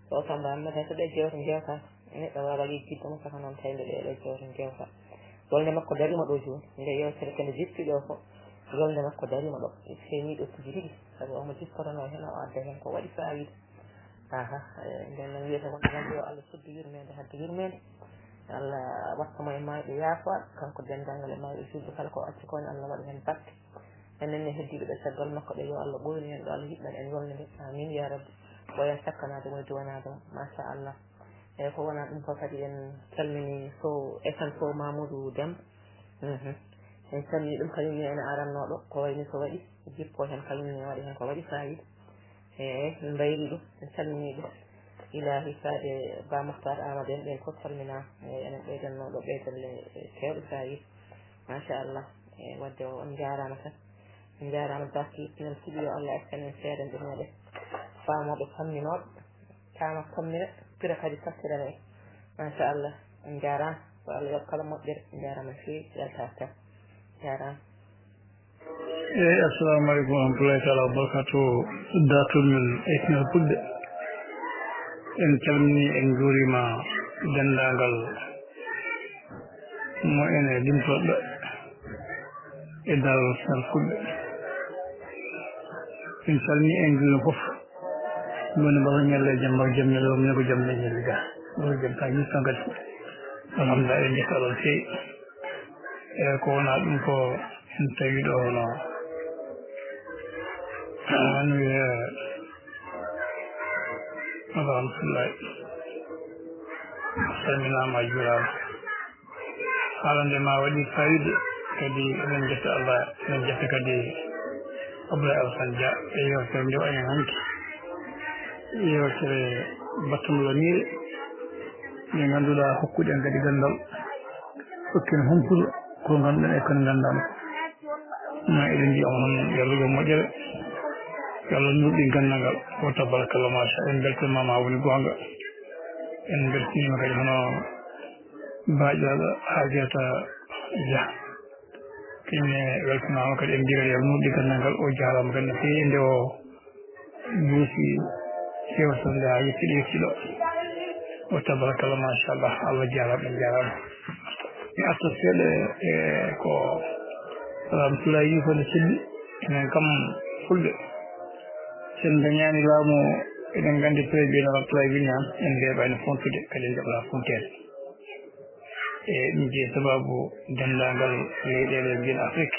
Sow Samba Hammat hay so ɓe jewta jewta, neɗɗo waawaa yejjitde mo saka noon tawi nde ɓe ɗo jewta jewta. Golde makko dariima ɗo jooni, nde yewtere kende jippi ɗo ko golde makko dariima ɗo, feeñii ɗo tigi tigi, sabu omo jippotonoo heen, o adda heen ko waɗi faayiida. Aha, eh, nden noon wiyata ko alaa yo Allah suddu yurmeende hadde yurmeende. Allah watta mo e maayɓe yaafaaɓe, kanko denndaangal e maayɓe julɓe kala ko acci ko ne Allah waɗa heen barke. Enen ne heddiiɓe ɓe caggal makko ɓe yo Allah ɓooynu en ɗo Allah yiɗɗan en yolnde nde. Amin ya rabbi. Ɓooyan sakkanaade mo e duwanaade mo. Machallah. Eyi ko wonaa ɗum ko kadi en calmini Sow, S M Sow Mamoudou Demba. Mhm. En calmini ɗum kañum ne ene arannoo ɗo ko wayni so waɗi jippo heen kañum ne waɗi heen ko waɗi faayiida. Eey, min mbayrii ɗum, min calminii ɗum. Ilaahi faade Ba Mouhtar Amadou en ɓeen fof calminaama. Eey, enen ɓeydanno ɗo ɓeydalle keewɗe faayiida. Machallah. Eey, wadde o on njaaraama tan. On njaaraama Zaki, minen suɓi yo Allah accan en seeɗa nde meɗen. Faamooɓe pamminooɓe. Taama pammina, pira kadi fassirana en. Machallah. On njaaraama. Ko Allah yoɓ kala moƴƴere. On njaaraama no feewi. Yaltaaka tan. Njaaraama. Eyi, assalamu aleykum wa rahmatullahi taala wa barakatuh. Datul men e Fulɓe. En calmini, en njuurima denndaangal mo ene limtorɗo e Daaru Sal Fulɓe. En calmini, en njuurima fof. Moni mbasa ñalle jam, mbasa jam ñalle, moni ko jam ñalle ga. Mbasa jam ka yimɓe kadi. Alhamdulillah, en jetta Allah feewi. Eyi, ko wonaa ɗum ko en tawi ɗo hono, ah, no wiyee, rahmatullahi. Salminaama, a juuraama. Haalande ma waɗi fayida, kadi eɗen jetta Allah, eɗen jetta kadi Abdoulaye Alassane Dia e yewtere nde waɗen hanki. Yewtere battunde lamiire nde ngannduɗaa hokkuɗen kadi ganndal. Hokki en humpude ko ngannduɗen e ko en nganndaano. Ma eɗen mbiya on noon, yo Allah yoɓ moƴƴere. Yo Allah nuurɗin ganndal ngal. Wa tabarakallah, machallah. En mbeltaniima ma woni goonga. En mbeltaniima kadi hono baajo Hajata Dia. Kañum ne weltanaama kadi, en mbiya yo Allah nuurɗin ganndal ngal. O jaaraama kadi no feewi nde o Muusi, yewtere nde haa yettude, yettude. Wa tabarakallah, machallah, Allah jaaraama, en jaaraama. Mi arta seeɗa e ko Ramatoulaye wi ko no selli. Enen kam Fulɓe, so en ndañaani laamu, eɗen nganndi très bien no Ramatoulaye wini han, en mbeeɓaani fontude, kadi en njaɓataa fonteede. E ɗum jeyi sababu denndaangal leyɗeele mbiyen Afrik.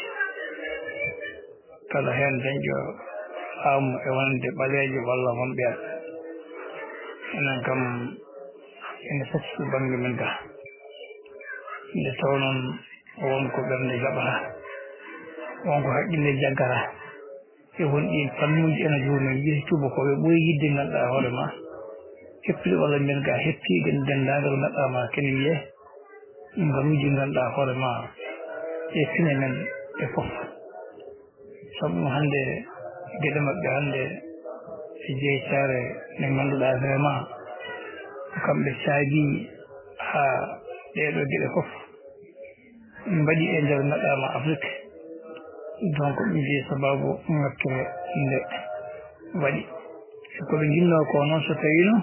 Kala heen dañɗo laamu e wonande ɓaleejo walla won ɓeen. Enen kam, ene foti ko bannge men ga. Nde taw noon, won ko ɓernde jaɓata, won ko haqqille jaggata. E won ɗiin fannuuji ene jooni, yiɗi tuubakooɓe ɓuri yiɗde ngannduɗaa hoore ma. Heptude walla mbiyen ga heptiiɗen denndaangal ngannduɗaa ma kene wiyee ngaluuji ngannduɗaa hoore ma e pine men e fof. Sabu ɗum hannde geɗe maɓɓe hannde e jeytaare nde ngannduɗaa vraiment ko kamɓe caabi haa ɗeeɗoo geɗe fof mbaɗi e nder ngaɗaama Afrik. Donc ɗum jeyi sababu ngakkere nde waɗi. E ko ɓe njinnoo ko noon so tawiino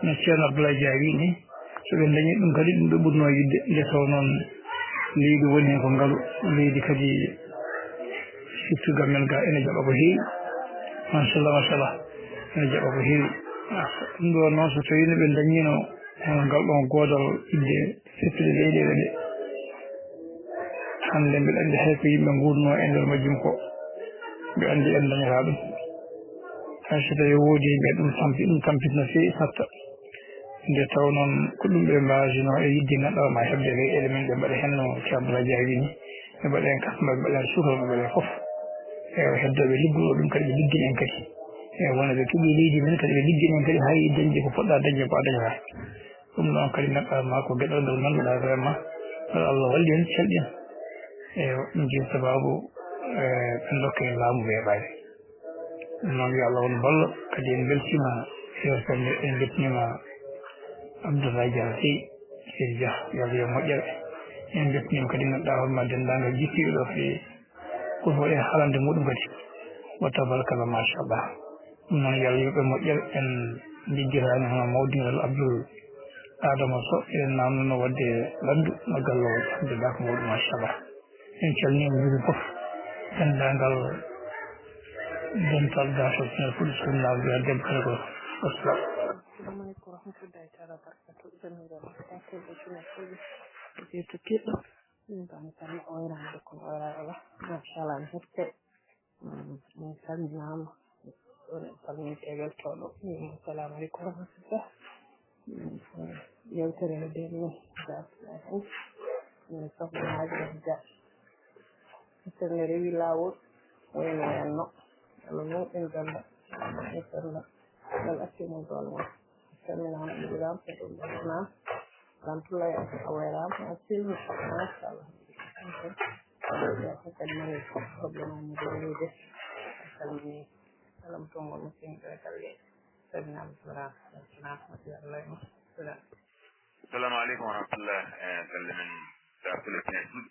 no Ceerno Abdoulaye Dia wiyi ni, so ɓe ndañii ɗum kadi, ɗum ɓe ɓurnoo yiɗde. Nde taw noon leydi woni heen ko ngalu, leydi kadi surtout ga men ga ene jaɓa ko heewi. Machallah, machallah, ene jaɓa ko heewi. Ah, ɗum ɗo noon so tawiino ɓe ndañiino hono ngal ɗoon goodal yiɗde fettude leyɗeele ɗe. Hannde mbiɗa anndi hay ko yimɓe nguurnoo e nder majjum ko, mbiɗa anndi en ndañataa ɗum. Hay so tawii woodi yimɓe ɗum tampi, ɗum tampitno feewi satta. Nde taw noon ko ɗum ɓe mbaajinoo e yiɗde ngaɗa ma heɓde leyɗeele men, ɓe mbaɗa heen no Ceerno Abdoulaye Dia wini. Ɓe mbaɗa heen kasma, ɓe mbaɗa heen sukara, ɓe mbaɗa heen fof. Ewa, heddooɓe liggugol ɗum kadi, ɓe liggina en kadi. Ewa, wona ɓe keɓii leydi men kadi, ɓe liggina en kadi, haa yiɗi dañde ko poɗɗa dañde, ko a dañata. Ɗum ɗoon kadi, naɓɓaa ma ko geɗal ngal ngannduɗaa vraiment, yo Allah wallu en, calɗi en. Ewa, ɗum jeyi sabaabu, e, ɓe ndokka en laamu weeɓaani. Ɗum noon, yo Allah won ballo, kadi en mbeltiima, yo Sannde, en mbeltiniima Abdoulaye Dia Sey, Sey Dia, yo Allah yo moƴƴere. En mbeltiniima kadi, ngannduɗaa hoore ma, denndaangal jippiiɓe ɗo, kadi ko fo e haalande muɗum kadi. Wa tabarakallah, machallah. Ɗum noon, yo Allah yoɓ ɓe moƴƴere. En njejjitaani hono mawɗingal Abdoul Adama Sow, eɗen naamnoo waɗde laddu no galle o, alhamdulillah, ko mawɗum, machallah. En calminii, en njuuriima fof, denndaangal dental Daartol Pinal Fulɓe, salminaama, debbo kala ko. Wassalam. Assalamu aleykum wa rahmatullahi taala wa barakatuh. Jamiiɗo, Daartol Pinal Fulɓe, jeeto kiɗɗo. Min kam mi salmina oyraade ko oyraade la. Machallah, mi hepte. Mm, min salminaama. Oɗon calmini e weltooɗo. Mm, assalamu aleykum wa rahmatullah. Mm, yewtere nde min jaaɓi fof. Min sohla haaji Dia. Senne rewi laawol, wayno yanno. Allah mawɗingal. Inchallah. Ngal acci mum doole mon. Salminaama, njuuraama, ko ɗum ɗo naan. Ramtulaay a wayraama, a selli. Machallah. Kadi mari problème aji ɗo rewiide. A salmini. Kala mo toon ngon musidɓe galle. Salminaama, juuraama. Salminaama, Allah e mon. Salaam. Assalamu aleykum wa rahmatullah. Eh, galle men Daartol Pinal Fulɓe.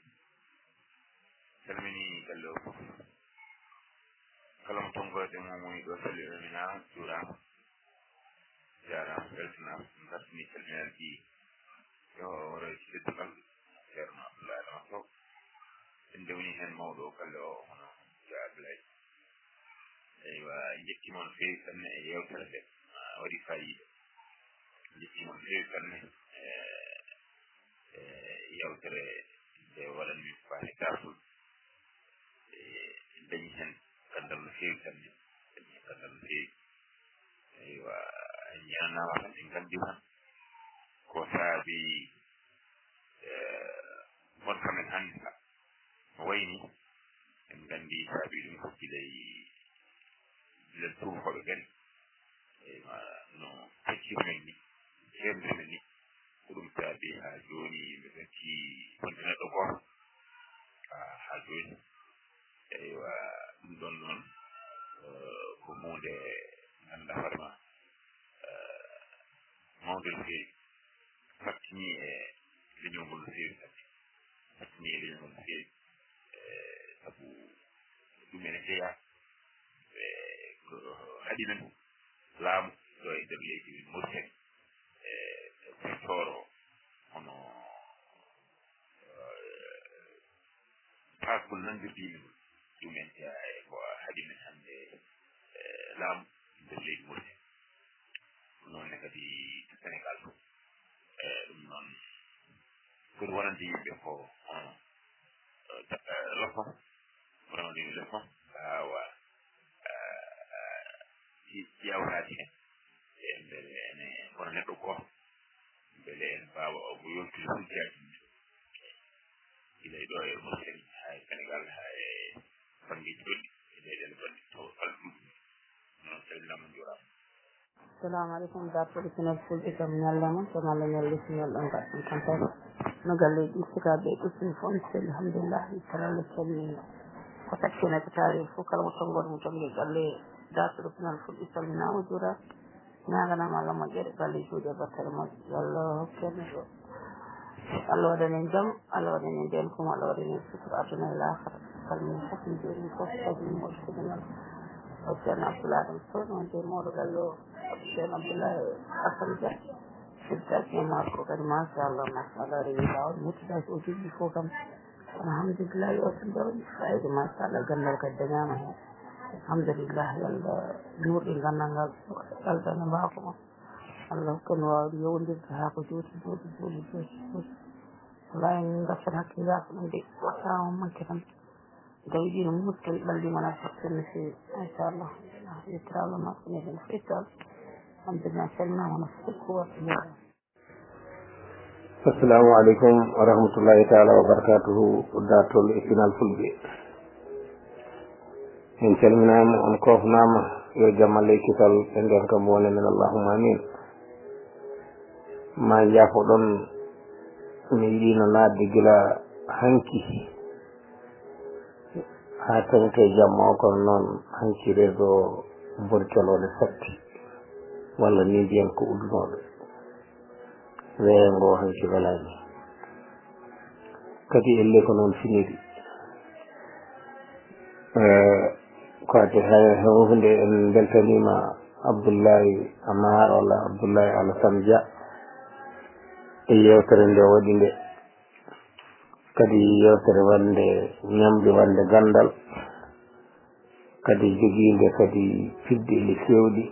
Salmini galle o fof. Kala mo toon ngon e mum woni ɗo, salmina, juuraama. Jaaraama, weltanaama, ngartini calminal ɗi. Yo o waro e teddungal, Ceerno Abdoulaye Adama Sow. En ndewni heen mawɗo o galle o, hono Ceerno Abdoulaye. Eywa, en njettiima no feewi sanne e yeewtere nde. Ah, waɗi faayiida. En njettiima no feewi sanne e, e yeewtere nde waɗanmi faani Daartol. E, en dañi heen ganndal no feewi sanne. Dañi heen ganndal no feewi. Eywa, en ñaanaama tan, en nganndi tan ko saabi, eh, ngonka men hannde ka. No wayi ni, en nganndi saabi ɗum ko gila e, gila tuubakooɓe kadi. Eywa, no peccir men ni, seerndir men ni. Ko ɗum saabi haa jooni yimɓe ɓe ci wonde neɗɗo gooto. Haa, haa jooni. Eywa, ɗum ɗoon noon, eh, ko huunde ngannduɗaa hoore ma, eh, mawnde no feewi. Fattini e leñol ngol no feewi kadi. Fattini e leñol ngol no feewi. Eh, sabu ɗum ene jeyaa, eh, ko haɗi men laamu ɗo e nder leydi Mauritanie. Eh, ko tooro hono, eh, paakol nanndirdiiɓe ngol. Ɗum en jeyaa e ko haɗi men hannde, eh, laamu nder leydi Mauritanie. Noon ne kadi to Sénégal to. Eh, ɗum noon foti wonande yimɓe ko, eh, eh, ta-, eh, leçon. Wonande yimɓe leçon. Awa, eh, eh, ƴi-, ƴeewtaade heen. E mbele ene kono neɗɗo gooto. Mbele en mbaawa o mo yontude hujjaaji mum. Gila e ɗo e Mauritanie, haa e Sénégal, haa e banngeeji goɗɗi, e leyɗeele goɗɗe, tawa kala ɗum. Noon calminaama, njuuraama. Assalamu aleykum, Daartol Pinal Fulɓe, kam ñalle mon, to ñalle ñalle si ñalle on gaɗɗon kan tawi. No galleeji ɗi sukaaɓe e ɗuɗɗum fof, mi selli, alhamdulillah, mi salalla calmini. Ko takkine ko taari fof, kala mo tonngoɗo mo tonnge galle Daartol Pinal Fulɓe, salminaama, juuraama. Ñaaganaama Allah moƴƴere, galle juuɗe e battane moƴƴe. Yo Allah hokku en ɗo. Allah waɗan en jam, Allah waɗan en ndeenkuma, Allah waɗan en sutura aduna e laakara. Salmini fof, mi juurii fof, salmini moƴƴo kadi ngal. O Ceerno Abdoulaye Adama Sow, noon de mawɗo galle o, Ceerno Abdoulaye Assane Dia. Sirtaaki e makko kadi, machallah, machallah, rewi laawol, mettidaaki o jogii fof kam. Alhamdulillah, yo tan jawdi fayde, machallah, ganndal kadi dañaama heen. Alhamdulillah, yo Allah juurɗin ganndal ngal, Allah no mbaawa ko on. Allah hokku en waawde yowondirde haa ko juuti, juuti, juuti, juuti, juuti. Wallaahi, min ngartan hakkillaaji ɗum de, waɗtaa on manque tan. Tawi ɗino muskil ɓalli mon a fottan no feewi, machallah. Yettiraama makko ne ɗum fettal. Alhamdulillah, calminaama no foti ko waɗde. Assalamu aleykum wa rahmatullahi taala wa barakatuhu. Dartol e pinal fulɓe, en calminaama, on koofnaama. Yo jam Allah e kisal e ndeenka mo wone men, allahumma amin. Ma njaafoɗon, mi yiɗino naatde gila hanki haa tawte jamma o, kono noon hanki réseau Mauritanie o ne satti, walla ni mbiyen ko uddunooɗo. Weeyo ngo hanki welaani. Kadi elle ko noon finiri. Eh, ko addi hay hunde, en mbeltaniima Abdullahi Amar walla Abdullahi Alassane Dia e yeewtere nde o waɗi nde. Kadi yeewtere wande ñamri, wande ganndal, kadi jogiinde kadi pidde ɗe keewɗi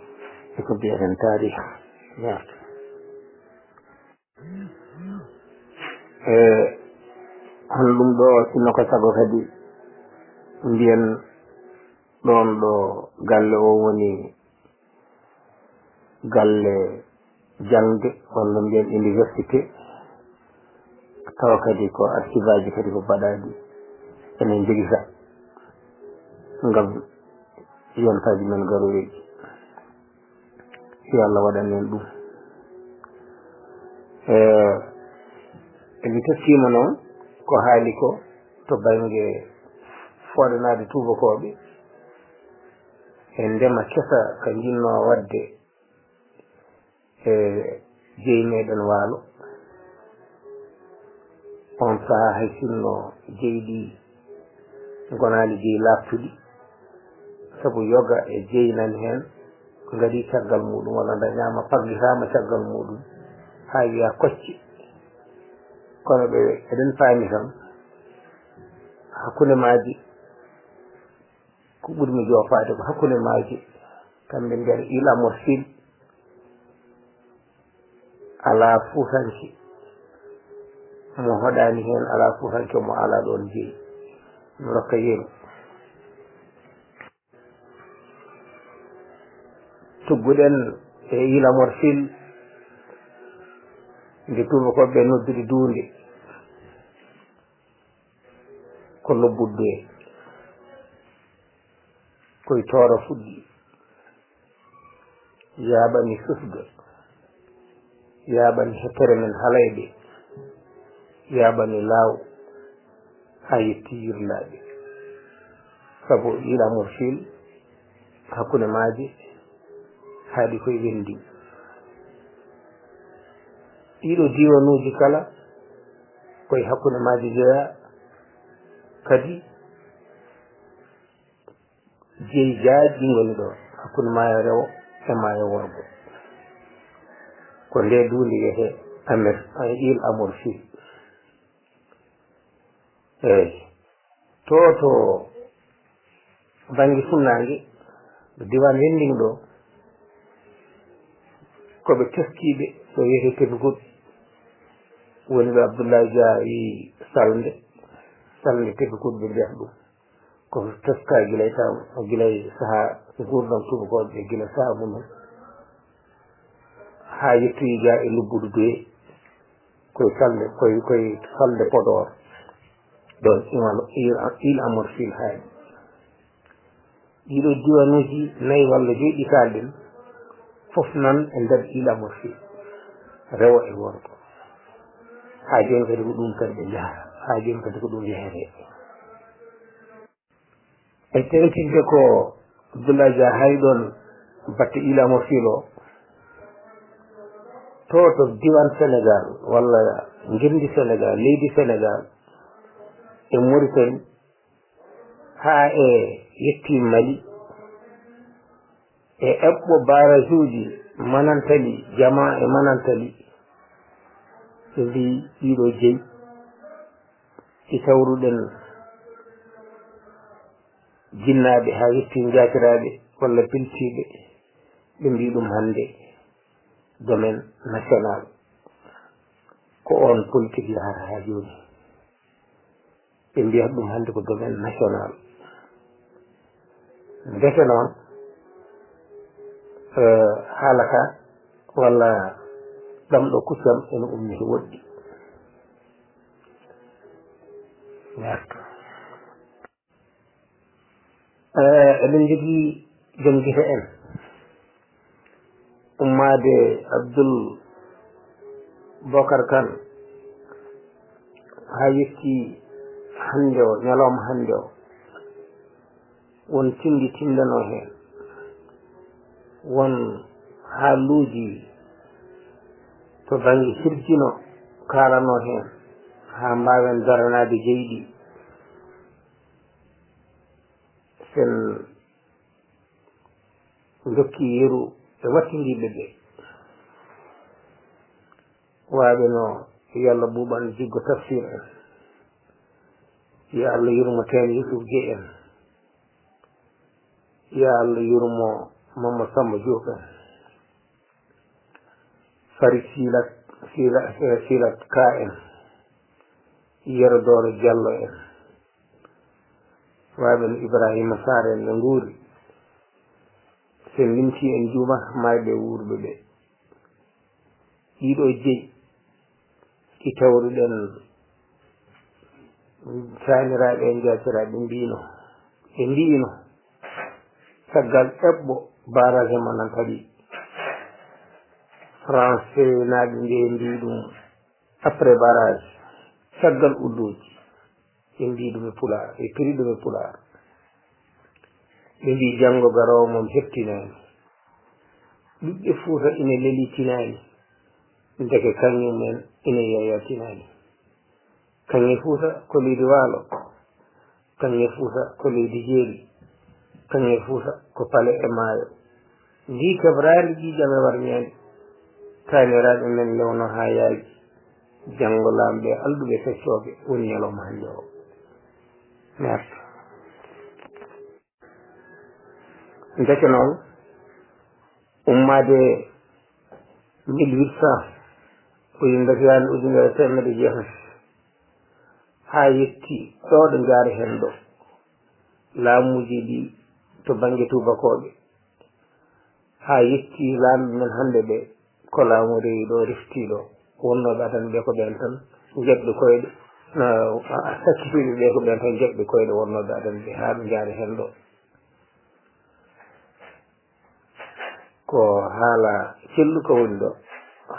e ko mbiyaten taarih. Merci. E hono ɗum ɗo, sinno ko sago kadi mbiyen ɗoon ɗo galle o woni galle jaŋde, walla mbiyen université, tawa kadi ko archive aji kadi ko baɗaaɗi enen njogita ngam yontaaji men garooji. Yo Allah waɗan en ɗum. E, emi tottiima noon ko haali ko to baŋnge fooɗanaade tuubakooɓe e ndema kesa ka njinnoo waɗde e jeyi meɗen waalo. On sahaa hay sinno jeyi ɗi ngonaani jeyi laaɓtuɗi, sabu yoga e jeyi nani heen, ngari caggal muɗum walla nda ñaama paggitaama caggal muɗum, haa wiya kocce. Kono ɓe, eɗen paami tan, hakkunde maaji, ko ɓurmi joofaade ko hakkunde maaji, kamɓe mbiyata il amorsil. Alaa fuutanke mo hoɗaani heen, alaa fuutanke mo alaa ɗoon jeyi. Mi rokka yeru. Tugguɗen e il amorsil, nde tuubakooɓe noddude duunde, ko lobbudde, koye tooro fuɗɗi, yaaɓani sufga, yaaɓani hettere men halayɓe, yaaɓani laaw, haa yetti yirlaaɓe. Sabu il amorsil, hakkunde maaje haaɗi koye wendi. Ɗiɗo diiwanuuji kala koye hakkunde maaje jeyaa, kadi jeyi jaaƴi ɗi ngoni ɗo, hakkunde maayo rewo e maayo worgo. Ko nde duundi wiyetee Amer-, il amorsil. Eeyi. To, to bannge funnaange, ɗo diiwaan Wenndiŋ ɗo, ko ɓe teskiiɓe, ɗo wiyetee Tepicoud, woni ɓe Abdoulaye Dia wi Salnde, Salnde Tepicoud ɓe mbiyata ɗum. Ko teskaa gila e taw, gila e sahaa nguurndam tuubakooɓe, gila sahaa mum en, haa yettoyi ga e lobbudu doye, koye Salnde, koye, koye Salnde Podor. Ɗon il, il amorsil haaɗi. Ɗiɗo diiwanuuji nayi walla joyi ɗi kaalɗen, fof nan e nder il amorsil, rewo e worgo. Haa jooni kadi ko ɗum kadi ɓe njahata, haa jooni kadi ko ɗum yahetee. E teŋtinde ko Abdoulaye Dia haali ɗon batte il amorsil o, to, to diiwaan Senegaal walla ngenndi Senegaal, leydi Senegaal e Mauritanie, haa e yetti Mali, e eɓɓo barrage uji Manantali, Jama e Manantali, ɓe mbi ɗiɗo jeyi ɗi tawruɗen jinnaaɓe haa yetti njaatiraaɓe walla piltiiɓe, ɓe mbi ɗum hannde domaine national. Ko oon politique yahata haa jooni. Ɓe mbiyata ɗum hannde ko domaine national. Ndeke noon, eh, haala ka walla ɗam ɗo kuccam ene ummi he woɗɗi. Merci. Eh, eɗen njogii joom gese en, ummaade Abdul Bokar Kan haa yetti hannde o, ñalawma hannde o. Won tinndi tinndanoo heen, won haaluuji to bannge hirjino kaalanoo heen, haa mbaawen daranaade jeyɗi. Sen ndokkii yeru e wattindiiɓe ɓe, waaɓe no Yalla Buuban Jiggo Tafsir en, yo Allah yurmo Teen Yusuf Gey en, yo Allah yurmo Mamma Samba Diop en, Fari Silat, Sila-, Silat Ka en, Yero Dooro Diallo en, waaɓe no Ibrahima Sarr en ɓe nguuri. Sen limtii en juuma maayɓe wuurɓe ɓe. Ɗiɗo jeyi ɗi tawruɗen taaniraaɓe e njaaciraaɓe mbiino, ɓe mbiino, caggal eɓɓo barrage mo nan kadi, Français naaɓe ɓe mbii ɗum après barrage, caggal udduuji. Ɓe mbii ɗum e Pulaar, ɓe piri ɗum e Pulaar. Ɓe mbii janngo garoowo mum heɓtinaani. Ɓiɓɓe Fuuta ina lelitinaani, ndeke kañum en ina yeeyatinaani. Kaŋŋe Fuuta ko leydi waalo, kaŋŋe Fuuta ko leydi jeeri, kaŋŋe Fuuta ko pale e maayo. Ndi kebraandi ƴiiƴam e warñeende, taaniraaɓe men lewno haa yaaji, janngo laamɓe alɗuɓe feccooɓe woni ñalawma hannde o. Merci. Ndeke noon, ummaade mille huit cent, ujunere hitaande ujunere e teemedde jeetati, haa yetti ɗo ɗo njaari heen ɗo, laamuuji ɗi to bannge tuubakooɓe, haa yetti laamɓe men hannde ɓe, ko laamu rewi ɗo, refti ɗo, wonnooɓe adana ɓe ko ɓeen tan njaɓɓi koyɗe, no, a, a, sakkitiiɓe ɓe ko ɓeen tan njaɓɓi koyɗe wonnooɓe adana ɓe haa ɓe njaari heen ɗo. Ko haala celluka woni ɗo,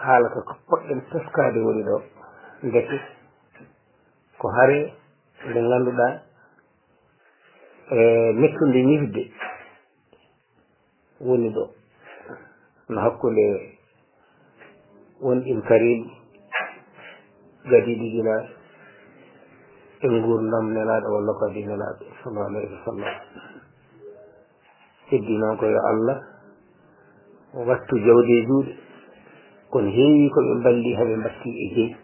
haala ka ko poɗɗen teskaade woni ɗo, ndeke ko hare nde ngannduɗaa, e mettunde ñifde woni ɗo, no hakkunde wonɗin kariiɗi gadiiɗi gila e nguurndam Nelaaɗo walla ko adii Nelaaɗo, sallallahu alayhi wa sallam. Heddi noon ko yo Allah wattu jawdi e juuɗe, kono heewi ko ɓe mballi, haa ɓe mbatti e jeyi.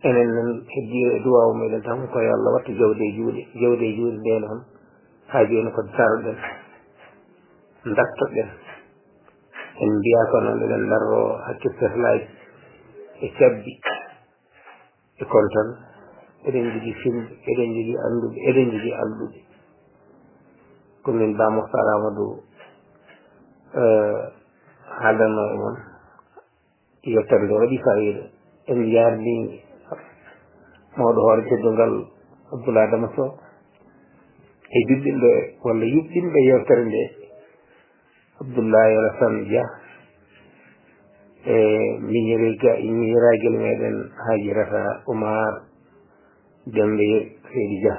Enen noon, heddi e duwaawu meɗen tan ko yo Allah wattu jawdi e juuɗe. Jawdi e juuɗe nde noon, haa jooni ko daroɗen, dartoɗen. En mbiyaa ko noon eɗen darro hakke feslaaji e cabbi e kontal. Eɗen njogii finɓe, eɗen njogii annduɓe, eɗen njogii alɗuɓe. Ko min Ba Mouhtar Amadou, eh, haaldanno e mon. Yettere nde waɗi faayiida. En njaarni mawɗo hoore teddungal Abdoul Adama Sow e juɓɓinɓe walla yuɓɓinɓe yewtere nde, Abdoulaye Alassane Dia, e miñiraagal, miñiraagel meɗen Haaji Rata Oumar Dembe Seydi Dia.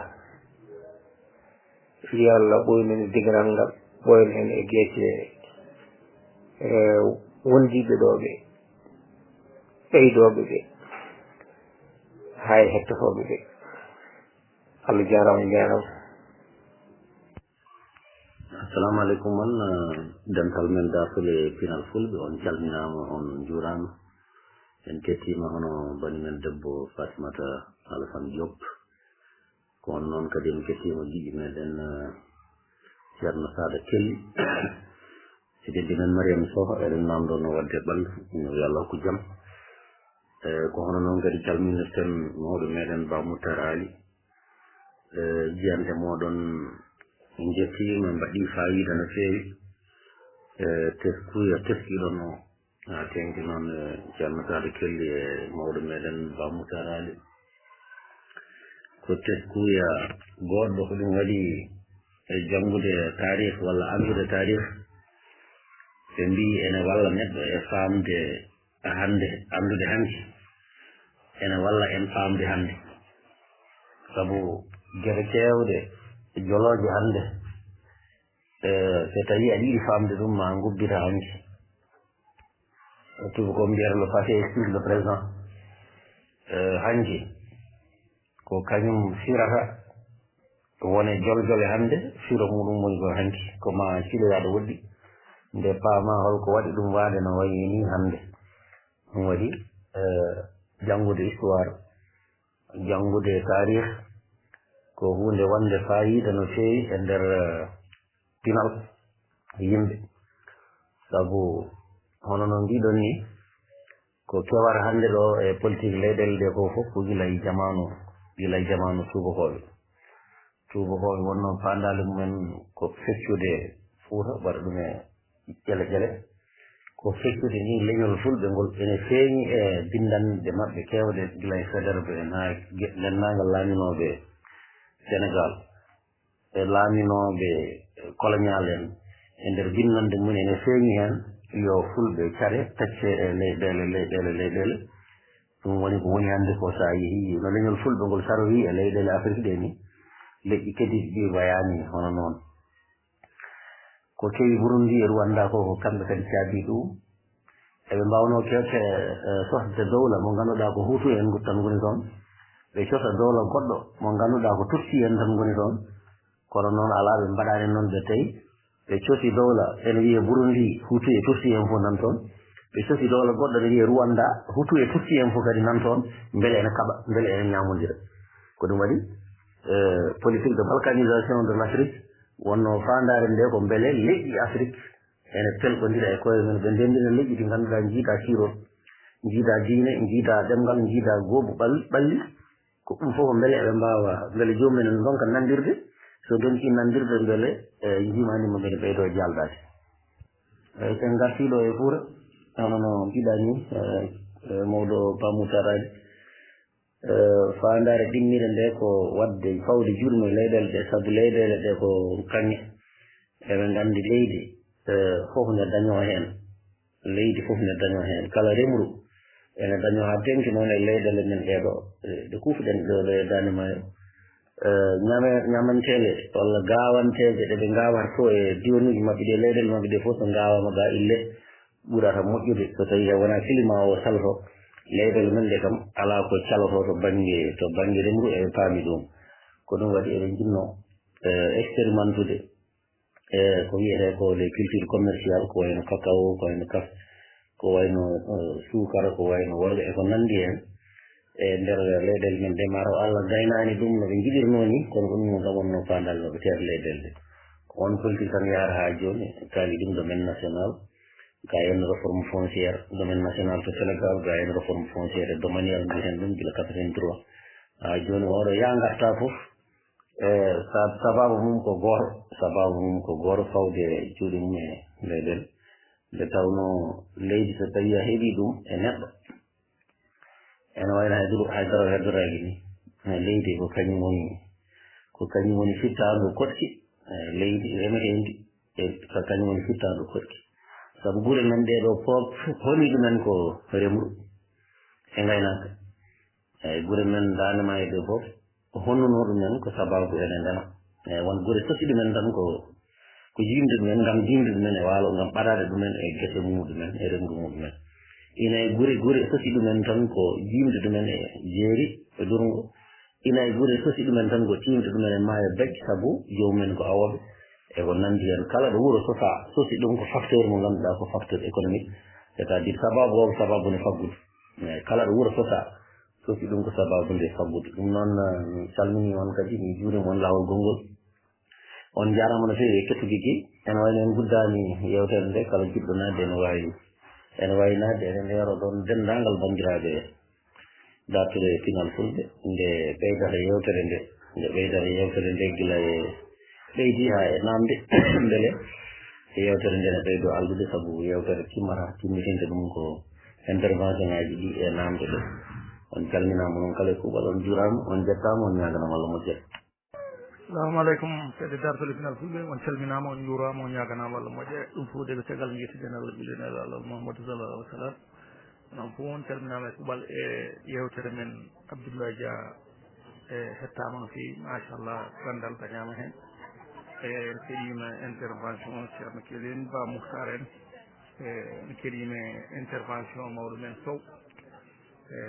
Yo Allah ɓooynu en e digaral ngal, ɓooyna en e geece, e wondiiɓe ɗo ɓe, ɓeydooɓe ɓe, haa e hettotooɓe ɓe. Allah jaaraama, njaaraama. Assalamu aleykum on, eh, dental men daartol e pinal fulɓe, on calminaama, on njuuraama. En kettiima hono bani men debbo Fatimata Alassane Diop. Ko on noon kadi en kettiima giɗi meɗen, eh, Ceerno Saada Kelly. E deddi men Mariam Sow, eɗen namndo no waɗde ɓalndu, yo Allah hokku jam. Eh, ko hono noon kadi calminirten mawɗo meɗen Ba Mouhtar Ali. Eh, jiyante moɗon en njettiima, mbaɗi faayiida no feewi. Eh, teskuya teskiɗon o, haa teeŋti noon, eh, Ceerno Saada Kelly e mawɗo meɗen Ba Mouhtar Ali. ko tekkuya goɗɗo ko ɗum waɗi e janngude taarih walla anndude taarih. Ɓe mbii ene walla neɗɗo e faamde hannde, anndude hanki ene walla en faamde hannde. Sabu gere keewɗe jolooje hannde, eh, so tawii aɗa yiɗi faamde ɗum, ma ngubbita hanki. Tuuba ko mbiyata le passé explique le présent. Eh, hanki ko kañum firata wone joljole hannde, firo muɗum woni ko hanki. Ko ma ciloyaaɗo woɗɗi, nde paama holko waɗi ɗum waade no wayi ni hannde. Ɗum waɗi, eh, janngude histoire, janngude taarih, ko huunde wonde faayiida no feewi e nder, eh, pinal yimɓe. Sabu hono no mbiɗon ni, ko kewar hannde ɗo e politique leyɗeele ɗe ko fof ko gila e jamaanu, gila e jamaanu tuubakooɓe. Tuubakooɓe wonno paandaale mumen ko feccude Fuuta, waɗa ɗum e ƴele ƴele. Ko feccude ni leñol fulɓe ngol ene feeñi e binndanɗe maɓɓe keewɗe gila e Faidherbe en haa ge-, denndaangal laaminooɓe Senegaal. E laaminooɓe colonial en, e nder binndanɗe mum ene feeñi heen yo fulɓe care, tacce e leyɗeele, leyɗeele, leyɗeele. Ɗum woni ko woni hannde ko, so a yehii no leñol fulɓe ngol sarowi e leyɗeele Afrik ɗe ni, leƴƴi keddiiɗi ɗi mbayaani hono noon. Ko kewi Burundi e Rwanda ko, ko kamɓe kadi caabii ɗum. Eɓe mbaawno kewte, eh, sosde dowla mo ngannduɗaa ko Hutu en tan ngoni toon. Ɓe cosa dowla goɗɗo mo ngannduɗaa ko Tutsi en tan ngoni toon. Kono noon alaa, ɓe mbaɗaani noon, ɓe tawi ɓe cosi dowla ene wiyee Burundi, Hutu e Tutsi en fof nan toon. Ɓe cosi dowla goɗɗo ene wiyee Rwanda, Hutu e Tutsi en fof kadi nan toon, mbele ene kaɓa, mbele ene ñaamondira. Ko ɗum waɗi, eh, politique de balkanisation de l'Afrique wonno faandaare nde ko mbele leƴƴi Afrik ene pelɓondira e koye mum, ɓe ndenndina leƴƴi ɗi ngannduɗaa njiidaa ciirol, njiidaa diine, njiidaa ɗemngal, njiidaa goobu ɓal-, ɓalli. Ko ɗum fof mbele eɓe mbaawa, mbele joomum en ndonka nanndirde. So ndonki nanndirde, mbele, eh, njiimaandi maɓɓe ne ɓeydoo jaaldaade. Eey, so en ngartii ɗo e Fuuta, hono no mbiɗaa ni, eh, eh, mawɗo Pamu Saraji, eh, faandaare ɗimmire nde ko waɗde fawde juuɗe mum e leyɗeele ɗe, sabu leyɗeele ɗe ko kaŋŋe. Eɓe nganndi leydi, eh, fof ne dañoo heen. Leydi fof ne dañoo heen. Kala remru ene dañoo haa teŋti noon e leyɗeele men ɗee ɗo, eh, ɗe kuufɗen ɗo, ɗo e Daande Maayo. Eh, ñame-, ñamanteeje walla gaawanteeje ɗe ɓe ngaawata to e diwanuuji maɓɓe ɗi, e leyɗeele maɓɓe ɗe fof, so ngaawaama ga ille, ɓurata moƴƴude. So tawii hay wonaa climat o saloto, leyɗeele men ɗe kam alaa ko caloto to bannge, to bannge remru, eɓe paami ɗum. Ko ɗum waɗi eɓe njinnoo, eh, expérimentude e ko wiyetee ko les cultures commerciales, ko wayno cacao, ko wayno café, ko wayno, eh, suukara, ko wayno worɓe e ko nanndi heen. E nder leyɗeele men ɗe, mataw Allah gaynaani ɗum no ɓe njiɗirnoo ni, kono ɗum no gam wonnoo faandaale no ɓe teer leyɗeele ɗe. Ko oon politique tan yahata haa jooni, kaali ɗum domaine national, ga en réforme foncière, domaine national to Sénégal, ga en réforme foncière et domaniale, mbiyen ɗum gila quatre-vingt-trois. Haa jooni oɗo yaa ngarta fof, e sa-, sababu mum ko gooto, sababu mum ko gooto, fawde juuɗe mum e leyɗeele. Nde tawnoo leydi so tawii a heɓii ɗum e neɗɗo, ene wayno hay duru-, hay dara heddotaaki ni. E leydi ko kañum woni, ko kañum woni fittaandu koɗki, e leydi remeteendi, e ko kañum woni fittaandu koɗki. Sabu gure men ɗee ɗoo fof, holi ɗumen ko remru e ngaynaaka. Eey, gure men Daande Maayo ɗe fof, ko honnunoo ɗumen ko sababu ene ndema. Eey, won gure sosi ɗumen tan ko, ko jiimde ɗumen, ngam jiimde ɗumen e waalo, ngam ɓadaade ɗumen e gese muuɗumen, e renndu muuɗumen. Ina e gure, gure sosi ɗumen tan ko jiimde ɗumen e jeeri, e durngo. Ina e gure sosi ɗumen tan ko jiimde ɗumen e maayo beg, sabu joomum en ko awooɓe, e ko nanndi heen. Kala ɗo wuro sosaa, sosi ɗum ko facteur mo ngannduɗaa ko facteur économique, c'est-à-dire sababu o ko sababu nde faggudu. Eey, kala ɗo wuro sosaa, sosi ɗum ko sababu nde faggudu. Ɗum noon, eh, mi salminii on kadi, mi juuriima on laawol gonngol. On njaaraama no feewi e kettugol gi. Ene wayno en nguddaani yeewtere nde, kala jiɗɗo naatde ene waawi, ene waawi naatde, ene ndeero ɗoon denndaangal banndiraaɓe dartude e pinal fulɓe, nde ɓeydata yeewtere nde, nde ɓeydata yeewtere nde gila e ɓeydi haa e naamnde, mbele yeewtere nde ne ɓeydoo alɗude, sabu yeewtere timmata, timmitinde ɗum ko intervention ŋaaji ɗi e naamnde ɗe. On calminaama, onon kala e kuuɓal, on njuuraama, on njettaama, on ñaaganaama Allah moƴƴere. Assalamu aleykum, seeɗa Dartol e Pinal Fulɓe, on calminaama, on njuuraama, on ñaaganaama Allah moƴƴere. Ɗum fof de ko caggal njettuɗen Allah, juulɗen e Laawol Muhammadu sallallahu alaihi wasallam. Onon fof on calminaama e kuuɓal e yeewtere men. Abdoulaye Dia, e hettaama no feewi, machallah, ganndal dañaama heen. E en keɗiima intervention Ceerno Kelin Ba Muhtar en. E en keɗiima intervention mawɗo men Sow. E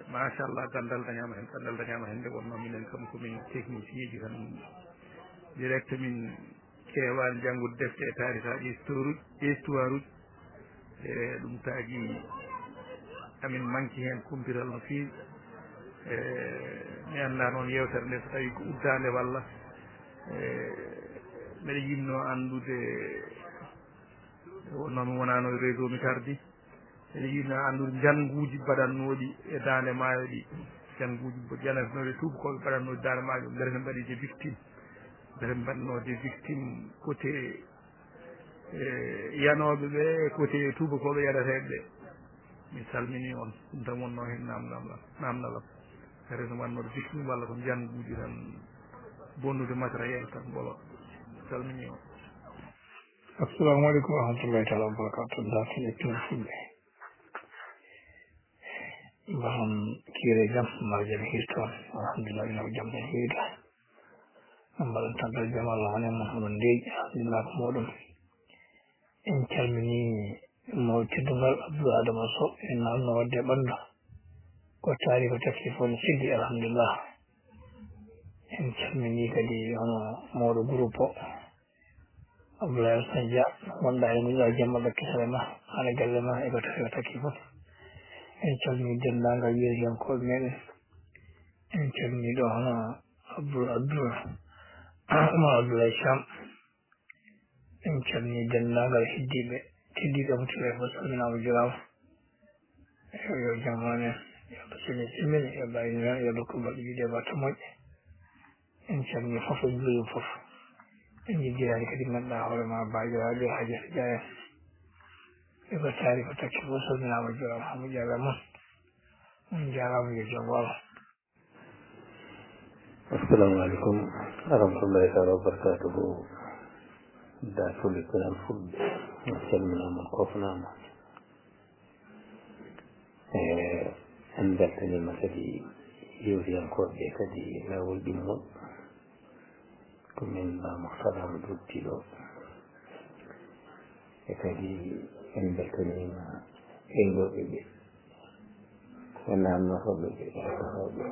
machallah, ganndal dañaama heen, ganndal dañaama heen. Nde wonnoo minen kam ko min technicien ji tan, direct, min keewaani janngude defte e taarikaaji, histoire, histoire uji. E ɗum taagi amin manki heen kumpital no feewi. E mi anndaa noon yeewtere nde so tawii ko uddaande walla. E mbeɗa yiɗnoo anndude, wonnoo mi wonaano e réseau, mi tardi. Mbeɗa yiɗnoo anndude njannguuji mbaɗannooɗi e Daande Maayo ɗi, njannguuji mbo-, janatnooɗi e tuubakooɓe mbaɗannooɗi Daande Maayo, mbele ne mbaɗi des victimes, mbele mbaɗnoo des victimes côté, e, yanooɓe ɓe, côté tuubakooɓe yanateeɓe ɓe. Mi salminii on. Ɗum tan wonnoo heen naamnal am, naamnal am. Mbele ne waɗnoo des victimes walla ko njannguuji tan bonnude matériel tan mboloo. Mi salminii on. Assalamu aleykum wa rahmatullahi taala wa barakatuh. Dartol e Pinal Fulɓe. Mbaɗon kiire jam, mbaɗa jam hiirtoon. Alhamdulillah, ina ko jam tan hiirta. Mbaɗon tampere jam, Allah wone mon, oɗon ndeeƴi. Alhamdulillah, ko moɗon. En calmini mo teddungal Abdou Adama Sow, en naamno wadde ɓandu. Ko taari ko takki fof no siddi, alhamdulillah. En calmini kadi hono mawɗo groupe o, Abdoulaye Alassane Dia, wonɗa e Muñal Jamma Ɓakke Salema, haala galle ma e ko tawi o takki fof. En calmini denndaangal yeewiyankooɓe meɗen. En calmini ɗo hono Abdoul Abdoul, Oumar Abdoulaye Thiam. En calmini denndaangal heddiiɓe, teddiiɓe mo tule fof, salminaama, juuraama. Yo, yo jam won en, yo Allah sene semmini, yo Allah inu en, yo Allah ko baɗɗo yiɗde batte moƴƴe. En calmini fof, en njuurima fof. En njejjiraani kadi ganduɗa hoore ma, Bajo Radio Hajata Dia en. E ko taari ko takki fof, salminaama, juuraama, Hamadou Diallo mon. On njaaraama, yo jam won. Assalamu aleykum wa rahmatullahi taala wa barakatuhu. Dartol e Pinal Fulɓe, on calminaama, on koofnaama. E en mbeltaniima kadi yeewtiyankooɓe ɓe kadi laawol ɗimmol. Ko min Ba Murtala mo duttiɗo. E kadi en mbeltaniima ɓeynooɓe ɓe. En naamnotooɓe ɓe, ɓe hettotooɓe.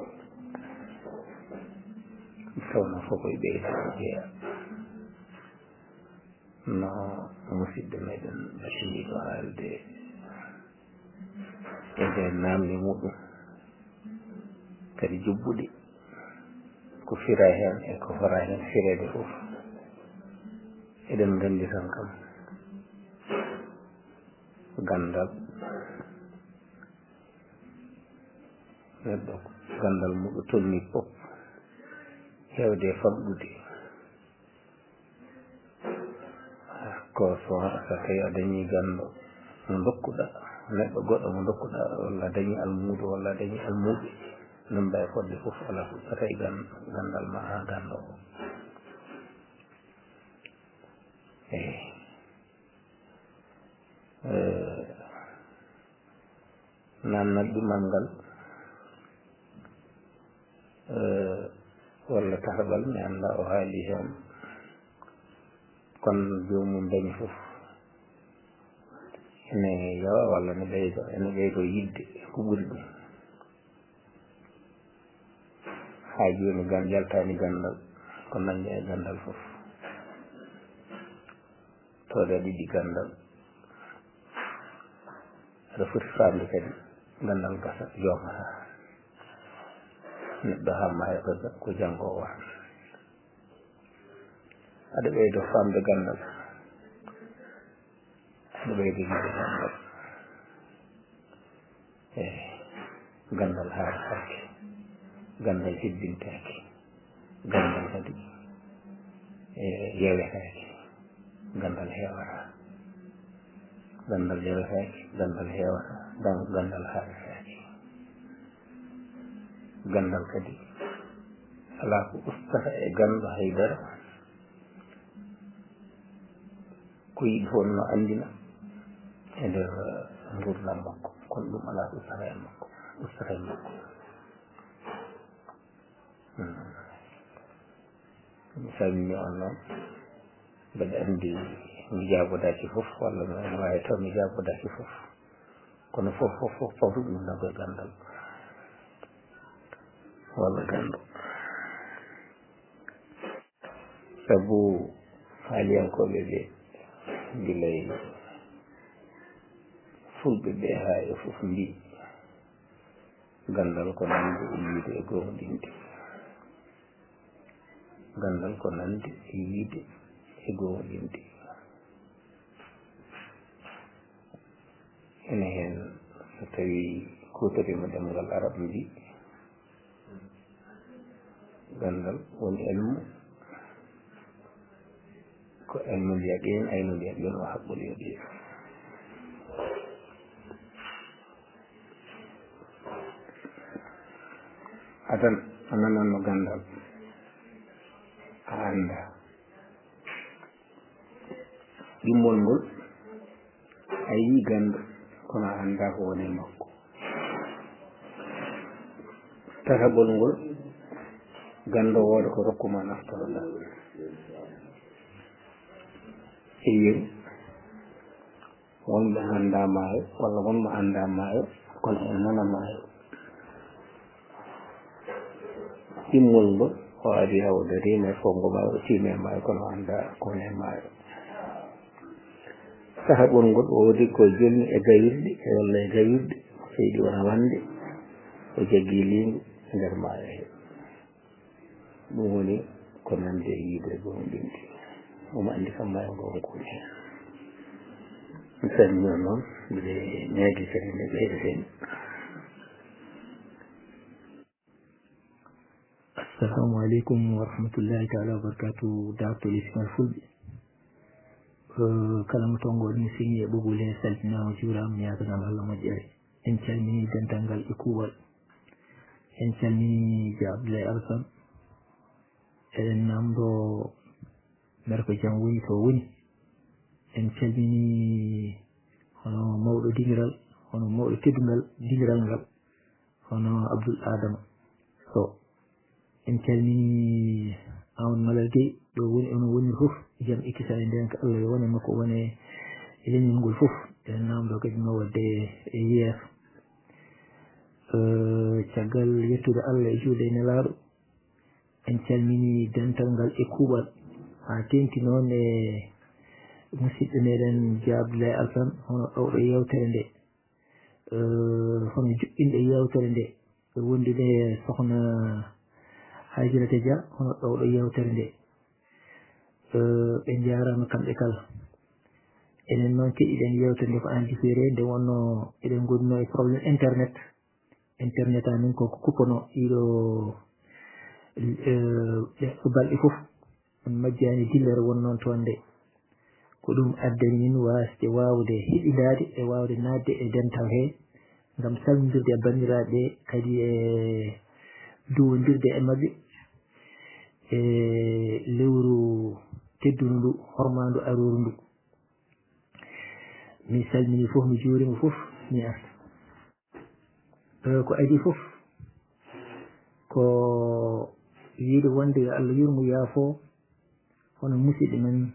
Tawnoo fof koye ɓeydaade jeyaa. No musidɗo meɗen Basiiru haalde e nder naamne muɗum, kadi jubbuɗe, ko fira heen e ko fora heen fireede fof. Eɗen nganndi tan kam, ganndal, neɗɗo, ganndal muɗum tolni fof, heewde e famɗude. Ko so, so tawi a dañi ganndo mo ndokkuɗa, neɗɗo goɗɗo mo ndokkuɗa, walla a dañi almuudo, walla a dañi almuuɓe, ɗum mbawi fodde fof, ala fof, so tawi gan-, ganndal ma ha ganndo o. Eyi. Eh, naamnal ɗimal ngal, eh, walla tataɓal, mi annda o haali heen. Kono joomum dañi fof, ene yawa walla ne ɓeydo, ene ɓeydo yiɗde ko ɓuri ɗum. Haa jooni gan-, yaltaani ganndal ko nanngi e ganndal fof. Tooɗa ɗiɗi ganndal. Aɗa foti faamde kadi ganndal gasa joomata. Neɗɗo haa maaya ko ja-, ko janngo o wata. Aɗa ɓeydo faamde ganndal. Aɗa ɓeydo yiɗde ganndal. Eey, ganndal haaretaake, ganndal hebbintaake, ganndal kadi, e, yewetaake, ganndal heewata, ganndal yewetaake, ganndal heewata, gan-, ganndal haaretaake. Ganndal kadi alaa ko ustata e ganndo hay dara. Ko yiɗi fof no anndina e nder nguurndam makko, kono ɗum alaa ko ustata e makko, ustata e makko. Hmm. Mi salmini on noon. Mbeɗa anndi mi jaabodaaki fof, walla mi waawi taw mi jaabodaaki fof. Kono fof, fof, fof, fof ɗum no koye ganndal. Walla ganndo. Sabu haaliyankooɓe ɓe, gila e fulɓe ɓe haa e fof mbii, ganndal ko nande e yiide e goonɗinde. Ganndal ko nande e yiide e goonɗinde. Ene heen, so tawii kuutoriima ɗemngal arab, mbii, ganndal woni elmu, ko elmul yaqin, aynul yaqin, wa haqqul yaqin. Adan, a nananno ganndal, a anndaa. Ɗimmol ngol, a yii ganndo, kono a anndaa ko woni e makko. Tataɓol ngol, ganndo wooda ko rokku ma naftoroɗaa. E yeru, wonɓe anndaa maayo, walla wonɓe anndaa maayo, kono en nana maayo. Ɗimmol ngol, o ari haa o dariima e fof ngo maayo, o tiimi e maayo, kono o anndaa ko woni e maayo. Saha ɓurngol, o woodi ko jolni e gawirɗi, walla e gawirɗi, seydi wona wande, o jaggi liingu e nder maayo he. Ɗum woni ko nande e yiide goonɗinki. Omo anndi kam maayo ngo on kuuɗi heen. Mi salmini on noon, mbiɗe ñaagi kadi nde ɓeyda heen. Assalamu aleykum wa rahmatullahi taala wa barakatuh, daartol e pinal fulɓe. Eh, kala mo tonngooɗo mi sigi e ɓoggol he, salminaama, juuraama, ñaaganaama Allah moƴƴere. En calminii dental ngal e kuuɓal. En calminii Dia Abdoulaye Alassane. Eɗen naamndoo mbele ko jam woni to woni. En calminii hono mawɗo dingiral, hono mawɗo teddungal dingiral ngal, hono Abdoul Adama Sow. En calminii Amadou Malal Gueye, ɗo woni, ono woni fof, jam e kisal e ndeenka Allah yo wone makko, wone e leñol ngol fof. Eɗen naamndoo kadi no waɗde e yeeso. Eh, caggal yettude Allah e juulde e Nelaaɗo, en calminii dental ngal e kuuɓal, haa teeŋti noon e musidɗo meɗen Dia Abdoulaye Alassane, hono ɗowɗo yeewtere nde. Eh, hono joɗɗinɗo yeewtere nde, e wondude e sokhna Hajirata Dia, hono ɗowɗo yeewtere nde. Eh, ɓe njaaraama kamɓe kala. Enen noon keɗiɗen yeewtere nde ko en différé, nde wonnoo eɗen ngonno e problème internet. Internet amin ko ko kuppanoo ɗiɗo, eh, ɗe balɗe fof. On majjaani dillere won noon toon nde. Ko ɗum addani min waasde waawde heɓindaade e waawde naatde e dental he, ngam salmondirde e banndiraaɓe ɓe, kadi e duwondirde e maɓɓe e lewru teddundu ndu, hormaandu arooru ndu. Mi salmini fof, mi juurima fof, mi arta. Eh, ko adii fof, ko wiide wonde yo Allah yurmo yaafo, hono musidɗo men,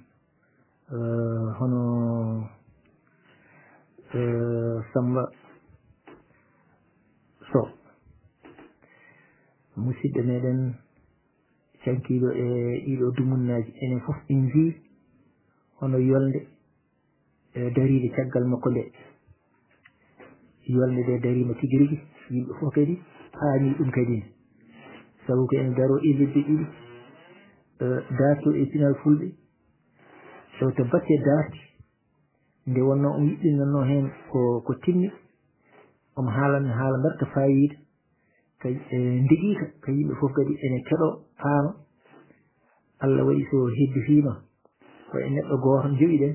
eh, hono, eh, Samba Sow. Musidɗo meɗen cankiiɗo e ɗiɗo dumunnaaji, enen fof en njii hono yolnde, e dariiɓe caggal makko nde. Yolnde nde dariima tigi rigi, yimɓe fof kadi paami ɗum kadi ne. Sabu ko ene daroo e lebbi ɗiɗi, eh, daartol e pinal fulɓe, so to batte daarti, nde wonnoo omo yuɓɓinannoo heen ko, ko timmi, omo haalan haala mbaɗka faayiida, ka, eh, ndeƴiika, ka yimɓe fof kadi ene keɗoo, paama. Allah waɗi so heddifiima, ko e neɗɗo gooto njowiɗen,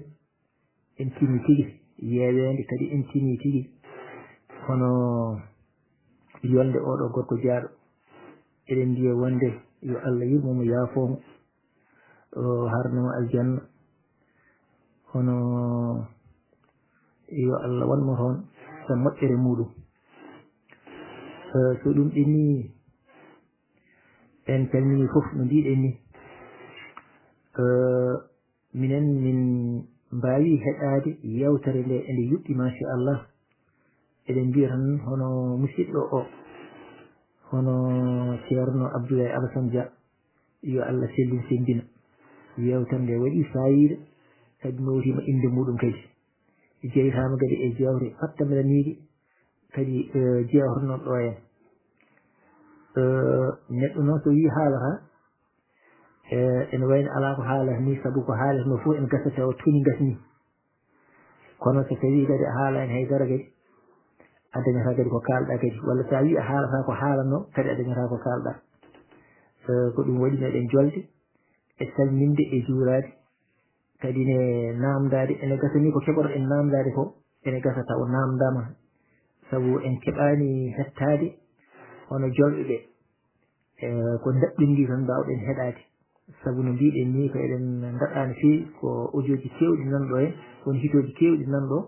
en tinii tigi, yeeweende kadi en tinii tigi. Hono yolnde oɗo gorko jaaɗo, Eɗen mbiya wonde yo Allah yurmo mo, yaafoo mo, o harno mo aljanna. Hono yo Allah wan mo toon e moƴƴere muuɗum. Eh, so ɗum ɓennii, en calminii fof no mbiɗen ni. Eh, minen min mbaawi heɗaade yeewtere nde, ende yuɓɓi, machallah. Eɗen mbiya tan hono musidɗo o, hono Ceerno Abdoulaye Alassane Dia, yo Allah sellin senndina. Yeewtere nde waɗi faayiida, kadi nowtiima innde muuɗum kadi. Jeytaama kadi e jeewte pattamilaniiɗe, kadi, eh, jeewtanoɗo ɗo en. Eh, neɗɗo noon so wii haalata, eh, ene wayno alaa ko haalata ni, sabu ko haalata no fof ene gasa tawa toni gasni. Kono so tawii kadi a haalaani hay dara kadi, a dañataa kadi ko kaalɗaa kadi. Walla so a wii a haalataa ko haalanoo, kadi a dañataa ko kaalɗaa. Eh, ko ɗum waɗi meɗen jolde e salminde e juuraade. Kadi ne naamndaade, ene gasa ni ko keɓotoɗen naamndaade ko, ene gasa taw naamndaama. Sabu en keɓaani hettaade hono jolɓe ɓe. Eh, ko ndaɓɓinndi tan mbaawɗen heɗaade. Sabu no mbiɗen ni, ko eɗen ndaɗaani feewi, ko audio ji keewɗi nan ɗo he, kono hitooji keewɗi nan ɗo,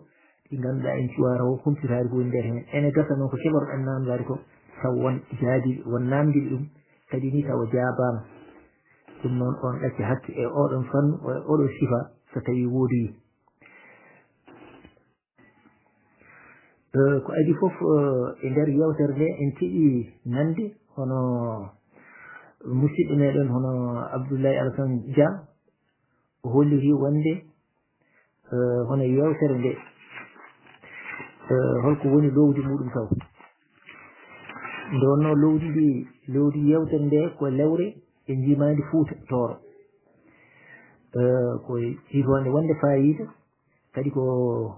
ɗi ngannduɗaa en cuwaata o humpitaade ko woni nder heen. Ene gasa noon ko keɓotoɗen naamndaade ko, taw won jaabiiɓe, won naamndiiɓe ɗum, kadi ni tawa jaabaama. Ɗum noon on ɗacca hakke e oɗon fannu, e oɗo sifa, so tawii woodii. Eh, ko adii fof, eh, e nder yeewtere nde en keɓii nande hono musidɗo meɗen hono Abdoulaye Alassane Dia, o holliri wonde, eh, hono yeewtere nde, eh, holko woni lowdi muuɗum taw. Nde wonnoo lowdi ndi, lowdi yeewtere nde ko lewre e njiimaandi Fuuta Tooro. Eh, ko hiitande wonde faayiida, kadi ko,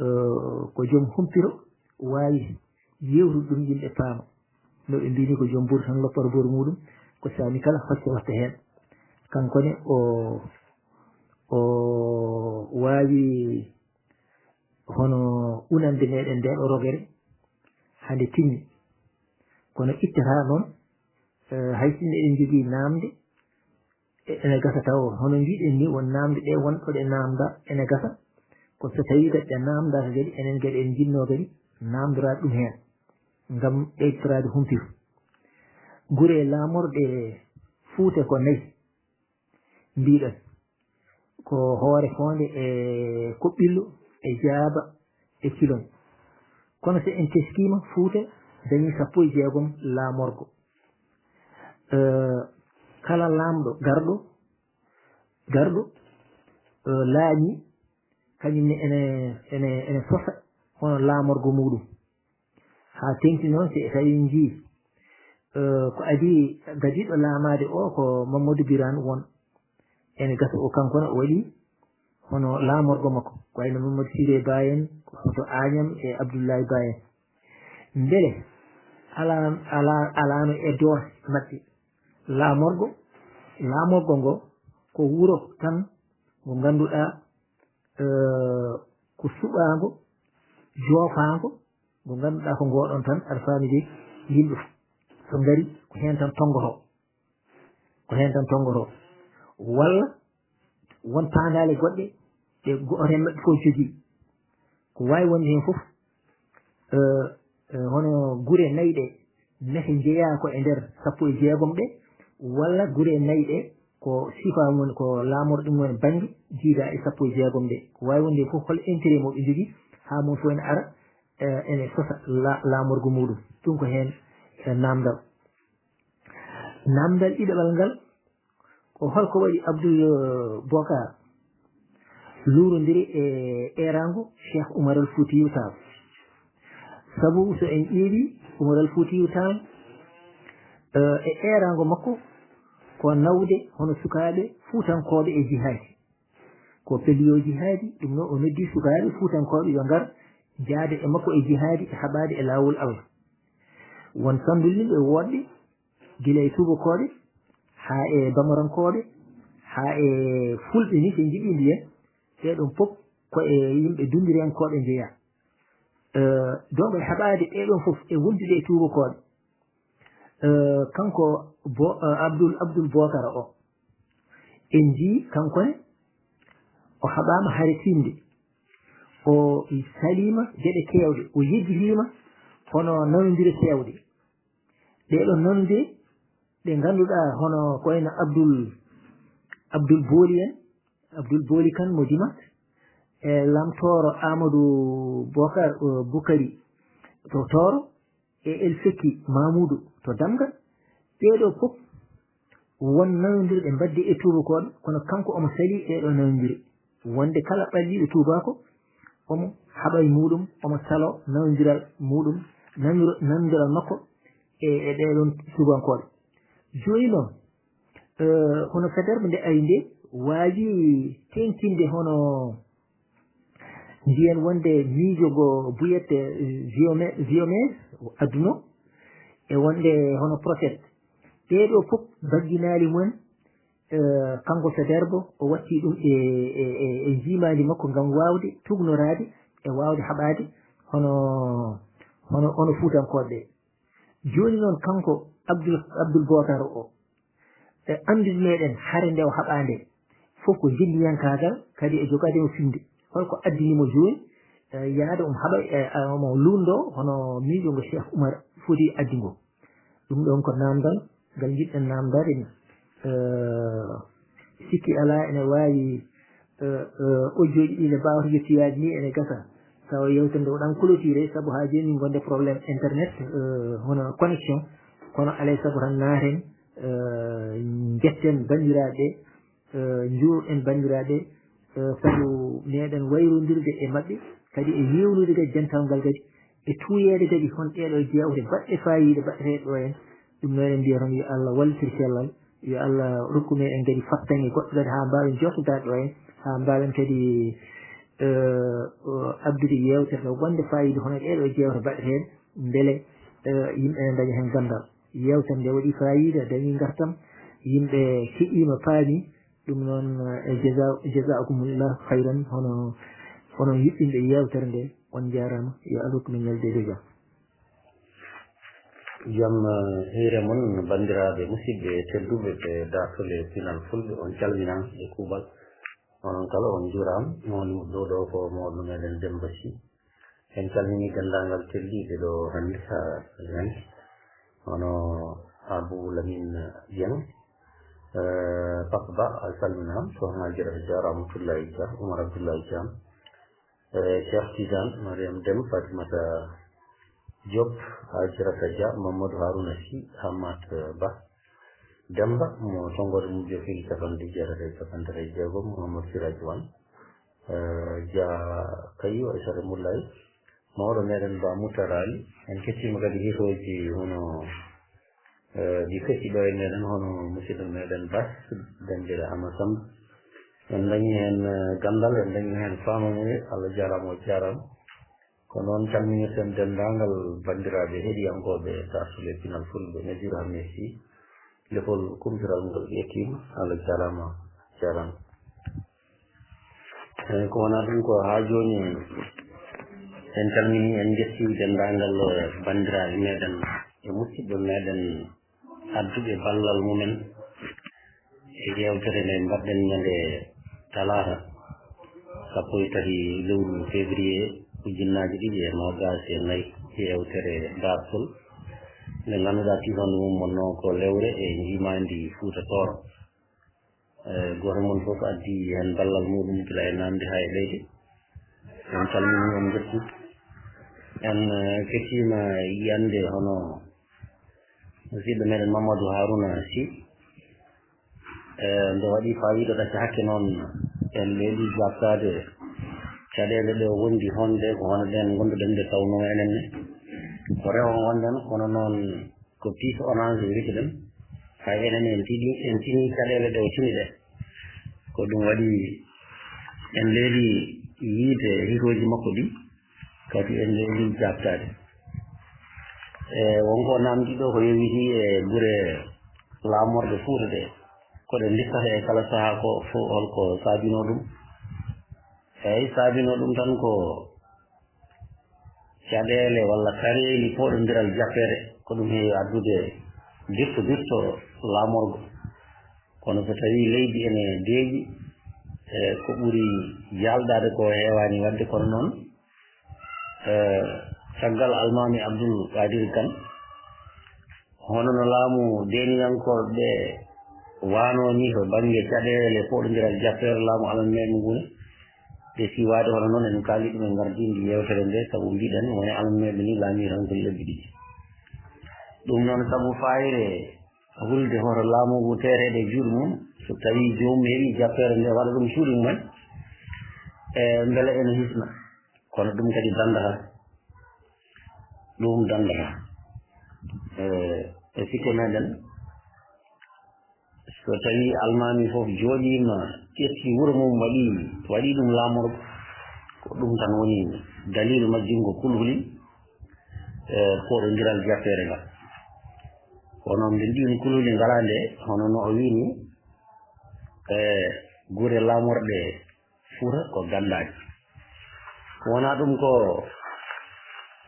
eh, ko joom humpito waawi yeewtude ɗum yimɓe paama. No ɓe mbini ko joom buuru tan loppata buuru muuɗum, ko saami kala hocca watta heen. Kanko ne o, o waawi hono unande meɗen nde ɗo rogere hande timmi. Kono ittata noon, eh, hay sinno eɗen jogii naamnde, e-, ene gasa taw, hono mbiɗen ni, won naamnde ɗe wonɗo ɗe naamnda, ene gasa. Ko so tawii kadi ɗe naamndaaka kadi, enen kadi en njinnoo kadi naamndoraade ɗum heen, ngam ɓeytoraade humpito. Gure laamorɗe Fuuta ko nayi, mbiɗen. Ko Hoore Foonde e Koɓɓillo e Jaaba e Ciloñ. Kono so en teskiima, Fuuta dañii sappo e jeegom laamorgo. Eh, kala laamɗo garɗo, garɗo, eh, laañi, kañum ne ene, ene, ene sosa hono laamorgo muuɗum. Haa teŋti noon, si tawi en njii, eh, ko adii gadiiɗo laamaade o ko Mamadou Birane won. Ene gasa o kanko ne o waɗi hono laamorgo makko. Ko wayno Mamadou Siré Ba en, ko hoto Agnam e Abdoulaye Ba en. Mbele alaa, alaa, alaano e doose maɓɓe. Laamorgo, laamorgo ngo ko wuro tan ngo ngannduɗaa, eh, ko suɓaango, joofaango, ngo ngannduɗaa ko ngoɗon tan, aɗa faami de, yimɓe fof so ngari ko heen tan tonngotoo. Ko heen tan tonngotoo. Walla won paandaale goɗɗe ɗe gooto heen maɓɓe fof jogii. Ko waawi wonde heen fof, eh, eh, hono gure nayi ɗe, nate njeyaa ko e nder sappo e jeegom ɗe, walla gure nayi ɗe ko sifa mum, ko laamorɗe mum e bannge jiidaa e sappo e jeegom ɗe. Ko waawi wonde fof hol intérêt mo ɓe njogii haa mum fof ene ara, eh, ene sosa la-, laamorgo muuɗum. Ɗum ko heen, eh, naamndal. Naamndal ɗiɗaɓal ngal, ko holko waɗi Abdoul, eh, Bokar luurondiri e eeraango Cheikh Oumar Al Foutiyou Tall? Sabu so en ƴeewi Oumar Al Foutiyou Tall, eh, e eeraango makko ko nawde hono sukaaɓe fuutankooɓe e jihaadi. Ko pelliyo jihaadi, ɗum noon o noddi sukaaɓe fuutankooɓe yo ngar njaada e makko e jihaadi e haɓaade e laawol Allah. Won sanndulliiɓe woɗɓe, gila e tuubakooɓe, haa e bamarankooɓe, haa e fulɓe ni, so njiɗii mbiyen, ɓee ɗoon fof ko e yimɓe dunndirankooɓe njeyaa. Eh, donc e haɓaade ɓee ɗoon fof e wondude e tuubakooɓe, Eh, kanko Bo- eh, Abdul Abdul Bokara o, en njii kanko ne, o haɓaama hare tiimde. O saliima geɗe keewɗe, o yejjitiima hono nanondire keewɗe. Ɗee ɗoo nanondire ɗe ngannduɗaa, hono ko wayno Abdul Abdul Booli en, Abdul Booli Kan mo Dimat, e Lamtooro Amadou Bokar, eh, Bukari to Tooro, e El Fekki Mamoudou to Damga. Ɓee ɗoo fof won nanondirɗe mbaɗde e tuubakooɓe, kono kanko omo salii ɗee ɗoo nanondire. Wonde kala ɓalliiɗo tuubaako, omo haɓa e muuɗum, omo saloo nanondiral muuɗum, naniro- nanondiral makko e, e ɓee ɗoon tuubankooɓe. Jooni noon, eh, hono Faidherbe nde ari nde waawi teeŋtinde hono mbiyen wonde miijo ngo buyette Viome- Viomese adduno, e wonde hono Prophète. Ɗee ɗoo fof bagginaali mumen, eh, kanko Faidherbe o watti ɗum e, e, e, e njiimaandi makko ngam waawde tugnoraade e waawde haɓaade hono, hono, hono Fuutankooɓe ɓee. Jooni noon kanko Abdul, Abdul Bokar o, e anndude meɗen hare nde o haɓaa nde, fof ko jenndiyankaagal, kadi e jogaade mo fiɓnde. Holko addini mo jooni, eh, yaade omo haɓa, eh, omo luundo hono miijo ngo Cheikh Oumar Fouti addi ngo? Ɗum ɗoon ko naamndal ngal njiɗɗen naamndaade ni. Eh, sikki alaa ene waawi, eh, eh, audio ji ɗi ne mbaawata yettoyaade ni ene gasa. Tawa yewtere nde waɗan clôturé, sabu haa jooni min ngonde problème internet, eh, hono connexion. Kono alay sago tan naaten, eh, njetten banndiraaɓe, eh, njuurɗen banndiraaɓe, eh, sabu meɗen wayrondirde e maɓɓe, kadi e yewnude kadi dental ngal kadi, e tuuyeede kadi hon ɗee ɗoo jeewte baɗɗe faayiida baɗeteeɗe ɗo en. Ɗum noon en mbiya tan yo Allah wallitir cellal, yo Allah rokku meɗen kadi fattange goɗɗo kadi haa mbaawen jooɗodaade ɗo en, haa mbaawen kadi, eh, addude yeewtere ɗo wonde faayiida hono ɗee ɗoo jeewte baɗeteeɗe, mbele, eh, yimɓe ne ndaña heen ganndal. Yeewtere nde waɗi faayiida, dañi ngartam, yimɓe keɗiima, paami. Ɗum noon, eh, jaza-, jazakumullahu khayran, hono, hono yuɓɓinɓe yeewtere nde, on njaaraama, yo Allah rokku men ñalde e dow jam. Jam, eh, hiire mon, banndiraaɓe musidɓe tedduɓe ɓe daartol e pinal fulɓe, on calminaama e kuuɓal. Onon kala on njuuraama, mo woni ɗo ɗo ko mawɗo meɗen Demba Sy. En calminii denndaangal teddiiɓe ɗo hannde haa Niani, hono Abou Lamine Dieng, eh, Papa Ba, a salminaama, Sohna Ajarata Dia, Ramatoulaye Dia, Oumar Abdoulaye Thiam, eh, Cheikh Tidiane, Mariam Dem, Fatimata Diop, Ajarata Dia, Mamadou Harouna Sy, Hammat Ba, Demba, mo tonngoode mum jofiili capanɗe jeetati e capanɗe jeegom, Mouhamadou Siraj Wan, eh, Dia Kayu, Aissata Moulay, mawɗo meɗen Ba Moutar Ali. En kettiima kadi hitooji hono, eh, ɗi feƴƴi ɗo e meɗen, hono musidɗo meɗen Bas, Dembele Ama Samb. En dañi heen, eh, ganndal, en dañi heen faamamuye. Allah jaaraama, o jaaraama. Ko noon calminirten denndaangal banndiraaɓe heɗiyankooɓe Daartol e Pinal Fulɓe, Nadir Ahmed Sy, lefol kumpiral ngol yettiima, Allah jaaraama, jaaraama. Eey, ko wonaa ɗum ko haa jooni en calminii, en njettii denndaangal banndiraaɓe meɗen e musidɓe meɗen adduɓe ballal mumen e yeewtere nde mbaɗɗen ñande talaata, sappo e tati lewru février ujunnaaje ɗiɗi e noogaas e nayi, yeewtere daartol nde ngannduɗaa tiiɗnde mum wonnoo ko lewre e njiimaandi Fuuta Tooro. Eh, gooto mon fof addi heen ballal muɗum gila e naamnde haa e leydi. En calminii, en njettii. En, eh, kettiima yiyannde hono musidɗo meɗen Mamadou Harouna Sy. Eh, nde waɗi faayiida ɗacca hakke noon, en leeli jaabtaade caɗeele ɗe o wondi honde, ko hono ɗeen ngonduɗen nde tawnoo enen ne ko rewo ngonɗen, kono noon ko piis orange wiyetee ɗum. Hay enen en tini, en tini caɗeele ɗe o tini ɗe. Ko ɗum waɗi en leeli yiide hitooji makko ɗi, kadi en leeli jaabtaade. E wonko naamndi ɗo ko yowitii e gure laamorɗe Fuuta ɗe, ko ɗe ndikkata e kala sahaa ko fof, holko saabinoo ɗum? Eey, saabinoo ɗum tan ko caɗeele walla kareeli pooɗondiral jappeede, ko ɗum heewi addude Dirto dirto laamorgo. Kono so tawii leydi ene deeƴi, e ko ɓuri jaalɗaade ko heewaani waɗde, kono noon, e caggal Almaami Abdul Qadir Kan, hono no laamu deeniyankooɓe ɓe waanoo ni to bannge caɗeele, pooɗondiral jappeere laamu amen meeɓe ngune, ɓe siwaade hono noon en kaali ɗum e ngardiindi yeewtere nde, sabu mbiɗen woni amen meeɓe ni laamii tan ko lebbi ɗiɗi. Ɗum noon sabu faayre hulde hoto laamu ngu teeteede e juuɗe mum, so tawii joomum heɓii jappeere nde waɗa ɗum cuuɗi mumen, e mbele ene hisna. Kono ɗum kadi danndata, ɗum danndata. E, e sikke meɗen, so tawii almaami fof jooɗiima, ƴetti wuro mum, waɗi, waɗi ɗum laamorgo, ko ɗum tan woni daliilu majjum ko kulhuli, e, pooɗondiral jappeere ngal. Kono mbiɗen ɗiin kulhuli ngalaa nde, hono no o wiyi ni, e, gure laamorɗe Fuuta ko ganndaaji. Wonaa ɗum ko,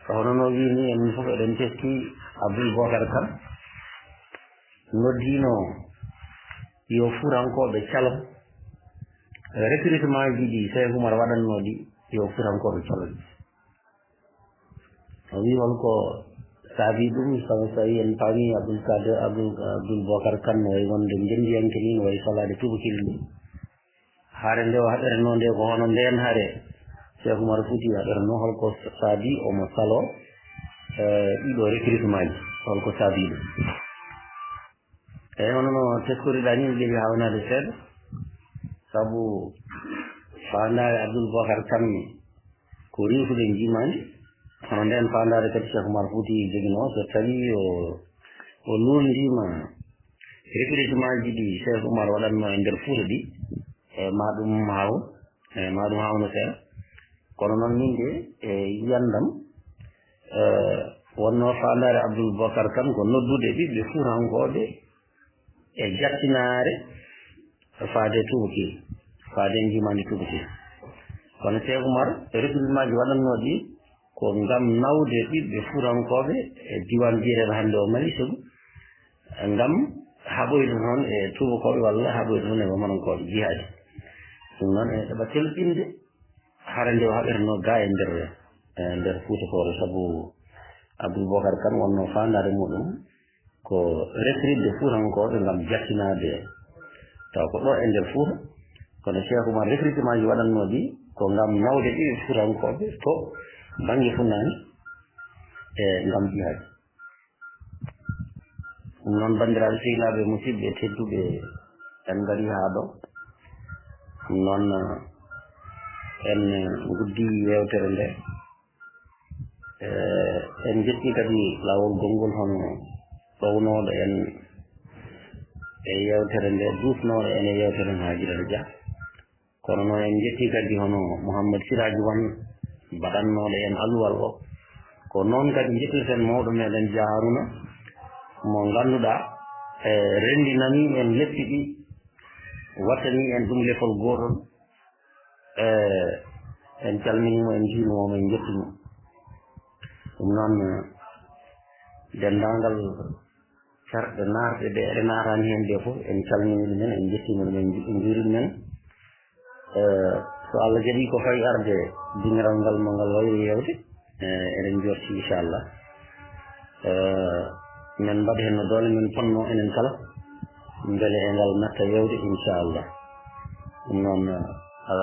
ko hono no wiyi ni, en fof eɗen teski Abdul Bokar Kan noddiino yo Fuutankooɓe calo recrutement ji ɗi Seek Umar waɗannoo ɗi, yo Fuutankooɓe calo ɗi. O wii hol ko saabii ɗum, sabu so tawii en paamii Abdul Kadir, Abdul, Abdul Bokar Kan no wayi wonde ngenndiyanke nii, no wayi salaade tubakiri ndi. Hare nde o haɓiranoo nde ko hono ndeen hare Seek Umar Fuuti haɓiranoo, hol ko saabii omo saloo, eh, ɗiɗo recrutement ji, hol ko saabii ɗum? Eeyi, hono no teskoriɗaa nii, mi ɓeydi haawnaade seeɗa, sabu faandaare Abdul Bokar Kan ko riiwtude njiimaandi, hono ndeen faandaare kadi Seek Umar Fuuti joginoo, so tawii o, o luulndiima recrutement ji ɗi Seek Umar waɗannoo e nder Fuuta ɗi, e maa ɗum haaw, e maa ɗum haawno seeɗa. Kono noon min de, e yiyannde am, e, wonnoo faandaare Abdul Bokar Kan ko noddude ɓiɓɓe Fuutankooɓe e jattinaare faade tubaki, faade njiimaandi tubaki. Kono Seek Umar, recrutement ji waɗannoo ɗi ko ngam nawde ɓiɓɓe Fuutankooɓe e diiwaan biyeteeɗo hannde o Mali Segu, ngam haɓoyde toon e tuubakooɓe walla haɓoyde toon e Mamarankooɓe jihaadi. Ɗum noon ene ɗaɓɓa telɓinde hare nde o haɓirnoo gaa e nder, e nder Fuuta Tooro, sabu Abdul Bokar Kan wonnoo faandaare muɗum ko recrutement Fuutankooɓe ngam jattinaade taw ko ɗo e nder Fuuta. Kono Seek Umar recrutement ji waɗannoo ɗi ko ngam nawde ɗi Fuutankooɓe to bannge funnaange e ngam jihaadi. Ɗum noon, banndiraaɓe sehilaaɓe, musidɓe tedduɓe, en ngarii haa ɗo. Ɗum noon, en nguddii yeewtere nde. Eh, en njettii kadi laawol gonngol hono ɗownooɗo en e yeewtere nde, duusnooɗo en e yeewtere nde, Haajirata Dia. Kono noon en njettii kadi hono Mouhammad Siraaji Wan, baɗannooɗo en alluwal o. Ko noon kadi njettirten mawɗo meɗen Dia Haruna, mo ngannduɗaa, e, renndinanii en leppi ɗi, wattanii en ɗum lefol gootol. E, en calminii mo, en njuuriima mo, en njettii mo. Ɗum noon, denndaangal terɗe naatɗe ɗe eɗe naatani heen ɗe fof, en calminii ɗumen, en njettiima ɗumen, en njuuriima ɗumen. Eh, so Allah jaɓii ko fawi arde, dingiral ngal ma ngal wayru yeewde, eh, eɗen njorti inchallah. Eh, men mbaɗa heen no doole men ponnoo enen kala, mbele e ngal natta yeewde inchallah. Ɗum noon, eh,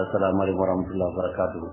assalamu aleykum wa rahmatullahi wa barakatuhu.